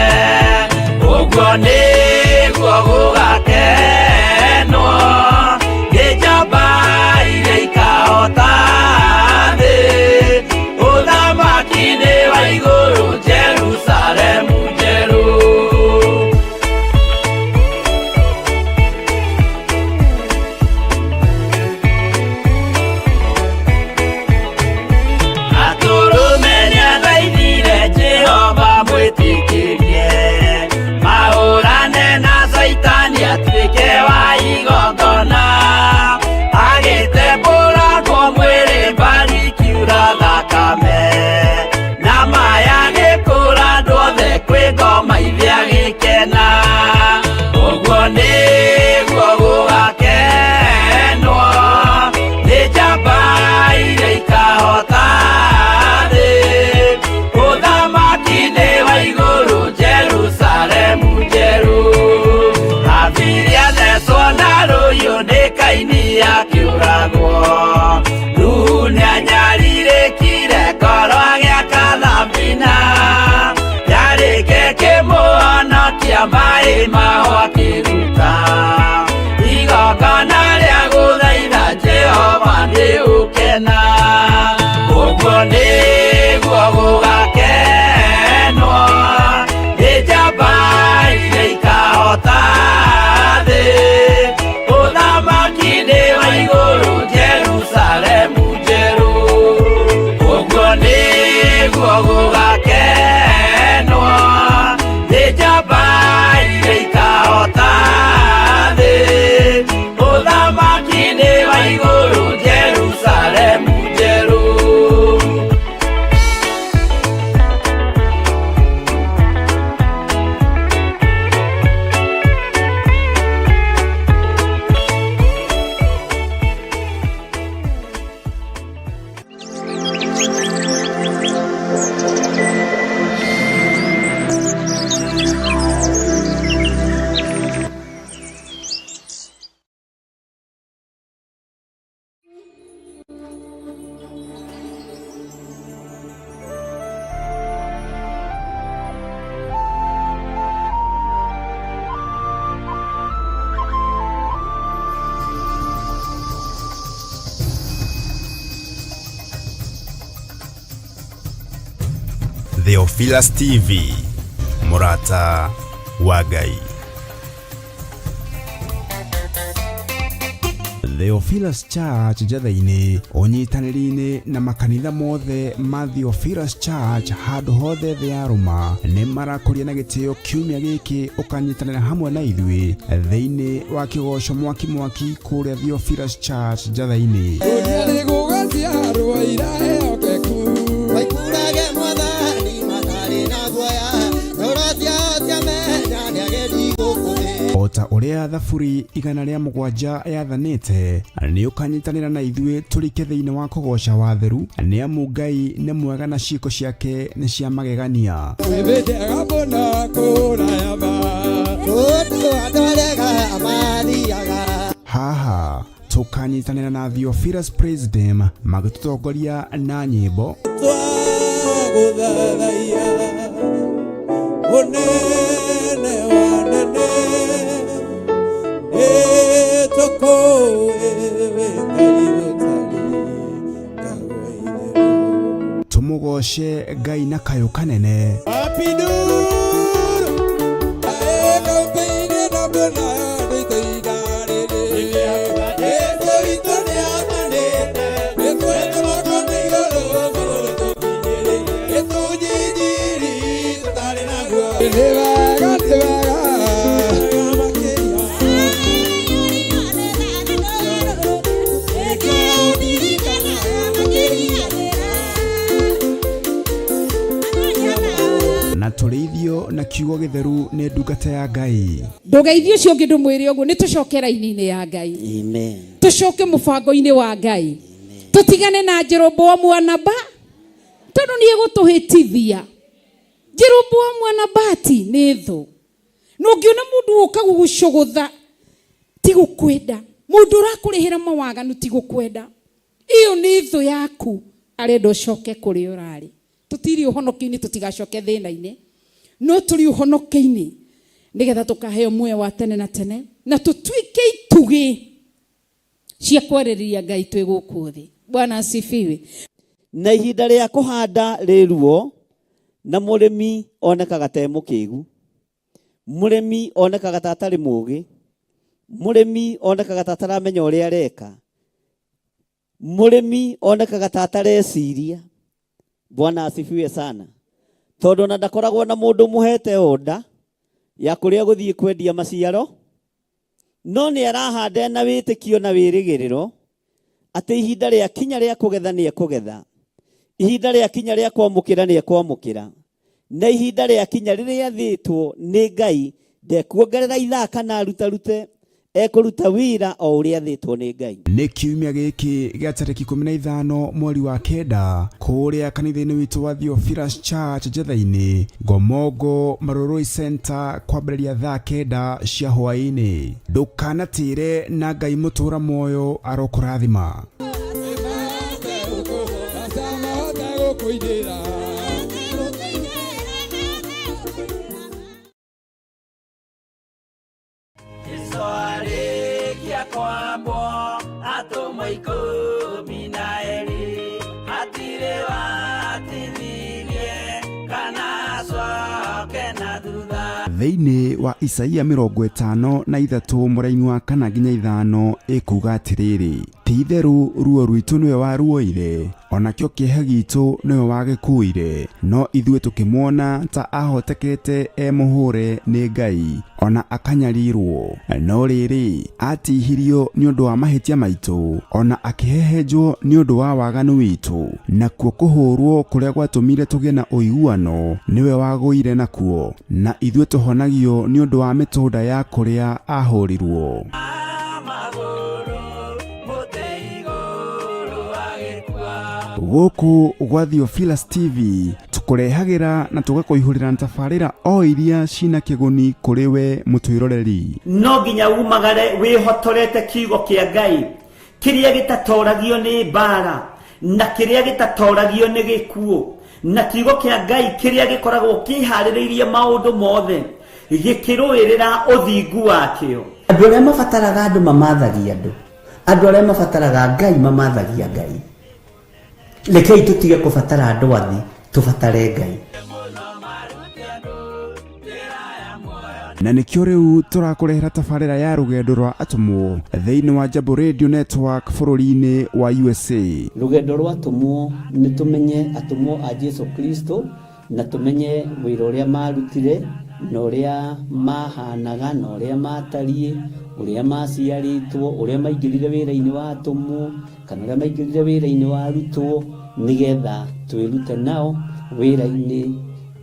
ũguo nĩguo gũgakenwo nĩ njamba iria ikahota thĩ ũthamaki nĩ wa igũrũ Jerusalemu njerũ. Akĩhũithia maĩ maho akĩruta igongona rĩa gũthaitha Jehova nĩ ũkena. Ũguo nĩguo gũgakenwo nĩ njamba iria ikahota thĩ. Ũthamaki nĩ wa igũrũ Jerusalemu njerũ. Ũguo nĩguo gũgakenwo nĩ njamba iria ikahota thĩ. Ũthamaki nĩ wa igũrũ Jerusalemu njerũ. Theophilus TV, mũrata wa Ngai. Theophilus Church Njatha-inĩ ũnyitanĩri-inĩ na makanitha mothe ma Theophilus Church handũ hothe thĩ ya rũma nĩ marakũria na gĩtĩo kiumia gĩkĩ ũkanyitanĩra hamwe na ithuĩ thĩinĩ wa kĩgoco mwaki mwaki kũrĩa Theophilus Church Njatha-inĩ. Gũtirĩ gũgaciarwo iraheokeku. Maikurage mwathani matarĩ na guoya, ngoro ciao ciamenya nĩagendi gũkũ thĩ. O ta ũrĩa thaburi 107 yathanĩte, nĩ ũkanyitanĩra na ithuĩ tũrike thĩinĩ wa kũgoca watheru, nĩ amu Ngai nĩ mwega na ciĩko ciake nĩ cia magegania. Wĩ njega mũno kũraya ma. Kũndũ andũ arega mathiaga. Haha tũkanyitanĩra na Theophilus Praise Team magĩtũtongoria na nyĩmbo, Twagũthathaiya ũnene wa nene, nĩtũkũĩ wĩ Ngai ũtarĩ tawe itherũ. Tũmũgoce Ngai na kayũ kanene. Apinduru na tũrĩithio na kiugo gĩtheru nĩ ndungata ya Ngai. Ndũgeithie ũcio ũngĩ ndũmwĩre ũguo, nĩ tũcoke raini-inĩ ya Ngai. Amen. Tũcoke mũbango-inĩ wa Ngai, tũtigane na Jeroboamu wa Naba tondũ nĩ egũtũhĩtithia. Jeroboamu wa Nabati nĩ thũ, na ũngĩona mũndũ ũka gũgũcũgũtha ti gũkwenda, mũndũ ũrakũrĩhĩra mawaganu ti gũkwenda, ĩyo nĩ thũ yaku, arenda ũcoke kũrĩa ũrarĩ. Tũtirĩ ũhonokio-inĩ, tũtigacoke thĩna-inĩ, no tũrĩ ũhonokio-inĩ nĩgetha tũkaheo muoyo wa tene na tene na tũtuĩke itugĩ cia kwarĩrĩria Ngai twĩ gũkũ thĩ. Bwana asifiwe. Na ihinda rĩa kũhanda rĩ ruo, na mũrĩmi onekaga ta e mũkĩgu, mũrĩmi onekaga ta atarĩ mũgĩ, mũrĩmi onekaga ta ataramenya ũrĩa areka, mũrĩmi onekaga ta atareciria. Bwana asifiwe sana. Tondũ ona ndakoragwo na mũndũ mũhete order ya kũrĩa gũthiĩ kwendia maciaro, no nĩ arahanda na wĩtĩkio na wĩrĩgĩrĩro atĩ ihinda rĩa kinya rĩa kũgetha nĩ ekũgetha, ihinda rĩa kinya rĩa kwamũkĩra nĩ ekwamũkĩra, na ihinda rĩa kinya rĩrĩa athĩtwo nĩ Ngai ndekuongerera ithaa kana arutarute, ekũruta wĩra o ũrĩa athĩtwo nĩ Ngai. Nĩ kiumia gĩkĩ gĩa tarĩki 15 mweri wa 9 kũrĩa kanitha-inĩ witũ wa Theophilus Church Njatha-inĩ, Ngomongo Marurui Center, kwambĩrĩria thaa 9 cia hwaĩ-inĩ. Ndũkanatĩre na Ngai mũtũra muoyo arokũrathima. Mahote gũkũinĩra. 12 hatirĩ watithirie kana acoke na thutha. Thĩinĩ wa Isaia 53 mũraini wa 4 nginya 5 ĩkuga atĩrĩrĩ, ti itherũ ruo rwitũ nĩwe waruoire, onakĩo kĩeha gitũ nĩwe wagĩkuire, no ithuĩ tũkĩmuona ta ahotekete e mũhũre nĩ Ngai, ona akanyarirwo. No rĩrĩ, atihirio nĩ ũndũ wa mahĩtia maitũ, ona akĩhehenjwo nĩ ũndũ wa waganu witũ, nakuo kũhũrwo kũrĩa gwatũmire tũgĩe na ũiguano nĩwe wagũire nakuo, na ithuĩ tũhonagio nĩ ũndũ wa mĩtũnda ya kũrĩa ahũrirwo. Magũrũ mũtĩ igũrũ agĩkua. Gũkũ gwa Theophilus TV tũkũrehagĩra na tũgakũihũrĩra na tabarĩra o iria cina kĩguni kũrĩ we mũtwĩroreri. No nginya umagare wĩhotorete kiugo kĩa Ngai kĩrĩa gĩtatoragio nĩ mbara na kĩrĩa gĩtatoragio nĩ gĩkuũ, na kiugo kĩa Ngai kĩrĩa gĩkoragwo kĩharĩrĩirie maũndũ mothe gĩkĩrũĩrĩra ũthingu wakĩo. Andũ arĩa mabataraga andũ mamathagia andũ, andũ arĩa mabataraga Ngai mamathagia Ngai. Rekei tũtige kũbatara andũ athi, tũbatare Ngai. Na nĩkĩo rĩu tũrakũrehera tabarĩra ya rũgendo rwa atũmwo thĩinĩ wa Jambo Radio Network bũrũri-inĩ wa USA. Rũgendo rwa atũmwo nĩ tũmenye atũmwo a Jesu Kristo na tũmenye wĩra ũrĩa marutire na ũrĩa mahanaga na ũrĩa matariĩ, ũrĩa maciarĩtwo, ũrĩa maingĩrire wĩra-inĩ wa atũmwo kana ũrĩa maingĩrire wĩra-inĩ wa arutwo, nĩgetha twĩrute nao wĩra-inĩ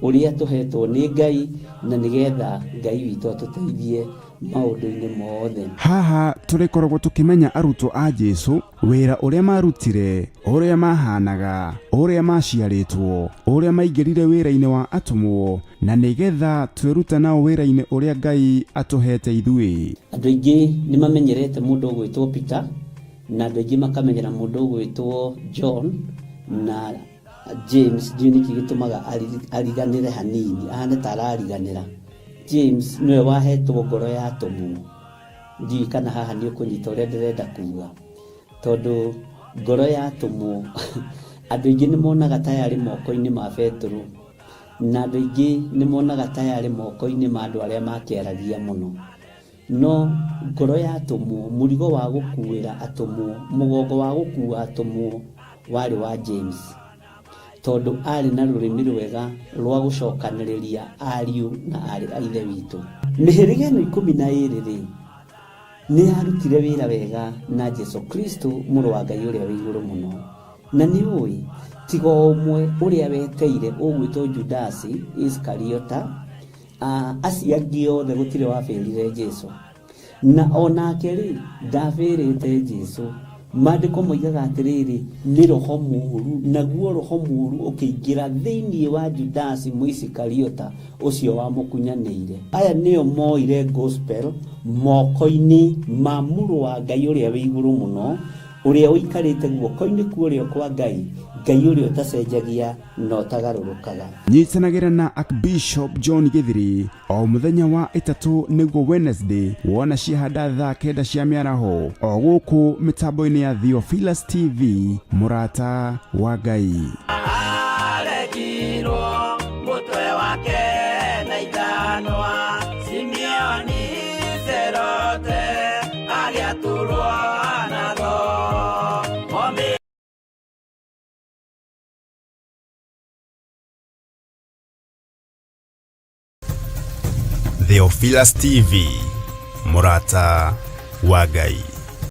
ũrĩa tũhetwo nĩ Ngai, na nĩgetha Ngai witũ atũteithie maũndũ-inĩ mothe. Haha tũrĩkoragwo tũkĩmenya arutwo a Jesu, wĩra ũrĩa marutire, ũrĩa mahanaga, ũrĩa maciarĩtwo, ũrĩa maingĩrire wĩra-inĩ wa atũmwo, na nĩgetha twĩrute nao wĩra-inĩ ũrĩa Ngai atũhete ithuĩ. Andũ aingĩ nĩ mamenyerete mũndũ ũgwĩtwo Peter, na andũ aingĩ makamenyera mũndũ ũgwĩtwo John na James. Ndiũĩ nĩkĩ gĩtũmaga ariganĩre hanini, ahane ta arariganĩra. James nĩwe wahetwo ngoro ya atũmwo. Ndiũĩ kana haha nĩ ũkũnyita ũrĩa ndĩrenda kuga, tondũ ngoro ya atũmwo andũ aingĩ nĩ monaga ta yarĩ moko-inĩ ma Petero, na andũ aingĩ nĩ monaga ta yarĩ moko-inĩ ma andũ arĩa makĩaragia mũno. No ngoro ya atũmwo, mũrigo wa gũkuĩra atũmwo, mũgongo wa gũkua atũmwo warĩ wa James, tondũ arĩ na rũrĩmĩ rwega rwa gũcokanĩrĩria ariũ na aarĩ a ithe witũ. Mĩhĩrĩga ĩno 12 rĩ, nĩ yarutire wĩra wega na Jesu Kristo mũrũ wa Ngai ũrĩa wĩ igũrũ mũno. Na nĩ ũĩ tiga o ũmwe ũrĩa weteire ũgwĩtwo Judasi Iskariota, acio angĩ othe gũtirĩ wabĩrire Jesu. Na onake rĩ ndabĩrĩte Jesu. Maandĩko moigaga atĩrĩrĩ, nĩ roho mũũru, naguo roho mũũru ũkĩingĩra thĩinĩ wa Judasi Mũisikariota ũcio wamũkunyanĩire. Aya nĩo moire gospel moko-inĩ ma mũrũ wa Ngai ũrĩa wĩ igũrũ mũno, ũrĩa ũikarĩte guoko-inĩ kwa ũrĩo kwa Ngai, Ngai ũrĩa ũtacenjagia na ũtagarũrũkaga. Nyitanagĩra na Archbishop John Githiri o mũthenya wa ĩtatũ nĩguo Wednesday, wona ciahanda thaa 9 cia mĩaraho, o gũkũ mĩtambo-inĩ ya Theophilus TV, mũrata wa Ngai. Aregirwo mũtwe wake na ithanwa, Simeoni Serote agĩatũrwo na thoo. Theophilus TV, mũrata wa Ngai.